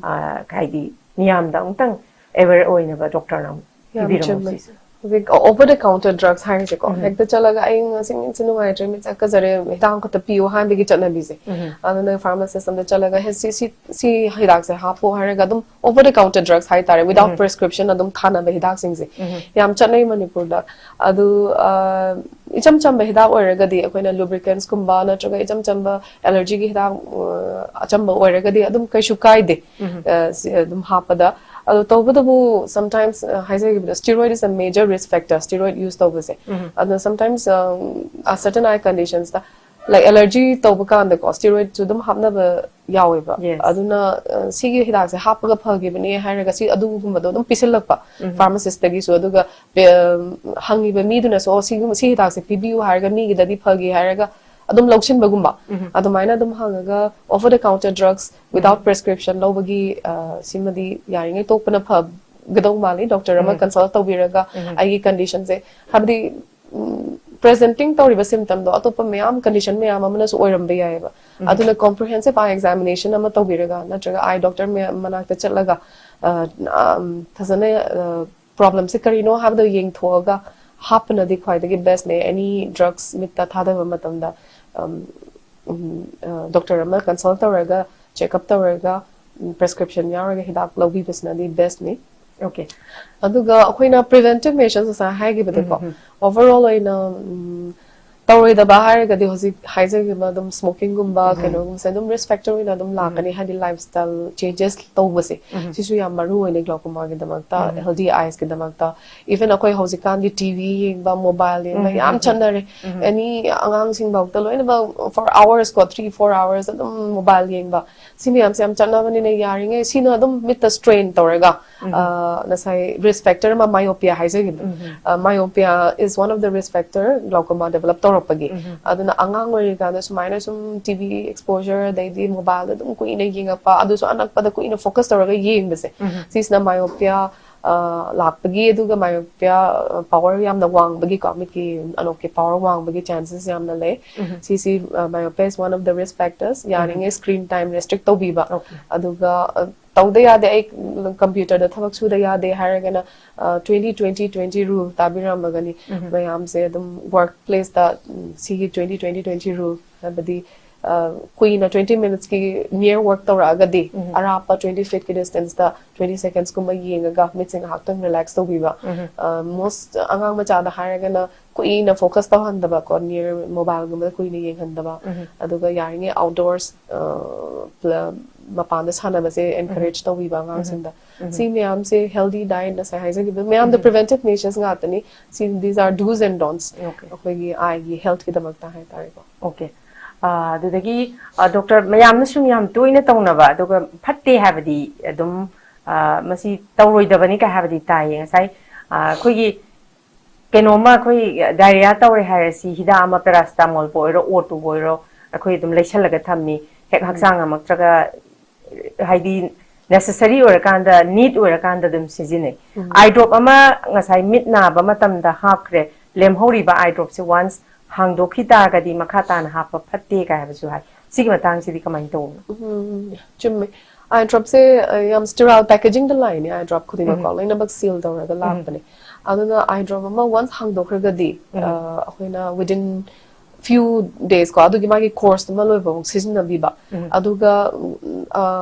ꯑ, ꯍꯥꯏꯗꯤ ꯃꯤꯌꯥꯝꯗ ꯑꯃꯨꯛꯇꯪ ꯑꯦꯋꯦꯌꯔ ꯑꯣꯏꯅꯕ ꯗꯣꯛꯇꯔꯅ ꯑꯃꯨꯛ ꯌꯥꯝ ꯄꯤꯕꯤꯔꯝꯃꯣ ꯆꯨꯝꯃꯦ. ꯁꯤꯁꯦ ꯍꯧꯖꯤꯛ ꯑꯣꯚꯔ ꯗ ꯀꯥꯎꯟꯇꯔ ꯗ꯭ꯔꯛꯁ ꯍꯥꯏꯔꯤꯁꯦꯀꯣ ꯎꯝ. ꯍꯦꯛꯇ ꯆꯠꯂꯒ ꯑꯩ ꯉꯁꯤ ꯃꯤꯠꯁꯦ ꯅꯨꯡꯉꯥꯏꯇ꯭ꯔꯦ ꯃꯤꯠꯁꯦ ꯀꯖꯔꯦ ꯍꯤꯗꯥꯛ ꯑꯃꯈꯛꯇ ꯄꯤꯌꯨ ꯍꯥꯏꯕꯒꯤ ꯆꯠꯅꯕꯤꯁꯦ ꯎꯝ. ꯑꯗꯨꯅ ꯐꯥꯔꯃꯥꯁꯤꯁ ꯑꯝꯗ ꯆꯠꯂꯒ ꯍꯦ ꯁꯤ ꯁꯤ ꯁꯤ ꯍꯤꯗꯥꯛꯁꯦ ꯍꯥꯞꯄꯣ ꯍꯥꯏꯔꯒ ꯑꯗꯨꯝ ꯑꯣꯚꯔ ꯗ ꯀꯥꯎꯟꯇꯔ ꯗ꯭ꯔꯛꯁ ꯍꯥꯏꯇꯥꯔꯦ ꯋꯤꯗꯥꯎꯠ ꯎꯝ. ꯄ꯭ꯔꯦꯁꯀ꯭ꯔꯤꯞꯁꯟ ꯑꯗꯨꯝ ꯊꯥꯅꯕ ꯍꯤꯗꯥꯛꯁꯤꯡꯁꯦ ꯎꯝ. ꯌꯥꯝ ꯆꯠꯅꯩ ꯃꯅꯤꯄꯨꯔꯗ. ꯑꯗꯨ ꯑ, ꯏꯆꯝ ꯆꯝꯕ ꯍꯤꯗꯥꯛ ꯑꯣꯏꯔꯒꯗꯤ ꯑꯩꯈꯣꯏꯅ ꯂꯨꯕ꯭ꯔꯤꯀꯦꯟꯁꯀꯨꯝꯕ ꯅꯠꯇ꯭ꯔꯒ ꯏꯆꯝ ꯆꯝꯕ ꯑꯦꯂꯔꯖꯤꯒꯤ ꯍꯤꯗꯥꯛ ꯑ, ꯑꯆꯝꯕ ꯑꯣꯏꯔꯒꯗꯤ ꯑꯗꯨꯝ ꯀꯩꯁꯨ ꯀꯥꯏꯗꯦ. ꯎꯝ. ꯑ, ꯁꯤ ꯑꯗꯨꯝ ꯍꯥꯞꯄꯗ ꯑꯗꯣ ꯇꯧꯕꯇꯕꯨ sometimes ꯍꯥꯏꯖꯈꯤꯕꯗꯣ steroid is a major risk factor steroid use ꯇꯧꯕꯁꯦ. ꯎꯝ. ꯑꯗꯣ sometimes certain eye conditions ꯇ like allergy ꯇꯧꯕ ꯀꯥꯟꯗꯀꯣ steroid ꯁꯨ ꯑꯗꯨꯝ ꯍꯥꯞꯅꯕ ꯌꯥꯎꯋꯦꯕ. Yes. ꯑꯗꯨꯅ ꯑ, ꯁꯤꯒꯤ ꯍꯤꯗꯥꯛꯁꯦ ꯍꯥꯞꯄꯒ ꯐꯈꯤꯕꯅꯦ ꯍꯥꯏꯔꯒ ꯁꯤ ꯑꯗꯨꯒꯨꯝꯕꯗꯣ ꯑꯗꯨꯝ ꯄꯤꯁꯤꯜꯂꯛꯄ ꯎꯝ. ꯐꯥꯔꯃꯥꯁꯤꯁꯇꯒꯤꯁꯨ ꯑꯗꯨꯒ ꯄꯦ- ꯍꯪꯉꯤꯕ ꯃꯤꯗꯨꯅꯁꯨ ꯑꯣ ꯁꯤꯒꯨꯝꯕ ꯁꯤ ꯍꯤꯗꯥꯛꯁꯦ ꯄꯤꯕꯤꯌꯨ ꯍꯥꯏꯔꯒ ꯃꯤꯒꯤꯗꯗꯤ ꯐꯒꯤ ꯍꯥꯏꯔꯒ ꯑꯗꯨꯝ ꯂꯧꯁꯤꯟꯕꯒꯨꯝꯕ ꯎꯝ. ꯑꯗꯨꯃꯥꯏꯅ ꯑꯗꯨꯝ ꯍꯪꯉꯒ over the counter drugs without prescription ꯂꯧꯕꯒꯤ ꯑ, ꯁꯤꯃꯗꯤ ꯌꯥꯔꯤꯉꯩ ꯇꯣꯛꯄꯅ ꯐꯒꯗꯧ ꯃꯥꯜꯂꯤ ꯗꯣꯛꯇꯔ ꯑꯃ ꯎꯝ. ꯀꯟꯁꯜ ꯇꯧꯕꯤꯔꯒ ꯎꯝ. ꯑꯩꯒꯤ ꯀꯟꯗꯤꯁꯟꯁꯦ ꯍꯥꯏꯕꯗꯤ ꯄ꯭ꯔꯦꯖꯦꯟꯇꯤꯡ ꯇꯧꯔꯤꯕ ꯁꯤꯝꯇꯝꯗꯣ ꯑꯇꯣꯞꯄ ꯃꯌꯥꯝ ꯀꯟꯗꯤꯁꯟ ꯃꯌꯥꯝ ꯑꯃꯅꯁꯨ ꯑꯣꯏꯔꯝꯕ ꯌꯥꯏꯑꯕ. ꯎꯝ. ꯑꯗꯨꯅ comprehensive eye examination ꯑꯃ ꯇꯧꯕꯤꯔꯒ ꯅꯠꯇ꯭ꯔꯒ ꯑꯥꯏ ꯗꯣꯛꯇꯔ ꯃꯅꯥꯛꯇ ꯆꯠꯂꯒ ꯑ, ꯑꯝ, ꯐꯖꯅ ꯄ꯭ꯔꯣꯕ꯭ꯂꯦꯝꯁꯦ ꯀꯔꯤꯅꯣ ꯍꯥꯏꯕꯗꯣ ꯌꯦꯡꯊꯣꯛꯑꯒ ꯍꯥꯞꯄꯅꯗꯤ ꯈ꯭ꯋꯥꯏꯗꯒꯤ ꯕꯦꯁꯅꯦ ꯑꯦꯅꯤ ꯗ꯭ꯔꯛꯁ ꯃꯤꯠꯇ ꯊꯥꯗꯕ ꯃꯇꯝꯗ. ꯑꯝ, ꯎꯝ, ꯑ, ꯗꯣꯛꯇꯔ ꯑꯃ ꯀꯟꯁꯜ ꯇꯧꯔꯒ ꯆꯦꯛꯑꯞ ꯇꯧꯔꯒ ꯄ꯭ꯔꯦꯁꯀ꯭ꯔꯤꯞꯁꯟ ꯌꯥꯎꯔꯒ ꯍꯤꯗꯥꯛ ꯂꯧꯕꯤꯕꯁꯤꯅꯗꯤ ꯕꯦꯁꯅꯤ. ꯑꯣꯀꯦ. ꯑꯗꯨꯒ ꯑꯩꯈꯣꯏꯅ ꯄ꯭ꯔꯤꯚꯦꯟꯇꯤꯚ ꯃꯦꯖꯔꯁ ꯉꯁꯥꯏ ꯍꯥꯏꯈꯤꯕꯗꯀꯣ ꯎꯝ, ꯎꯝ. ꯑꯣꯚꯔ ꯑꯣꯜ ꯑꯣꯏꯅ ꯎꯝ, ꯇꯧꯔꯣꯏꯗꯕ ꯍꯥꯏꯔꯒꯗꯤ ꯍꯧꯖꯤꯛ ꯍꯥꯏꯖꯈꯤꯕ ꯑꯗꯨꯝ smokingꯒꯨꯝꯕ ꯀꯩꯅꯣꯒꯨꯝꯕꯁꯦ ꯑꯗꯨꯝ risk factor ꯑꯣꯏꯅ ꯑꯗꯨꯝ ꯂꯥꯛꯀꯅꯤ, ꯍꯥꯏꯗꯤ lifestyle changes ꯇꯧꯕꯁꯦ ꯁꯤꯁꯨ ꯌꯥꯝ ꯃꯔꯨ ꯑꯣꯏꯅ glaucomaꯒꯤꯗꯃꯛꯇ, healthy eyesꯀꯤꯗꯃꯛꯇ. Even ꯑꯩꯈꯣꯏ ꯍꯧꯖꯤꯛꯀꯥꯟꯗꯤ TV ꯌꯦꯡꯕ, mobile ꯌꯦꯡꯕ ꯌꯥꯝ ꯆꯠꯅꯔꯦ. Any ꯑꯉꯥꯡꯁꯤꯡꯐꯥꯎꯗ ꯂꯣꯏꯅꯃꯛ for hours ꯀꯣ, three four hours ꯑꯗꯨꯝ mobile ꯌꯦꯡꯕ, ꯁꯤ ꯃꯌꯥꯝꯁꯦ ꯌꯥꯝ ꯆꯠꯅꯕꯅꯤꯅ ꯌꯥꯔꯤꯉꯩ ꯁꯤꯅ ꯑꯗꯨꯝ ꯃꯤꯠꯇ strain ꯇꯧꯔꯒ, ꯑ, ꯉꯁꯥꯏ risk factor ꯑꯃ myopia ꯍꯥꯏꯖꯈꯤꯕꯗꯣ, myopia is one of the risk factor glaucoma develop ꯇꯧꯔꯛꯄꯒꯤ. ꯑꯗꯨꯅ ꯑꯉꯥꯡ ꯑꯣꯏꯔꯤꯀꯥꯟꯗ ꯁꯨꯃꯥꯏꯅ ꯁꯨꯝ TV exposure ꯑꯗꯩꯗꯤ mobileꯗ ꯑꯗꯨꯝ ꯀꯨꯏꯅ ꯌꯦꯡꯉꯛꯄ, ꯑꯗꯨꯁꯨ ꯑꯅꯛꯄꯗ ꯀꯨꯏꯅ focus ꯇꯧꯔꯒ ꯌꯦꯡꯕꯁꯦ, ꯁꯤꯁꯤꯅ myopia, ꯑ, ꯂꯥꯛꯄꯒꯤ, ꯑꯗꯨꯒ myopia, ꯑ, power ꯌꯥꯝꯅ ꯋꯥꯡꯕꯒꯤꯀꯣ, ꯃꯤꯠꯀꯤ ꯑꯅꯣꯛꯀꯤ power ꯋꯥꯡꯕꯒꯤ chances ꯌꯥꯝꯅ ꯂꯩ꯫ ꯁꯤꯁꯤ, ꯑ, myopia is one of the risk factors. ꯌꯥꯔꯤꯉꯩ screen time restrict ꯇꯧꯕꯤꯕ, ꯑꯗꯨꯒ, ꯑ, ꯇꯧꯗ ꯌꯥꯗꯦ, ꯑꯩ computerꯗ ꯊꯕꯛ ꯁꯨꯗ ꯌꯥꯗꯦ ꯍꯥꯏꯔꯒꯅ, ꯑ, twenty twenty twenty rule ꯇꯥꯕꯤꯔꯝꯃꯒꯅꯤ ꯃꯌꯥꯝꯁꯦ꯫ ꯑꯗꯨꯝ work placeꯇ, ꯎꯝ, ꯁꯤꯒꯤ twenty twenty twenty rule, ꯍꯥꯏꯕꯗꯤ, ꯑ, ꯀꯨꯏꯅ twenty minutesꯀꯤ near work ꯇꯧꯔꯛꯑꯒꯗꯤ ꯑꯔꯥꯞꯄ twenty feetꯀꯤ distanceꯇ twenty secondsꯀꯨꯝꯕ ꯌꯦꯡꯉꯒ ꯃꯤꯠꯁꯦ ꯉꯥꯏꯍꯥꯛꯇꯪ relax ꯇꯧꯕꯤꯕ꯫ ꯑ, most ꯑꯉꯥꯡ ꯃꯆꯥꯗ ꯍꯥꯏꯔꯒꯅ ꯀꯨꯏꯅ focus ꯇꯧꯍꯟꯗꯕꯀꯣ, near mobileꯒꯨꯝꯕꯗ ꯀꯨꯏꯅ ꯌꯦꯡꯍꯟꯗꯕ꯫ ꯑꯗꯨꯒ ꯌꯥꯔꯤꯉꯩ outdoors, ꯑ, ꯄ꯭ꯂ-, ꯃꯄꯥꯟꯗ ꯁꯥꯟꯅꯕꯁꯦ encourage ꯇꯧꯕꯤꯕ ꯑꯉꯥꯡꯁꯤꯡꯗ꯫ ꯁꯤ ꯃꯌꯥꯝꯁꯦ healthy diet, ꯉꯁꯥꯏ ꯍꯥꯏꯖꯈꯤꯕ ꯃꯌꯥꯝꯗꯣ preventive measures ꯉꯥꯛꯇꯅꯤ꯫ ꯁꯤ, these are do's and don'ts꯫ Okay. ꯑꯩꯈꯣꯏꯒꯤ eyeꯒꯤ healthꯀꯤꯗꯃꯛꯇ ꯍꯥꯏꯇꯥꯔꯦꯀꯣ꯫ ꯑꯣꯀꯦ꯫ ꯑ, ꯑꯗꯨꯗꯒꯤ, ꯑ, doctor, ꯃꯌꯥꯝꯅ ꯁꯨꯝ ꯌꯥꯝ ꯇꯣꯏꯅ ꯇꯧꯅꯕ, ꯑꯗꯨꯒ ꯐꯠꯇꯦ ꯍꯥꯏꯕꯗꯤ ꯑꯗꯨꯝ, ꯑ, ꯃꯁꯤ ꯇꯧꯔꯣꯏꯗꯕꯅꯤ ꯀꯥꯏ ꯍꯥꯏꯕꯗꯤ ꯇꯥꯏꯌꯦ꯫ ꯉꯁꯥꯏ, ꯑ, ꯑꯩꯈꯣꯏꯒꯤ ꯀꯩꯅꯣꯝꯃ, ꯑꯩꯈꯣꯏ diarrhea ꯇꯧꯔꯦ ꯍꯥꯏꯔꯁꯤ, ꯍꯤꯗꯥꯛ ꯑꯃ paracetamolꯕꯨ ꯑꯣꯏꯔꯣ, ꯑꯣꯠꯄꯨꯕꯨ ꯑꯣꯏꯔꯣ, ꯑꯩꯈꯣꯏ ꯑꯗꯨꯝ ꯂꯩꯁꯜꯂꯒ ꯊꯝꯃꯤ꯫ ꯍꯦꯛ ꯍꯛꯆꯥꯡ ꯉꯝꯃꯛꯇ꯭ꯔꯒ, ꯍꯥꯏꯗꯤ necessary ꯑꯣꯏꯔꯀꯥꯟꯗ, need ꯑꯣꯏꯔꯀꯥꯟꯗ ꯑꯗꯨꯝ ꯁꯤꯖꯤꯟꯅꯩ꯫ Eye drop ꯑꯃ ꯉꯁꯥꯏ ꯃꯤꯠ ꯅꯥꯕ ꯃꯇꯝꯗ ꯍꯥꯞꯈ꯭ꯔꯦ, ꯂꯦꯝꯍꯧꯔꯤꯕ eye dropꯁꯦ once ꯍꯥꯡꯗꯣꯛꯈꯤ ꯇꯥꯔꯒꯗꯤ ꯃꯈꯥ ꯇꯥꯅ ꯍꯥꯞꯄ ꯐꯠꯇꯦ ꯀꯥꯏ ꯍꯥꯏꯕꯁꯨ ꯍꯥꯏ꯫ ꯁꯤꯒꯤ ꯃꯇꯥꯡꯁꯤꯗꯤ ꯀꯃꯥꯏꯅ ꯇꯧꯕꯅꯣ? ꯎꯝ, ꯆꯨꯝꯃꯦ꯫ Eye dropꯁꯦ, ꯑ, ꯌꯥꯝ sterile packagingꯗ ꯂꯥꯛꯏꯅꯦ, eye drop ꯈꯨꯗꯤꯡꯃꯛꯀꯣ, ꯂꯣꯏꯅꯃꯛ seal ꯇꯧꯔꯒ ꯂꯥꯛꯄꯅꯦ꯫ ꯑꯗꯨꯅ eye drop ꯑꯃ once ꯍꯥꯡꯗꯣꯛꯈ꯭ꯔꯒꯗꯤ, ꯑ, ꯑꯩꯈꯣꯏꯅ within few days ꯀꯣ, ꯑꯗꯨꯒꯤ ꯃꯥꯒꯤ courseꯇꯨꯃ ꯂꯣꯏꯕꯐꯥꯎ ꯁꯤꯖꯤꯟꯅꯕꯤꯕ꯫ ꯑꯗꯨꯒ, ꯎꯝ,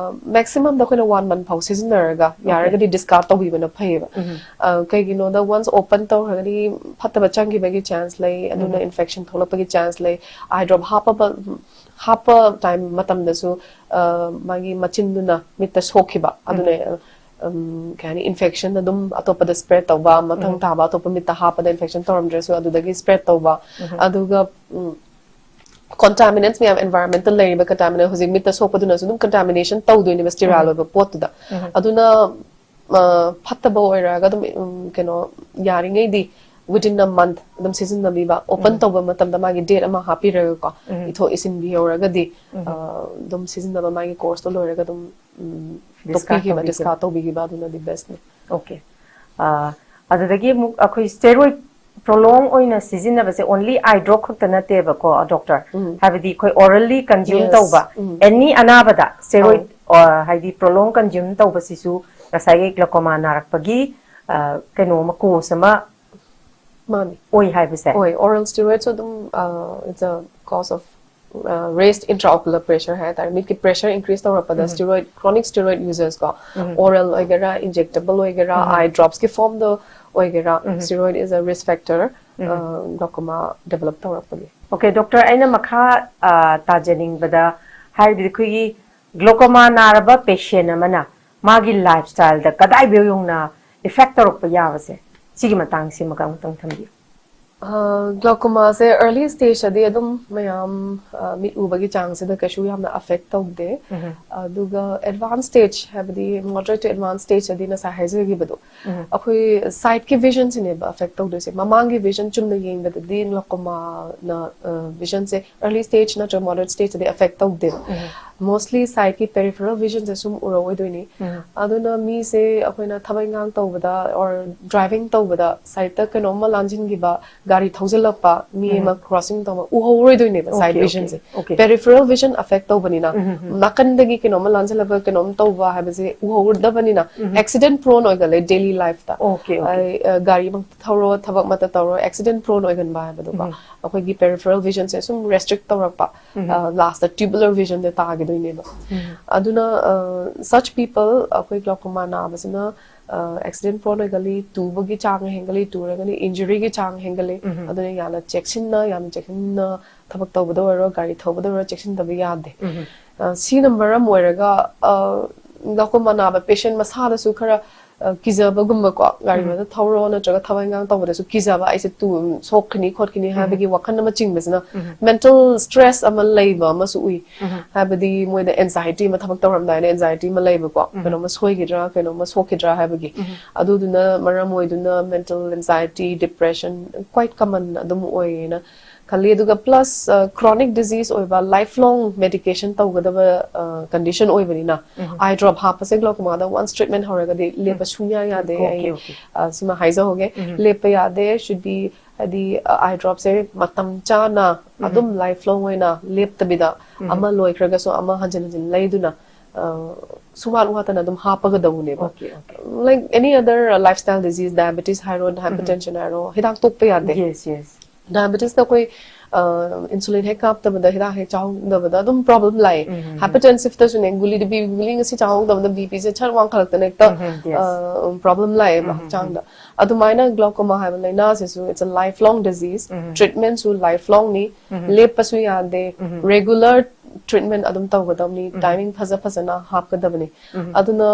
ꯃꯦꯛꯁꯤꯃꯝꯗ ꯑꯩꯈꯣꯏꯅ ꯋꯥꯟ ꯃꯟ ꯐꯥꯎ ꯁꯤꯖꯤꯟꯅꯔꯒ ꯌꯥꯔꯒꯗꯤ ꯗꯤꯁꯀꯥꯔꯗ ꯇꯧꯕꯤꯕꯅ ꯐꯩꯌꯦꯕ꯫ ꯀꯩꯒꯤꯅꯣꯗ, ꯋꯟꯁ ꯑꯣꯄꯟ ꯇꯧꯈ꯭ꯔꯒꯗꯤ ꯐꯠꯇꯕ ꯆꯪꯈꯤꯕꯒꯤ ꯆꯥꯟꯁ ꯂꯩ, ꯑꯗꯨꯅ ꯏꯟꯐꯦꯛꯁꯟ ꯊꯣꯛꯂꯛꯄꯒꯤ ꯆꯥꯟꯁ ꯂꯩ꯫ ꯑꯥꯏ ꯗ꯭ꯔꯣꯞ ꯍꯥꯞꯄꯕ ꯍꯥꯞꯄ ꯇꯥꯏꯝ ꯃꯇꯝꯗꯁꯨ ꯃꯥꯒꯤ ꯃꯆꯤꯟꯗꯨꯅ ꯃꯤꯠꯇ ꯁꯣꯛꯈꯤꯕ, ꯑꯗꯨꯅ ꯀꯩ ꯍꯥꯏꯅꯤ, ꯏꯟꯐꯦꯛꯁꯟ ꯑꯗꯨꯝ ꯑꯇꯣꯞꯄꯗ ꯁ꯭ꯄ꯭ꯔꯦꯗ ꯇꯧꯕ, ꯃꯊꯪ ꯇꯥꯕ ꯑꯇꯣꯞꯄ ꯃꯤꯠꯇ ꯍꯥꯞꯄꯗ ꯏꯟꯐꯦꯛꯁꯟ ꯇꯧꯔꯝꯗ꯭ꯔꯁꯨ ꯑꯗꯨꯗꯒꯤ ꯁ꯭ꯄ꯭ꯔꯦꯗ ꯇꯧꯕ꯫ ꯑꯗꯨꯒ ꯀꯣꯟꯇꯥꯃꯤꯅꯦꯟꯠꯁ ꯃꯌꯥꯝ, ꯑꯦꯟꯚꯥꯏꯔꯟꯃꯦꯟꯇ ꯂꯩꯔꯤꯕ ꯀꯟꯇꯥꯃꯤꯅꯦꯟ, ꯍꯧꯖꯤꯛ ꯃꯤꯠꯇ ꯁꯣꯛꯄꯗꯨꯅꯁꯨ ꯑꯗꯨꯝ ꯀꯟꯇꯥꯃꯤꯅꯦꯁꯟ ꯇꯧꯗꯣꯏꯅꯦꯕ, ꯁ꯭ꯇꯤꯔꯥꯏꯜ ꯑꯣꯏꯕ ꯄꯣꯠꯇꯨꯗ꯫ ꯑꯗꯨꯅ ꯐꯠꯇꯕ ꯑꯣꯏꯔꯛꯑꯒ ꯑꯗꯨꯝ ꯀꯩꯅꯣ, ꯌꯥꯔꯤꯉꯩꯗꯤ within a month ꯑꯗꯨꯝ ꯁꯤꯖꯤꯟꯅꯕꯤꯕ, ꯑꯣꯄꯟ ꯇꯧꯕ ꯃꯇꯝꯗ ꯃꯥꯒꯤ ꯗꯦꯠ ꯑꯃ ꯍꯥꯞꯄꯤꯔꯒꯀꯣ, ꯏꯊꯣꯛ ꯏꯁꯤꯟꯕꯤꯍꯧꯔꯒꯗꯤ ꯑꯗꯨꯝ ꯁꯤꯖꯤꯟꯅꯕ, ꯃꯥꯒꯤ ꯀꯣꯔꯁꯇꯣ ꯂꯣꯏꯔꯒ ꯑꯗꯨꯝ ꯇꯣꯛꯄꯤꯈꯤꯕ, ꯗꯤꯁꯀꯥꯔꯗ ꯇꯧꯕꯤꯈꯤꯕ, ꯑꯗꯨꯅꯗꯤ ꯕꯦꯁꯅꯤ꯫ ꯑꯣꯀꯦ꯫ ꯑꯗꯨꯗꯒꯤ ꯑꯃꯨꯛ ꯑꯩꯈꯣꯏ ꯁ꯭ꯇꯦꯔꯣꯏꯗ ꯄ꯭ꯔꯣꯂꯣꯡ ꯑꯣꯏꯅ ꯁꯤꯖꯤꯟꯅꯕꯁꯦ ꯑꯣꯟꯂꯤ ꯑꯥꯏ ꯗ꯭ꯔꯣꯞ ꯈꯛꯇ ꯅꯠꯇꯦꯕꯀꯣ, ꯗꯣꯛꯇꯔ? ꯍꯥꯏꯕꯗꯤ ꯑꯩꯈꯣꯏ ꯑꯣꯔꯦꯜꯂꯤ ꯀꯟꯖ꯭ꯌꯨꯝ ꯇꯧꯕ ꯑꯦꯅꯤ ꯑꯅꯥꯕꯗ ꯁ꯭ꯇꯦꯔꯣꯏꯗ, ꯍꯥꯏꯗꯤ ꯄ꯭ꯔꯣꯂꯣꯡ ꯀꯟꯖ꯭ꯌꯨꯝ ꯇꯧꯕꯁꯤꯁꯨ ꯉꯁꯥꯏꯒꯤ ꯒ꯭ꯂꯣꯀꯣꯃꯥ ꯅꯥꯔꯛꯄꯒꯤ ꯀꯩꯅꯣ ꯑꯃ, ꯀꯣꯁ ꯑꯃ ꯃꯥꯅꯤ꯫ ꯑꯣꯏ ꯍꯥꯏꯕꯁꯦ? ꯍꯣꯏ, ꯑꯣꯔꯦꯜ ꯁ꯭ꯇꯤꯔꯣꯏꯗꯁꯨ ꯑꯗꯨꯝ, it's a cause of raised intraocular pressure ꯍꯥꯏ ꯇꯥꯔꯦ, ꯃꯤꯠꯀꯤ ꯄ꯭ꯔꯦꯁꯔ ꯏꯟꯀ꯭ꯔꯤꯁ ꯇꯧꯔꯛꯄꯗ ꯁ꯭ꯇꯤꯔꯣꯏꯗ, ꯀ꯭ꯔꯣꯅꯤꯛ ꯁ꯭ꯇꯤꯔꯣꯏꯗ ꯌꯨꯖꯔꯁ ꯀꯣ, ꯑꯣꯔꯦꯜ ꯑꯣꯏꯒꯦꯔꯥ, ꯏꯟꯖꯦꯛꯇꯦꯕꯜ ꯑꯣꯏꯒꯦꯔꯥ, ꯑꯥꯏ ꯗ꯭ꯔꯣꯞꯁꯀꯤ ꯐꯣꯔꯝꯗ ꯑꯣꯏꯒꯦꯔꯥ, steroid is a risk factor glaucoma develop ꯇꯧꯔꯛꯄꯒꯤ꯫ ꯑꯣꯀꯦ, ꯗꯣꯛꯇꯔ, ꯑꯩꯅ ꯃꯈꯥ ꯇꯥꯖꯅꯤꯡꯕꯗ, ꯍꯥꯏꯕꯗꯤ ꯑꯩꯈꯣꯏꯒꯤ ꯒ꯭ꯂꯣꯀꯣꯃꯥ ꯅꯥꯔꯕ ꯄꯦꯁꯦꯟ ꯑꯃꯅ ꯃꯥꯒꯤ ꯂꯥꯏꯐ ꯁ꯭ꯇꯥꯏꯜꯗ ꯀꯗꯥꯏꯐꯥꯎ ꯌꯧꯅ ꯏꯐꯦꯛ ꯇꯧꯔꯛꯄ ꯌꯥꯕꯁꯦ, ꯁꯤꯒꯤ ꯃꯇꯥꯡꯁꯤꯃꯒ ꯑꯃꯨꯛꯇꯪ ꯊꯝꯕꯤꯌꯨ꯫ ꯒ꯭ꯂꯣꯀꯣꯃꯥꯁꯦ ꯑꯔꯂꯤ ꯁ꯭ꯇꯦꯖꯇꯗꯤ ꯑꯗꯨꯝ ꯃꯌꯥꯝ ꯃꯤꯠ ꯎꯕꯒꯤ ꯆꯥꯡꯁꯤꯗ ꯀꯩꯁꯨ ꯌꯥꯝꯅ ꯑꯐꯦꯛ ꯇꯧꯗꯦ꯫ ꯑꯗꯨꯒ ꯑꯦꯗꯚꯥꯟꯁ ꯁ꯭ꯇꯦꯖ, ꯍꯥꯏꯕꯗꯤ ꯃꯣꯗꯔꯦꯠ ꯇꯨ ꯑꯦꯗꯚꯥꯟꯁ ꯁ꯭ꯇꯦꯖꯇꯗꯤ ꯉꯁꯥꯏ ꯍꯥꯏꯖꯈꯤꯕꯗꯣ, ꯑꯩꯈꯣꯏ ꯁꯥꯏꯠꯀꯤ ꯚꯤꯖꯟꯁꯤꯅꯦꯕ ꯑꯐꯦꯛ ꯇꯧꯗꯣꯏꯁꯦ꯫ ꯃꯃꯥꯡꯒꯤ ꯚꯤꯖꯟ ꯆꯨꯝꯅ ꯌꯦꯡꯕꯗꯗꯤ ꯒ꯭ꯂꯣꯀꯣꯃꯥꯅ ꯚꯤꯖꯟꯁꯦ ꯑꯔꯂꯤ ꯁ꯭ꯇꯦꯖ ꯅꯠꯇ꯭ꯔꯒ ꯃꯣꯗꯔꯦꯠ ꯁ꯭ꯇꯦꯖꯇꯗꯤ ꯑꯐꯦꯛ ꯇꯧꯗꯦꯕ꯫ ꯃꯣꯁꯂꯤ ꯁꯥꯏꯠꯀꯤ ꯄꯦꯔꯤꯐꯦꯔꯦꯜ ꯚꯤꯖꯟꯁꯦ ꯁꯨꯝ ꯎꯔꯛꯑꯣꯏꯗꯣꯏꯅꯤ꯫ ꯑꯗꯨꯅ ꯃꯤꯁꯦ ꯑꯩꯈꯣꯏꯅ ꯊꯕꯛ ꯏꯪꯈꯥꯡ ꯇꯧꯕꯗ ꯑꯣꯔ ꯗ꯭ꯔꯥꯏꯚꯤꯡ ꯇꯧꯕꯗ ꯁꯥꯏꯠꯇ ꯀꯩꯅꯣꯝꯃ ꯂꯥꯟꯁꯤꯟꯈꯤꯕ, ꯒꯥꯔꯤ ꯊꯧꯖꯤꯜꯂꯛꯄ, ꯃꯤ ꯑꯃ ꯀ꯭ꯔꯣꯁꯤꯡ ꯇꯧꯕ ꯎꯍꯧꯔꯣꯏꯗꯣꯏꯅꯦꯕ, ꯁꯥꯏꯠ ꯚꯤꯖꯟꯁꯦ꯫ ꯄꯦꯔꯤꯐꯦꯔꯦꯜ ꯚꯤꯖꯟ ꯑꯐꯦꯛ ꯇꯧꯕꯅꯤꯅ, ꯅꯥꯀꯟꯗꯒꯤ ꯀꯩꯅꯣꯝꯃ ꯂꯥꯟꯁꯤꯜꯂꯛꯄ, ꯀꯩꯅꯣꯝ ꯇꯧꯕ ꯍꯥꯏꯕꯁꯦ ꯎꯍꯧꯗꯕꯅꯤꯅ ꯑꯦꯛꯁꯤꯗꯦꯟ ꯄ꯭ꯔꯣꯟ ꯑꯣꯏꯒꯜꯂꯦ ꯗꯦꯂꯤ ꯂꯥꯏꯐꯇ꯫ ꯒꯥꯔꯤ ꯊꯧꯔꯣ, ꯊꯕꯛ ꯑꯃꯠꯇ ꯇꯧꯔꯣ, ꯑꯦꯛꯁꯤꯗꯦꯟ ꯄ꯭ꯔꯣꯟ ꯑꯣꯏꯒꯟꯕ ꯍꯥꯏꯕꯗꯣꯀꯣ꯫ ꯑꯩꯈꯣꯏꯒꯤ ꯄꯦꯔꯤꯐꯦꯔꯦꯜ ꯚꯤꯖꯟꯁꯦ ꯁꯨꯝ ꯔꯦꯁꯇ꯭ꯔꯤꯛ ꯇꯧꯔꯛꯄ, ꯂꯥꯁꯇ ꯇ꯭ꯌꯨꯕꯨꯂꯔ ꯚꯤꯖꯟꯗ ꯇꯥꯈꯤꯕ꯫ ꯑꯗꯨꯅ such people ꯑꯩꯈꯣꯏ glaucoma ꯅꯥꯕꯁꯤꯅ accident prone ꯑꯣꯏꯒꯜꯂꯤ, ꯇꯨꯕꯒꯤ ꯆꯥꯡ ꯍꯦꯟꯒꯠꯂꯤ, ꯇꯨꯔꯒꯅ injuryꯒꯤ ꯆꯥꯡ ꯍꯦꯟꯒꯠꯂꯤ꯫ ꯑꯗꯨꯅ ꯌꯥꯝꯅ ꯆꯦꯛꯁꯤꯟꯅ, ꯌꯥꯝꯅ ꯆꯦꯛꯁꯤꯟꯅ ꯊꯕꯛ ꯇꯧꯕꯗ ꯑꯣꯏꯔꯣ, ꯒꯥꯔꯤ ꯊꯧꯕꯗ ꯑꯣꯏꯔꯣ, ꯆꯦꯛꯁꯤꯟꯗꯕ ꯌꯥꯗꯦ꯫ ꯁꯤꯅ ꯃꯔꯝ ꯑꯣꯏꯔꯒ glaucoma ꯅꯥꯕ patient ꯃꯁꯥꯗꯁꯨ ꯈꯔ ꯀꯤꯖꯕꯒꯨꯝꯕꯀꯣ, ꯒꯥꯔꯤ ꯃꯊꯛꯇ ꯊꯧꯔꯣ ꯅꯠꯇ꯭ꯔꯒ ꯊꯕꯛ ꯏꯟꯈꯥꯡ ꯇꯧꯕꯗꯁꯨ ꯀꯤꯖꯕ, ꯑꯩꯁꯦ ꯇꯨ ꯁꯣꯛꯈꯤꯅꯤ ꯈꯣꯠꯈꯤꯅꯤ ꯍꯥꯏꯕꯒꯤ ꯋꯥꯈꯜ ꯑꯃ ꯆꯤꯡꯕꯁꯤꯅ mental stress ꯑꯃ ꯂꯩꯕ ꯑꯃꯁꯨ ꯎꯏ꯫ ꯍꯥꯏꯕꯗꯤ ꯃꯣꯏꯗ anxiety ꯑꯃ, ꯊꯕꯛ ꯇꯧꯔꯝꯗꯥꯏꯗ anxiety ꯑꯃ ꯂꯩꯕꯀꯣ, ꯀꯩꯅꯣꯝꯃ ꯁꯣꯏꯈꯤꯗ꯭ꯔꯥ, ꯀꯩꯅꯣꯝꯃ ꯁꯣꯛꯈꯤꯗ꯭ꯔꯥ ꯍꯥꯏꯕꯒꯤ꯫ ꯑꯗꯨꯗꯨꯅ ꯃꯔꯝ ꯑꯣꯏꯗꯨꯅ mental anxiety, depression quite common ꯑꯗꯨꯝ ꯑꯣꯏꯌꯦꯅ ꯈꯜꯂꯤ꯫ ꯑꯗꯨꯒ plus chronic disease ꯑꯣꯏꯕ, lifelong medication ꯇꯧꯒꯗꯕ condition ꯑꯣꯏꯕꯅꯤꯅ, eye drop ꯍꯥꯞꯄꯁꯦ glaucomaꯗ once treatment ꯍꯧꯔꯒꯗꯤ ꯂꯦꯞꯄ ꯁꯨꯡꯌꯥ ꯌꯥꯗꯦ꯫ ꯑꯩ ꯁꯤꯃ ꯍꯥꯏꯖꯍꯧꯒꯦ, ꯂꯦꯞꯄ ꯌꯥꯗꯦ꯫ Should be ꯍꯥꯏꯗꯤ eye dropꯁꯦ ꯃꯇꯝ ꯆꯥꯅ ꯑꯗꯨꯝ lifelong ꯑꯣꯏꯅ ꯂꯦꯞꯇꯕꯤꯗ, ꯑꯃ ꯂꯣꯏꯈ꯭ꯔꯒꯁꯨ ꯑꯃ ꯍꯟꯖꯤꯟ ꯍꯟꯖꯤꯟ ꯂꯩꯗꯨꯅ ꯁꯨꯡꯋꯥꯠ ꯋꯥꯠꯇꯅ ꯑꯗꯨꯝ ꯍꯥꯞꯄꯒꯗꯧꯅꯦꯕ꯫ Like any other lifestyle disease, diabetes ꯍꯥꯏꯔꯣ, hypertension ꯍꯥꯏꯔꯣ, ꯍꯤꯗꯥꯛ ꯇꯣꯛꯄ ꯌꯥꯗꯦ꯫ Diabetesꯇ ꯑꯩꯈꯣꯏ insulin ꯍꯦꯛ ꯀꯥꯞꯇꯕꯗ, ꯍꯤꯗꯥꯛ ꯍꯦꯛ ꯆꯥꯍꯧꯗꯕꯗ ꯑꯗꯨꯝ problem ꯂꯥꯛꯑꯦ꯫ Hypertensiveꯇꯁꯨꯅꯦ, ꯒꯨꯂꯤꯗ ꯕꯤ ꯒꯨꯂꯤ ꯉꯁꯤ ꯆꯥꯍꯧꯗꯕꯗ BPꯁꯦ ꯁꯠ ꯋꯥꯡꯈꯠꯂꯛꯇꯅ ꯍꯦꯛꯇ problem ꯂꯥꯛꯑꯦꯕ ꯍꯛꯆꯥꯡꯗ꯫ ꯑꯗꯨꯃꯥꯏꯅ glaucoma ꯍꯥꯏꯕ ꯂꯥꯏꯅꯥꯁꯤꯁꯨ it's a lifelong disease, treatmentꯁꯨ lifelongꯅꯤ, ꯂꯦꯞꯄꯁꯨ ꯌꯥꯗꯦ, regular treatment ꯑꯗꯨꯝ ꯇꯧꯒꯗꯕꯅꯤ, timing ꯐꯖ ꯐꯖꯅ ꯍꯥꯞꯀꯗꯕꯅꯤ꯫ ꯑꯗꯨꯅ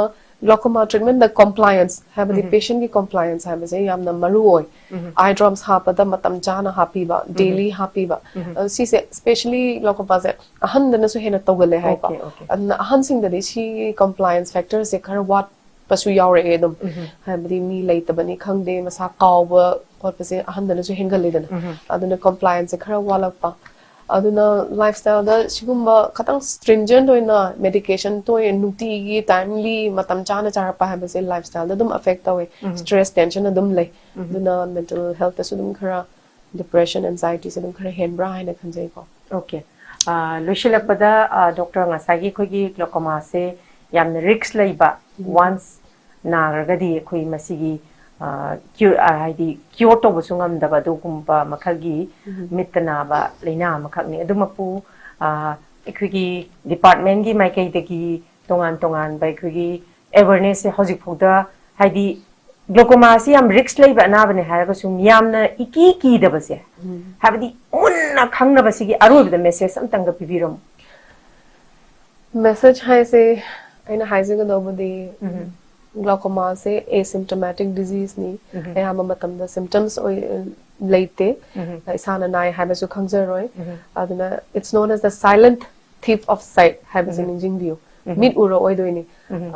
glaucoma treatmentꯗ compliance ꯍꯥꯏꯕꯗꯤ patientꯀꯤ compliance ꯍꯥꯏꯕꯁꯦ ꯌꯥꯝꯅ ꯃꯔꯨ ꯑꯣꯏ꯫ Eye drops ꯍꯥꯞꯄꯗ ꯃꯇꯝ ꯆꯥꯅ ꯍꯥꯞꯄꯤꯕ, daily ꯍꯥꯞꯄꯤꯕ꯫ ꯁꯤꯁꯦ specially glaucomaꯁꯦ ꯑꯍꯟꯗꯅꯁꯨ ꯍꯦꯟꯅ ꯇꯧꯒꯜꯂꯦ ꯍꯥꯏꯀꯣ꯫ ꯑꯗꯨꯅ ꯑꯍꯟꯁꯤꯡꯗꯗꯤ ꯁꯤ compliance factorꯁꯦ ꯈꯔ ꯋꯥꯠꯄꯁꯨ ꯌꯥꯎꯔꯛꯑꯦ ꯑꯗꯨꯝ꯫ ꯍꯥꯏꯕꯗꯤ ꯃꯤ ꯂꯩꯇꯕꯅꯤ ꯈꯪꯗꯦ, ꯃꯁꯥ ꯀꯥꯎꯕ ꯈꯣꯠꯄꯁꯦ ꯑꯍꯟꯗꯅꯁꯨ ꯍꯦꯟꯒꯜꯂꯤꯗꯅ꯫ ꯑꯗꯨꯅ complianceꯁꯦ ꯈꯔ ꯋꯥꯠꯂꯛꯄ꯫ ꯑꯗꯨꯅ lifestyleꯗ ꯁꯤꯒꯨꯝꯕ ꯈꯇꯪ stringent ꯑꯣꯏꯅ medication ꯇꯣꯏ ꯅꯨꯡꯇꯤꯒꯤ timely ꯃꯇꯝ ꯆꯥꯅ ꯆꯥꯔꯛꯄ ꯍꯥꯏꯕꯁꯦ lifestyleꯗ ꯑꯗꯨꯝ affect ꯇꯧꯋꯦ꯫ Stress, tension ꯑꯗꯨꯝ ꯂꯩ꯫ ꯑꯗꯨꯅ mental healthꯇꯁꯨ ꯑꯗꯨꯝ ꯈꯔ depression, anxietyꯁꯦ ꯑꯗꯨꯝ ꯈꯔ ꯍꯦꯟꯕ꯭ꯔꯥ ꯍꯥꯏꯅ ꯈꯟꯖꯩꯀꯣ꯫ Okay꯫ ꯂꯣꯏꯁꯤꯜꯂꯛꯄꯗ doctor, ꯉꯁꯥꯏꯒꯤ ꯑꯩꯈꯣꯏꯒꯤ glaucomaꯁꯦ ꯌꯥꯝꯅ risk ꯂꯩꯕ, once ꯅꯥꯈ꯭ꯔꯒꯗꯤ ꯑꯩꯈꯣꯏ ꯃꯁꯤꯒꯤ ꯍꯥꯏꯗꯤ cure ꯇꯧꯕꯁꯨ ꯉꯝꯗꯕ ꯑꯗꯨꯒꯨꯝꯕ ꯃꯈꯜꯒꯤ ꯃꯤꯠꯇ ꯅꯥꯕ ꯂꯥꯏꯅꯥ ꯑꯃꯈꯛꯅꯤ꯫ ꯑꯗꯨꯃꯛꯄꯨ ꯑꯩꯈꯣꯏꯒꯤ ꯗꯤꯄꯥꯔꯠꯃꯦꯟꯒꯤ ꯃꯥꯏꯀꯩꯗꯒꯤ ꯇꯣꯉꯥꯟ ꯇꯣꯉꯥꯟꯕ ꯑꯩꯈꯣꯏꯒꯤ ꯑꯦꯋꯦꯔꯅꯦꯁꯁꯦ ꯍꯧꯖꯤꯛꯐꯥꯎꯗ, ꯍꯥꯏꯗꯤ glaucoma ꯑꯁꯤ ꯌꯥꯝ ꯔꯤꯁꯛ ꯂꯩꯕ ꯑꯅꯥꯕꯅꯦ ꯍꯥꯏꯔꯒꯁꯨ ꯃꯤꯌꯥꯝꯅ ꯏꯀꯤ ꯀꯤꯗꯕꯁꯦ, ꯍꯥꯏꯕꯗꯤ ꯃꯨꯟꯅ ꯈꯪꯅꯕꯁꯤꯒꯤ ꯑꯔꯣꯏꯕꯗ ꯃꯦꯁꯦꯖ ꯑꯝꯇꯪꯒ ꯄꯤꯕꯤꯔꯝꯃꯨ꯫ ꯃꯦꯁꯦꯖ ꯍꯥꯏꯁꯦ ꯑꯩꯅ ꯍꯥꯏꯖꯒꯗꯧꯕꯗꯤ glaucomaꯁꯦ asymptomatic diseaseꯅꯤ꯫ ꯑꯌꯥꯝꯕ ꯃꯇꯝꯗ symptoms ꯑꯣꯏ ꯂꯩꯇꯦ꯫ ꯏꯁꯥꯅ ꯅꯥꯏ ꯍꯥꯏꯕꯁꯨ ꯈꯪꯖꯔꯣꯏ꯫ ꯑꯗꯨꯅ it's known as the silent thief of sight ꯍꯥꯏꯕꯁꯦ ꯅꯤꯡꯁꯤꯡꯕꯤꯌꯨ꯫ ꯃꯤꯠ ꯎꯔꯛꯑꯣꯏꯗꯣꯏꯅꯤ꯫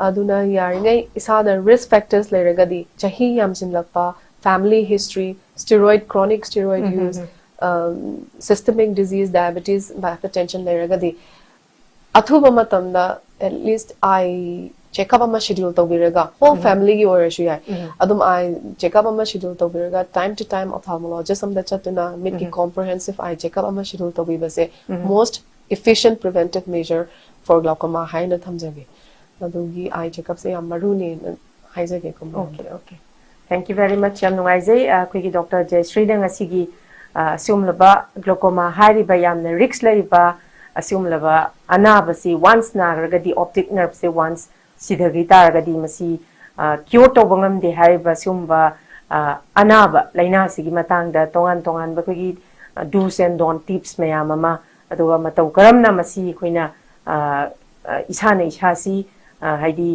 ꯑꯗꯨꯅ ꯌꯥꯔꯤꯉꯩ ꯏꯁꯥꯗ risk factors ꯂꯩꯔꯒꯗꯤ, ꯆꯍꯤ ꯌꯥꯝꯁꯤꯜꯂꯛꯄ, family history, steroid, chronic steroid use, systemic disease, diabetes, hypertension ꯂꯩꯔꯒꯗꯤ, ꯑꯊꯨꯕ ꯃꯇꯝꯗ at least eye checkup ꯑꯃ schedule ꯇꯧꯕꯤꯔꯒ, whole familyꯒꯤ ꯑꯣꯏꯔꯁꯨ ꯌꯥꯏ, ꯑꯗꯨꯝ eye checkup ꯑꯃ schedule ꯇꯧꯕꯤꯔꯒ, time to time ophthalmologist ꯑꯃꯗ ꯆꯠꯇꯨꯅ ꯃꯤꯠꯀꯤ comprehensive eye checkup ꯑꯃ schedule ꯇꯧꯕꯤꯕꯁꯦ most efficient preventive measure for glaucoma ꯍꯥꯏꯅ ꯊꯝꯖꯒꯦ꯫ ꯑꯗꯨꯒꯤ eye checkupꯁꯦ ꯌꯥꯝ ꯃꯔꯨꯅꯦꯅ ꯍꯥꯏꯖꯒꯦꯀꯣ꯫ Okay, okay. Thank you very much. ꯌꯥꯝ ꯅꯨꯡꯉꯥꯏꯖꯩ꯫ ꯑꯩꯈꯣꯏꯒꯤ ꯗꯣꯛꯇꯔ ꯖꯌꯁ꯭ꯔꯤꯅ ꯉꯁꯤꯒꯤ ꯑꯁꯤꯒꯨꯝꯂꯕ glaucoma ꯍꯥꯏꯔꯤꯕ ꯌꯥꯝꯅ ꯔꯤꯁꯛ ꯂꯩꯔꯤꯕ ꯑꯁꯤꯒꯨꯝꯂꯕ ꯑꯅꯥꯕꯁꯤ once ꯅꯥꯈ꯭ꯔꯒꯗꯤ, optic nerveꯁꯦ once ꯁꯤꯊꯈꯤ ꯇꯥꯔꯒꯗꯤ ꯃꯁꯤ ꯀ꯭ꯌꯣꯔ ꯇꯧꯕ ꯉꯝꯗꯦ ꯍꯥꯏꯔꯤꯕ ꯁꯤꯒꯨꯝꯕ ꯑꯅꯥꯕ ꯂꯥꯏꯅꯥꯁꯤꯒꯤ ꯃꯇꯥꯡꯗ ꯇꯣꯉꯥꯟ ꯇꯣꯉꯥꯟꯕ ꯑꯩꯈꯣꯏꯒꯤ do's and don't tips ꯃꯌꯥꯝ ꯑꯃ, ꯑꯗꯨꯒ ꯃꯇꯧ ꯀꯔꯝꯅ ꯃꯁꯤ ꯑꯩꯈꯣꯏꯅ ꯏꯁꯥꯅ ꯏꯁꯥꯁꯤ ꯍꯥꯏꯗꯤ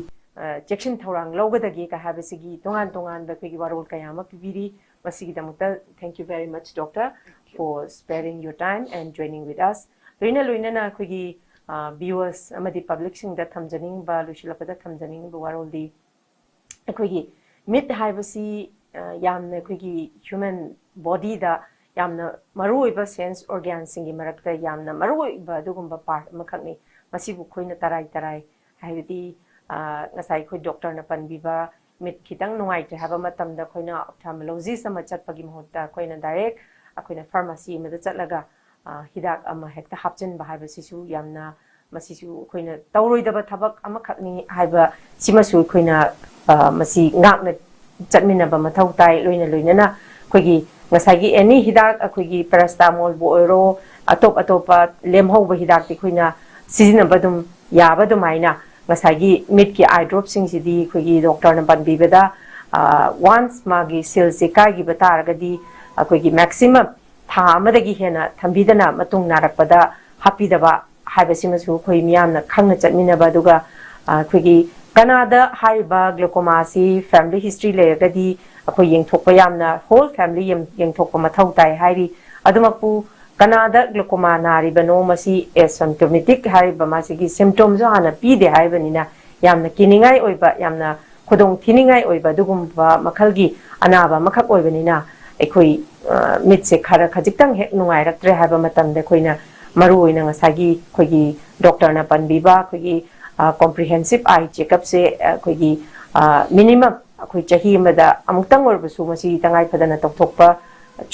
ꯆꯦꯛꯁꯤꯟ ꯊꯧꯔꯥꯡ ꯂꯧꯒꯗꯒꯦ ꯀ ꯍꯥꯏꯕꯁꯤꯒꯤ ꯇꯣꯉꯥꯟ ꯇꯣꯉꯥꯟꯕ ꯑꯩꯈꯣꯏꯒꯤ ꯋꯥꯔꯣꯜ ꯀꯌꯥ ꯑꯃ ꯄꯤꯕꯤꯔꯤ꯫ ꯃꯁꯤꯒꯤꯗꯃꯛꯇ thank you very much, doctor, for sparing your time and joining with us. ꯂꯣꯏꯅ ꯂꯣꯏꯅꯅ ꯑꯩꯈꯣꯏꯒꯤ viewers ꯑꯃꯗꯤ publicꯁꯤꯡꯗ ꯊꯝꯖꯅꯤꯡꯕ, ꯂꯣꯏꯁꯤꯜꯂꯛꯄꯗ ꯊꯝꯖꯅꯤꯡꯕ ꯋꯥꯔꯣꯜꯗꯤ, ꯑꯩꯈꯣꯏꯒꯤ ꯃꯤꯠ ꯍꯥꯏꯕꯁꯤ ꯌꯥꯝꯅ ꯑꯩꯈꯣꯏꯒꯤ human bodyꯗ ꯌꯥꯝꯅ ꯃꯔꯨꯑꯣꯏꯕ sense organꯁꯤꯡꯒꯤ ꯃꯔꯛꯇ ꯌꯥꯝꯅ ꯃꯔꯨꯑꯣꯏꯕ ꯑꯗꯨꯒꯨꯝꯕ part ꯑꯃꯈꯛꯅꯤ꯫ ꯃꯁꯤꯕꯨ ꯑꯩꯈꯣꯏꯅ ꯇꯔꯥꯏ ꯇꯔꯥꯏ, ꯍꯥꯏꯕꯗꯤ ꯉꯁꯥꯏ ꯑꯩꯈꯣꯏ ꯗꯣꯛꯇꯔꯅ ꯄꯟꯕꯤꯕ ꯃꯤꯠ ꯈꯤꯇꯪ ꯅꯨꯡꯉꯥꯏꯇ꯭ꯔꯦ ꯍꯥꯏꯕ ꯃꯇꯝꯗ ꯑꯩꯈꯣꯏꯅ ophthalmologist ꯑꯃ ꯆꯠꯄꯒꯤ ꯃꯍꯨꯠꯇ ꯑꯩꯈꯣꯏꯅ direct ꯑꯩꯈꯣꯏꯅ pharmacy ꯑꯃꯗ ꯆꯠꯂꯒ ꯍꯤꯗꯥꯛ ꯑꯃ ꯍꯦꯛꯇ ꯍꯥꯞꯆꯤꯟꯕ ꯍꯥꯏꯕꯁꯤꯁꯨ ꯌꯥꯝꯅ, ꯃꯁꯤꯁꯨ ꯑꯩꯈꯣꯏꯅ ꯇꯧꯔꯣꯏꯗꯕ ꯊꯕꯛ ꯑꯃꯈꯛꯅꯤ ꯍꯥꯏꯕ ꯁꯤꯃꯁꯨ ꯑꯩꯈꯣꯏꯅ ꯃꯁꯤ ꯉꯥꯛꯅ ꯆꯠꯃꯤꯟꯅꯕ ꯃꯊꯧ ꯇꯥꯏ꯫ ꯂꯣꯏꯅ ꯂꯣꯏꯅꯅ ꯑꯩꯈꯣꯏꯒꯤ ꯉꯁꯥꯏꯒꯤ any ꯍꯤꯗꯥꯛ, ꯑꯩꯈꯣꯏꯒꯤ paracetamolꯕꯨ ꯑꯣꯏꯔꯣ, ꯑꯇꯣꯞ ꯑꯇꯣꯞꯄ ꯂꯦꯝꯍꯧꯕ ꯍꯤꯗꯥꯛꯇꯤ ꯑꯩꯈꯣꯏꯅ ꯁꯤꯖꯤꯟꯅꯕ ꯑꯗꯨꯝ ꯌꯥꯕ ꯑꯗꯨꯃꯥꯏꯅ ꯉꯁꯥꯏꯒꯤ ꯃꯤꯠꯀꯤ ꯑꯥꯏ ꯗ꯭ꯔꯣꯞꯁꯤꯡꯁꯤꯗꯤ ꯑꯩꯈꯣꯏꯒꯤ ꯗꯣꯛꯇꯔꯅ ꯄꯟꯕꯤꯕꯗ ꯋꯥꯟꯁ ꯃꯥꯒꯤ ꯁꯤꯜꯁꯦ ꯀꯥꯏꯈꯤꯕ ꯇꯥꯔꯒꯗꯤ ꯑꯩꯈꯣꯏꯒꯤ ꯃꯦꯛꯁꯤꯃꯝ ꯊꯥ ꯑꯃꯗꯒꯤ ꯍꯦꯟꯅ ꯊꯝꯕꯤꯗꯅ ꯃꯇꯨꯡ ꯅꯥꯔꯛꯄꯗ ꯍꯥꯞꯄꯤꯗꯕ ꯍꯥꯏꯕꯁꯤꯃꯁꯨ ꯑꯩꯈꯣꯏ ꯃꯤꯌꯥꯝꯅ ꯈꯪꯅ ꯆꯠꯃꯤꯟꯅꯕ꯫ ꯑꯗꯨꯒ ꯑꯩꯈꯣꯏꯒꯤ ꯀꯅꯥꯗ ꯍꯥꯏꯔꯤꯕ ꯒ꯭ꯂꯣꯀꯣꯃꯥꯁꯤ ꯐꯦꯃꯤꯂꯤ ꯍꯤꯁꯇ꯭ꯔꯤ ꯂꯩꯔꯒꯗꯤ ꯑꯩꯈꯣꯏ ꯌꯦꯡꯊꯣꯛꯄ ꯌꯥꯝꯅ ꯍꯣꯜ ꯐꯦꯃꯤꯂꯤ ꯌꯦꯡꯊꯣꯛꯄ ꯃꯊꯧ ꯇꯥꯏ ꯍꯥꯏꯔꯤ꯫ ꯑꯗꯨꯃꯛꯄꯨ ꯀꯅꯥꯗ ꯒ꯭ꯂꯣꯀꯣꯃꯥ ꯅꯥꯔꯤꯕꯅꯣ, ꯃꯁꯤ ꯑꯦꯁꯤꯝꯇꯣꯃꯦꯇꯤꯛ ꯍꯥꯏꯔꯤꯕ ꯃꯥꯁꯤꯒꯤ ꯁꯤꯝꯇꯣꯝꯁꯨ ꯍꯥꯟꯅ ꯄꯤꯗꯦ ꯍꯥꯏꯕꯅꯤꯅ ꯌꯥꯝꯅ ꯀꯤꯅꯤꯡꯉꯥꯏ ꯑꯣꯏꯕ, ꯌꯥꯝꯅ ꯈꯨꯗꯣꯡ ꯊꯤꯅꯤꯡꯉꯥꯏ ꯑꯣꯏꯕ ꯑꯗꯨꯒꯨꯝꯕ ꯃꯈꯜꯒꯤ ꯑꯅꯥꯕ ꯑꯃꯈꯛ ꯑꯣꯏꯕꯅꯤꯅ ꯑꯩꯈꯣꯏ ꯃꯤꯠꯁꯦ ꯈꯔ ꯈꯖꯤꯛꯇꯪ ꯍꯦꯛ ꯅꯨꯡꯉꯥꯏꯔꯛꯇ꯭ꯔꯦ ꯍꯥꯏꯕ ꯃꯇꯝꯗ ꯑꯩꯈꯣꯏꯅ ꯃꯔꯨ ꯑꯣꯏꯅ ꯉꯁꯥꯏꯒꯤ ꯑꯩꯈꯣꯏꯒꯤ ꯗꯣꯛꯇꯔꯅ ꯄꯟꯕꯤꯕ ꯑꯩꯈꯣꯏꯒꯤ ꯀꯣꯝꯄ꯭ꯔꯤꯍꯦꯟꯁꯤꯞ ꯑꯥꯏ ꯆꯦꯛꯑꯞꯁꯦ ꯑꯩꯈꯣꯏꯒꯤ ꯃꯤꯅꯤꯃꯝ ꯑꯩꯈꯣꯏ ꯆꯍꯤ ꯑꯃꯗ ꯑꯃꯨꯛꯇꯪ ꯑꯣꯏꯔꯕꯁꯨ ꯃꯁꯤ ꯇꯉꯥꯏ ꯐꯗꯅ ꯇꯧꯊꯣꯛꯄ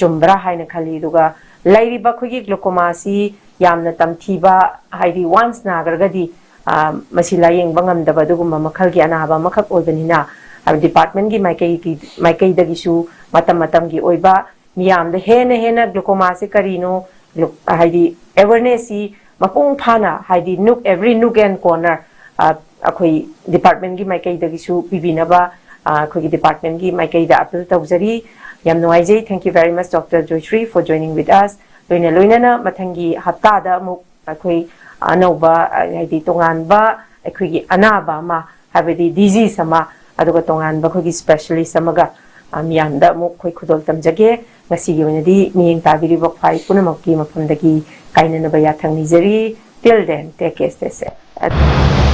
ꯆꯨꯝꯕ꯭ꯔꯥ ꯍꯥꯏꯅ ꯈꯜꯂꯤ꯫ ꯑꯗꯨꯒ ꯂꯩꯔꯤꯕ ꯑꯩꯈꯣꯏꯒꯤ ꯒ꯭ꯂꯨꯀꯣꯃꯥꯁꯤ ꯌꯥꯝꯅ ꯇꯝꯊꯤꯕ, ꯍꯥꯏꯗꯤ ꯋꯥꯟꯁ ꯅꯥꯈ꯭ꯔꯒꯗꯤ ꯃꯁꯤ ꯂꯥꯌꯦꯡꯕ ꯉꯝꯗꯕ ꯑꯗꯨꯒꯨꯝꯕ ꯃꯈꯜꯒꯤ ꯑꯅꯥꯕ ꯑꯃꯈꯛ ꯑꯣꯏꯕꯅꯤꯅ ꯗꯤꯄꯥꯔꯠꯃꯦꯟꯒꯤ ꯃꯥꯏꯀꯩꯒꯤ ꯃꯥꯏꯀꯩꯗꯒꯤꯁꯨ ꯃꯇꯝ ꯃꯇꯝꯒꯤ ꯑꯣꯏꯕ ꯃꯤꯌꯥꯝꯗ ꯍꯦꯟꯅ ꯍꯦꯟꯅ ꯒ꯭ꯂꯨꯀꯣꯃꯥꯁꯤ ꯀꯔꯤꯅꯣ, ꯍꯥꯏꯗꯤ ꯑꯦꯋꯦꯔꯅꯦꯁꯁꯤ ꯃꯄꯨꯡ ꯐꯥꯅ, ꯍꯥꯏꯗꯤ ꯅꯨꯛ ꯑꯦꯕ꯭ꯔꯤ ꯅꯨꯛ ꯑꯦꯟ ꯀꯣꯔꯅꯔ ꯑꯩꯈꯣꯏ ꯗꯤꯄꯥꯔꯠꯃꯦꯟꯒꯤ ꯃꯥꯏꯀꯩꯗꯒꯤꯁꯨ ꯄꯤꯕꯤꯅꯕ ꯑꯩꯈꯣꯏꯒꯤ ꯗꯤꯄꯥꯔꯠꯃꯦꯟꯒꯤ ꯃꯥꯏꯀꯩꯗ ꯑꯄꯤꯜ ꯇꯧꯖꯔꯤ꯫ ꯌꯥꯝ ꯅꯨꯡꯉꯥꯏꯖꯩ꯫ Thank you very much, Doctor Joyshri, for joining with us. ꯂꯣꯏꯅ ꯂꯣꯏꯅꯅ ꯃꯊꯪꯒꯤ ꯍꯞꯇꯥꯗ ꯑꯃꯨꯛ ꯑꯩꯈꯣꯏ ꯑꯅꯧꯕ, ꯍꯥꯏꯗꯤ ꯇꯣꯉꯥꯟꯕ ꯑꯩꯈꯣꯏꯒꯤ ꯑꯅꯥꯕ ꯑꯃ, ꯍꯥꯏꯕꯗꯤ ꯗꯤꯖꯤꯁ ꯑꯃ, ꯑꯗꯨꯒ ꯇꯣꯉꯥꯟꯕ ꯑꯩꯈꯣꯏꯒꯤ ꯁ꯭ꯄꯦꯁꯤꯌꯦꯂꯤꯁ ꯑꯃꯒ ꯃꯤꯌꯥꯝꯗ ꯑꯃꯨꯛ ꯑꯩꯈꯣꯏ ꯈꯨꯗꯣꯜ ꯇꯝꯖꯒꯦ꯫ ꯉꯁꯤꯒꯤ ꯑꯣꯏꯅꯗꯤ ꯃꯤꯠꯌꯦꯡ ꯇꯥꯕꯤꯔꯤꯕ ꯈ꯭ꯋꯥꯏ ꯄꯨꯝꯅꯃꯛꯀꯤ ꯃꯐꯝꯗꯒꯤ ꯀꯥꯏꯅꯅꯕ ꯌꯥꯊꯪ ꯅꯤꯖꯔꯤ꯫ Till then, take care, stay safe.